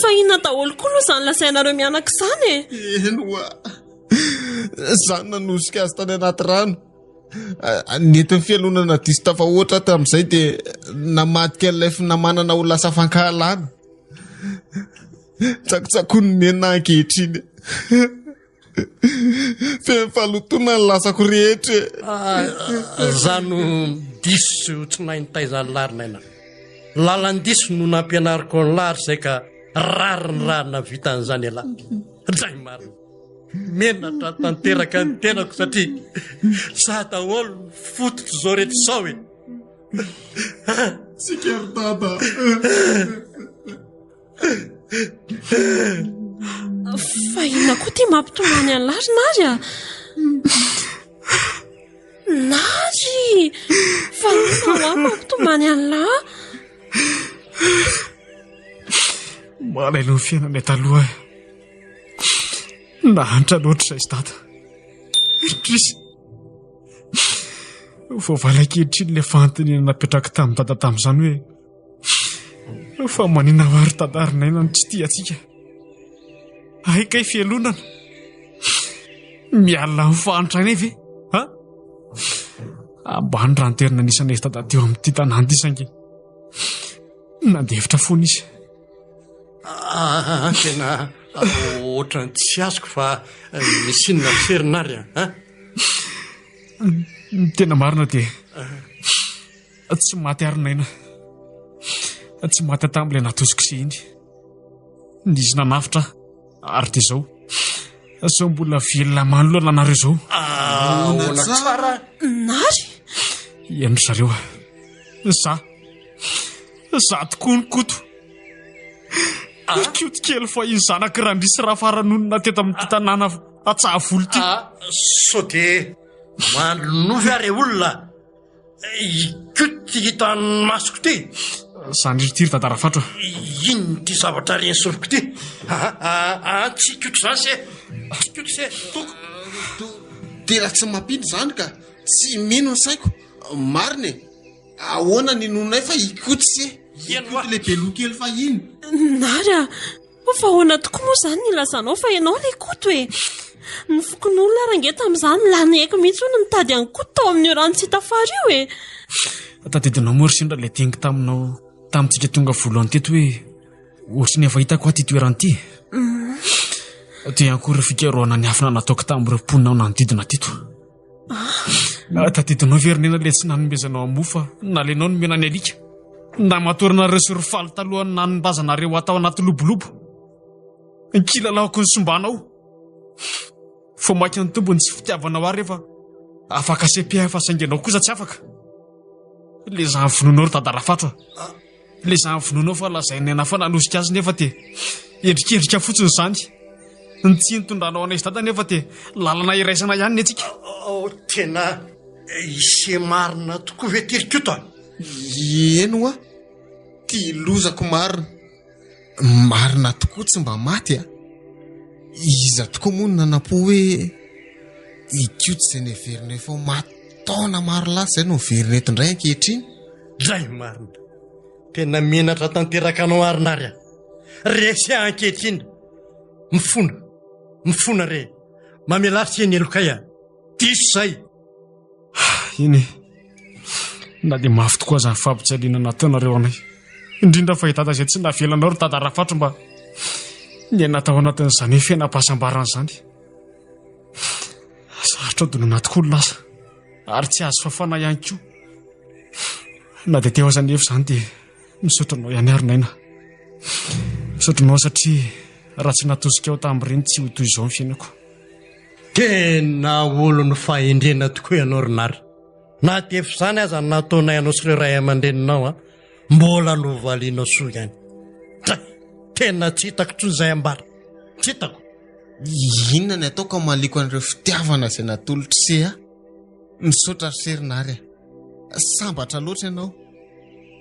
Fa inona daholo koa aloha izany lazainareo mianaka izany e? Eny hoa! Za no nanosika azy tany anaty rano. Nentin'ny fialonana diso tafahoatra aho tamin'izay dia namadika an'ilay finamanana ho lasa fankahalana. Tsakotsakoan'ny nenina ankehitriny. Feno fahalotoana ny lasako rehetra e. Ah, za no diso tsy nahay nitaiza an'i Lary Naina. Lalan-diso no nampianariko an'i Lary izay ka rariny raha nahavita an'izany ialahy. Dray marina. Menatra tanteraka ny tenako satria za daholo no fototr'izao rehetra izao e. Tsika ry dada. Fa inona koa ty mampitomany an'i Lary Nary a? Nary! Fa inona ho ahy mampitomany an'lah? Malahelo ny fiainanay taloha aho. Nahantra loatra izay sy dada. Indrisy. Voavaly ankehitriny ilay fanontaniana napetrako tamin'i dada tamin'izany hoe fa manina ho ary dada ry naina no tsy tia antsika. Hay kay fialonana. Miala amin'ny fahantrana ve? Ha? Ambany raha ny toerana nisy anay dada teo amin'ity tanàna ity saingy nandefitra foana izy. Ah, tena ohatran'ny tsy azoko fa misy inona serina ary a? Ny tena marina dia tsy maty ary naina. Tsy maty tamin'ilay natosiko sy iny. Nisy nanavotra ary dia izao. Sao mbola velona manoloana anareo izao. Ahoana tsara? Nary? Ian'ny zareo. Za. Za tokoa ny Koto. Ah? Koto kely fa iny zanak'i Randria sy Rafara nonina teto amin'ity tanàna Antsahavola ity. Ah, sao dia mandronofy ary olona. Ikoty hitan'ny masoko ity. Zany ry ity ry dada Rafatro. Inona ity zavatra ren'ny sofiko ity? Ah, tsy ikoty izany se. Tsy ikoty se. Toko. Tena tsy mampino izany ka. Tsy mino ny saiko. Marina e. Ahoana ny inoanay fa ikoty se. Ikoty le beloha kely fahiny. Nary a! Fa ahoana tokoa moa izany ny ilazanao fa ianao ilay Koto e? Ny fokonolona ary ange tamin'izany lany aiko mihitsy hono nitady an'i Koto tao amin'io rano tsy hita fary io e! Tadidinao moa ry sendra ilay teniko taminao tamintsika tonga voalohany teto hoe ohatry ny efa hitako aho ity toerana ity. Toy ihany koa ireo fikarohana niafina nataoko tamin'ireo mponina nanodidina teto. Ah, tadidinao ve ry Nena ilay tsy nanomezanao amoa fa nalainao nomena ny alika? Namatoranareo sy ry faly talohan'ny nanimbazanareo ahy tao anaty lobolobo. Nkilalahoko ny sombanao. Vao mainka nitombo ny tsy fitiavanao ahy rehefa afaka CPA fa saingy ianao kosa tsy afaka. Ilay zany vonoinao ry dada Rafatro a. Ilay zany vonoinao fa lazain'i Nena fa nanosika azy nefa dia endrikendrika fotsiny izany. Ny tsy nitondranao anay sy dada nefa dia lalana iraisana ihany ny antsika. Oh, tena ise marina tokoa ve ty ry Koto a? Eny hoa, ty lozako marina. Marina tokoa tsy mba maty a. Iza tokoa moa no nanam-po hoe i Koto izay neverina efa ho maty taona maro lasa izay no miverina eto indray ankehitriny? Dray marina. Tena menatra tanteraka anao ary Nary a. Resy aho ankehitriny. Mifona. Mifona re. Mamelà sy ny helokay a. Diso izay. Eny e. Na dia mafy tokoa aza ny fampijaliana nataonareo anay. Indrindra fa i Dada izay tsy navelanao ry Dada Rafatro mba niaina tao anatin'izany fiainam-pahasambarana izany. Sarotra donana tokoa ny lasa ary tsy azo fafana ihany koa. Na dia teo aza anefa izany dia misaotra anao ihany ary Naina. Misaotra anao satria raha tsy natosika aho tamin'ireny tsy ho toy izao ny fiainako. Tena olon'ny fahendrena tokoa ianao ry Nary. Na dia efa izany aza ny nataonay anao sy ireo ray aman-dreninao an, mbola novalianao soa ihany. Dray, tena tsy hitako intsony izay ambara. Tsy hitako. Inona ny ataoko hamaliko an'ireo fitiavana izay natolotr'i se ahy? Misaotra ry se ry Nary a. Sambatra loatra ianao.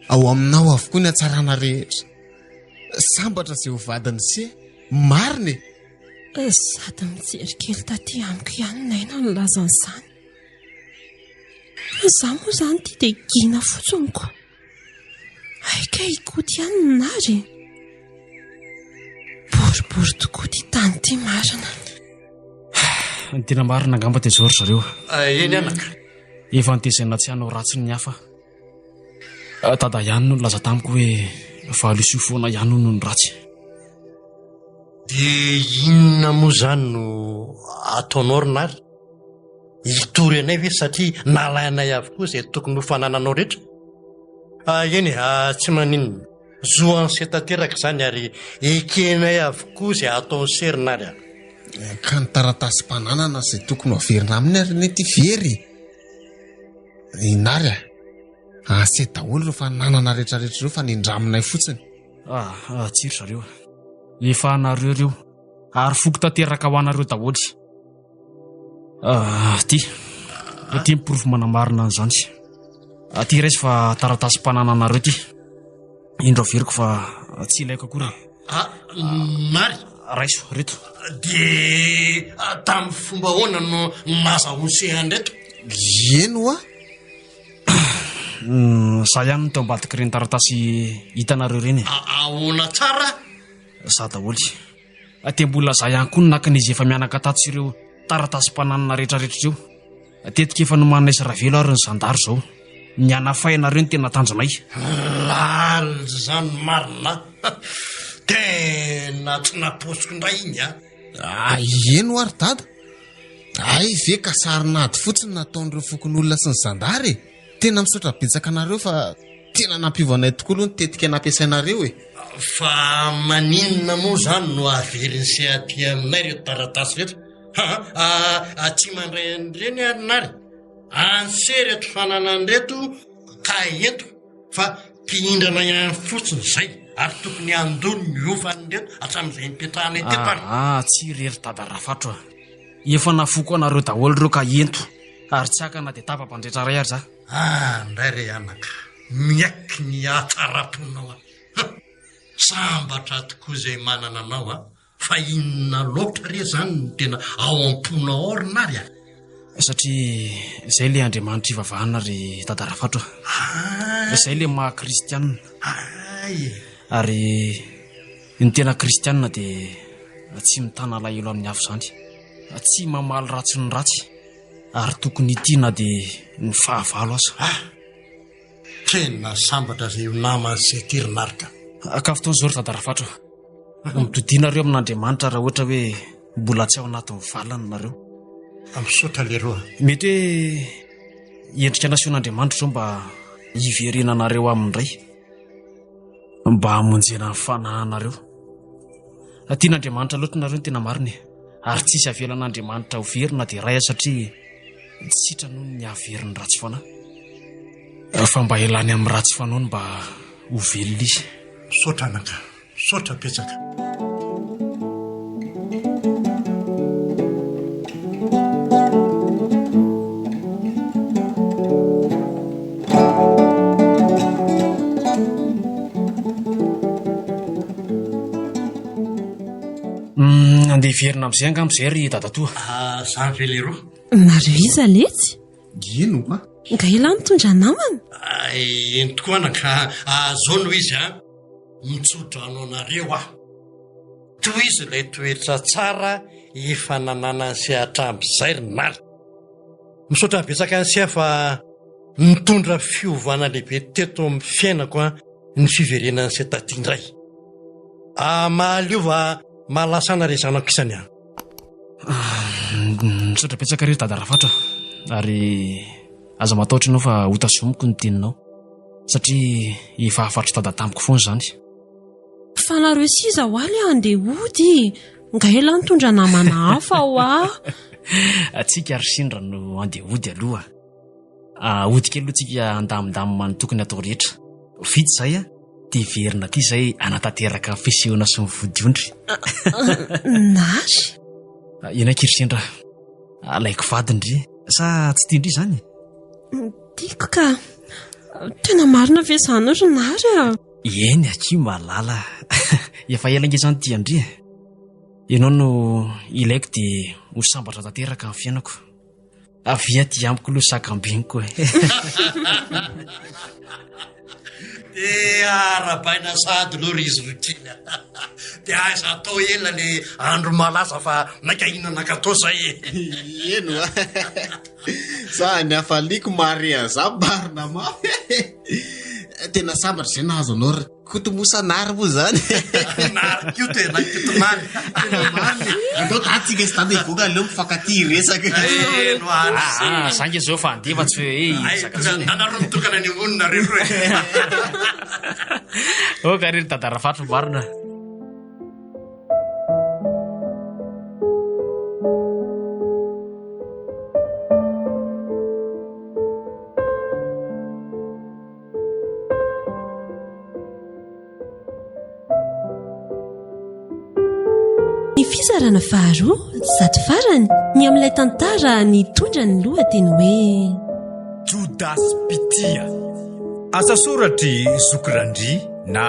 Ao aminao avokoa ny hatsarana rehetra. Sambatra izay ho vadin'i se. Marina e! Sady mijery kely taty amiko ihany Naina nilaza an'izany. Izaho moa izany ity dia gina fotsiny ko. Hay kay hikoty ihany ny nary e. Boribory tokoa ity tany ity marina. Ny tena marina angamba dia izao ry zareo. Ah, eny anaka. Efa notezaina tsy hanao ratsy ny hafa. Ah, dada ihany no nilaza tamiko hoe valisoa foana ihany hono ny ratsy. Dia inona moa izany no ataonao ry Nary? Hitory anay ve satria nalainay avokoa izay tokony ho fanananao rehetra? Ah, eny e, ah, tsy maninona. Zo an'se tanteraka izany ary ekenay avokoa izay ataon'i se ry Nary a. Ka ny taratasim-pananana izay tokony ho averina aminy ary anie ity very e. I Nary a, ase daholo ireo fananana rehetrarehetra ireo fa nindraminay fotsiny. Ah, ah, tsia ry zareo. Efa anareo ireo ary foko tanteraka ho anareo daholo. Ah, ty. Ity ny porofo manamarina an'izany. Aty raiso fa taratasim-panananareo ity. Indro averiko fa tsy ilaiko akory. Ah, Nary. Raiso, reto. Dia tamin'ny fomba ahoana no nazahoan'i Sehan ireto? Eny hoa. Za ihany no teo ambadik'ireny taratasy hitanareo ireny e. Ahoana tsara? Za daholo. Dia mbola za ihany koa no naka an'izy efa mianaka tato sy ireo taratasim-pananana rehetrarehetra ireo. Tetika efa nomaninay sy Ravelo ary ny zandary izao. Ny hanafay anareo no tena tanjonay. Lalina izany marina a! Tena tsy nampoiziko indray iny a! Eny hoa ry dada. Hay ve ka sarin'ady fotsiny nataon'ireo fokonolona sy ny zandary e! Tena misaotra betsaka anareo fa tena nampiova anay tokoa aloha ny tetika nampiasainareo e! Fa maninona moa izany no averin'i se aty aminay ireto taratasy ireto? Aa tsy mandray an'ireny ary nary? Anse ireto fananana ireto ka ento fa mpihindrana ihany fotsiny izay ary tokony handoa ny hofan'ireto hatramin'izay nipetrahanay teto ary. Aa tsy irery dada Rafatro a! Efa nafoko anareo daholo ireo ka ento ary tsy haka na dia tapa-pandretra iray ary za. Ah ndray re anaka, miaiky ny hatsaram-ponao aho. Sambatra tokoa izay manana anao a! Fa inona loatra re zany no tena ao am-ponao ao ry Nary a? Satria izay le Andriamanitra ivavahana ry Dada Rafatro a. Izay le maha kristianina. Ary ny tena kristianina dia tsy mitana alahelo amin'ny hafa izany. Tsy mamaly ratsy ny ratsy ary tokony hitia na dia ny fahavalo aza. Ah! Tena sambatra izay ho naman'i Sety ry Nary ka. Ka fotoana izao ry Dada Rafatro a. Mitodiha nareo amin'Andriamanitra raha ohatra hoe mbola tsy ao anatin'ny valany nareo. Misaotra leroa. Mety hoe endrika nasehon'Andriamanitra izao mba hiverenanareo aminy indray. Mba hamonjena ny fanahinareo. Tian'Andriamanitra loatra nareo ny tena marina e. Ary tsisy avelan'Andriamanitra ho very na dia iray aza satria tsy sitrany hono ny hahavery ny ratsy fanahy. Fa mba elany amin'ny ratsy fanaony mba ho velona izy. Misaotra anaka. Misaotra betsaka. Hmm, andeha hiverina amin'izay angamba izay ry dadatoa. Ah, zany ve leroa? Nareo iza letsy? Eny oa. Nga elah nitondra namana? Ah, eny tokoa anaka, ah, zao no izy a. Mitso-drano anareo aho. Tohizo ilay toetra tsara efa nananan'i se hatramin'izay ry Nary. Misaotra betsaka an'i se fa nitondra fiovana lehibe teto amin'ny fiainako ny fiverenan'i se taty indray. Ah, mahaleova mahalasana re zanako isany a. Misaotra betsaka re ry Dada Rafatra ary aza matahotra ianao fa hotazomiko ny teninao. Satria efa hafatr'i dada tamiko foana izany. Fa nareo sy iza hoa le handeha hody? Nga elah nitondra namana hafa hoa? Tsika ry Sindra no handeha hody aloha. Hody kely aloha tsika handamindamina ny tokony hatao rehetra. Vita izay dia hiverina aty izay hanatanteraka ny fisehoana sy ny vodiondry. Nary? Eny akia ry Sindra, alaiko vady ndry. Sa tsy tian-dry izany? Tiako ka. Tena marina ve izany ry Nary a? Eny akia malala. Efa ela ange izany tian-dry e. Ianao no ilaiko dia ho sambatra tanteraka ny fiainako. Avia aty amiko aloha sakambiniko e. Dia arahabaina sahady aloha ry izy roa kely a. Dia aiza atao ela le andro malaza fa maika hihinana gâteau zay e. Eny oa. Za ny hafaliako mahare an'za marina mafy e. Tena sambatra zay nahazo anao ry Koto moa sa Nary moa zany? Nary Koto e, na Koto Nary. Tena marina e. Andao daty tsika sy dada hivoaka aleo mifankatia hiresaka. Eny oa ary. Ah, za nge zao fa handeha fa tsy hoe eh, hiresaka intsony. Dada roa mitokana any ambony nareo roa e. Ok ary ry dada Rafatro marina. Ny Fizarana faharoa sady farany ny amin'ilay tantara nitondra ny lohateny hoe. Jodasy Mpitia. Asa soratr'i Zoky Randria na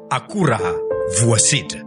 Akora Voasedra.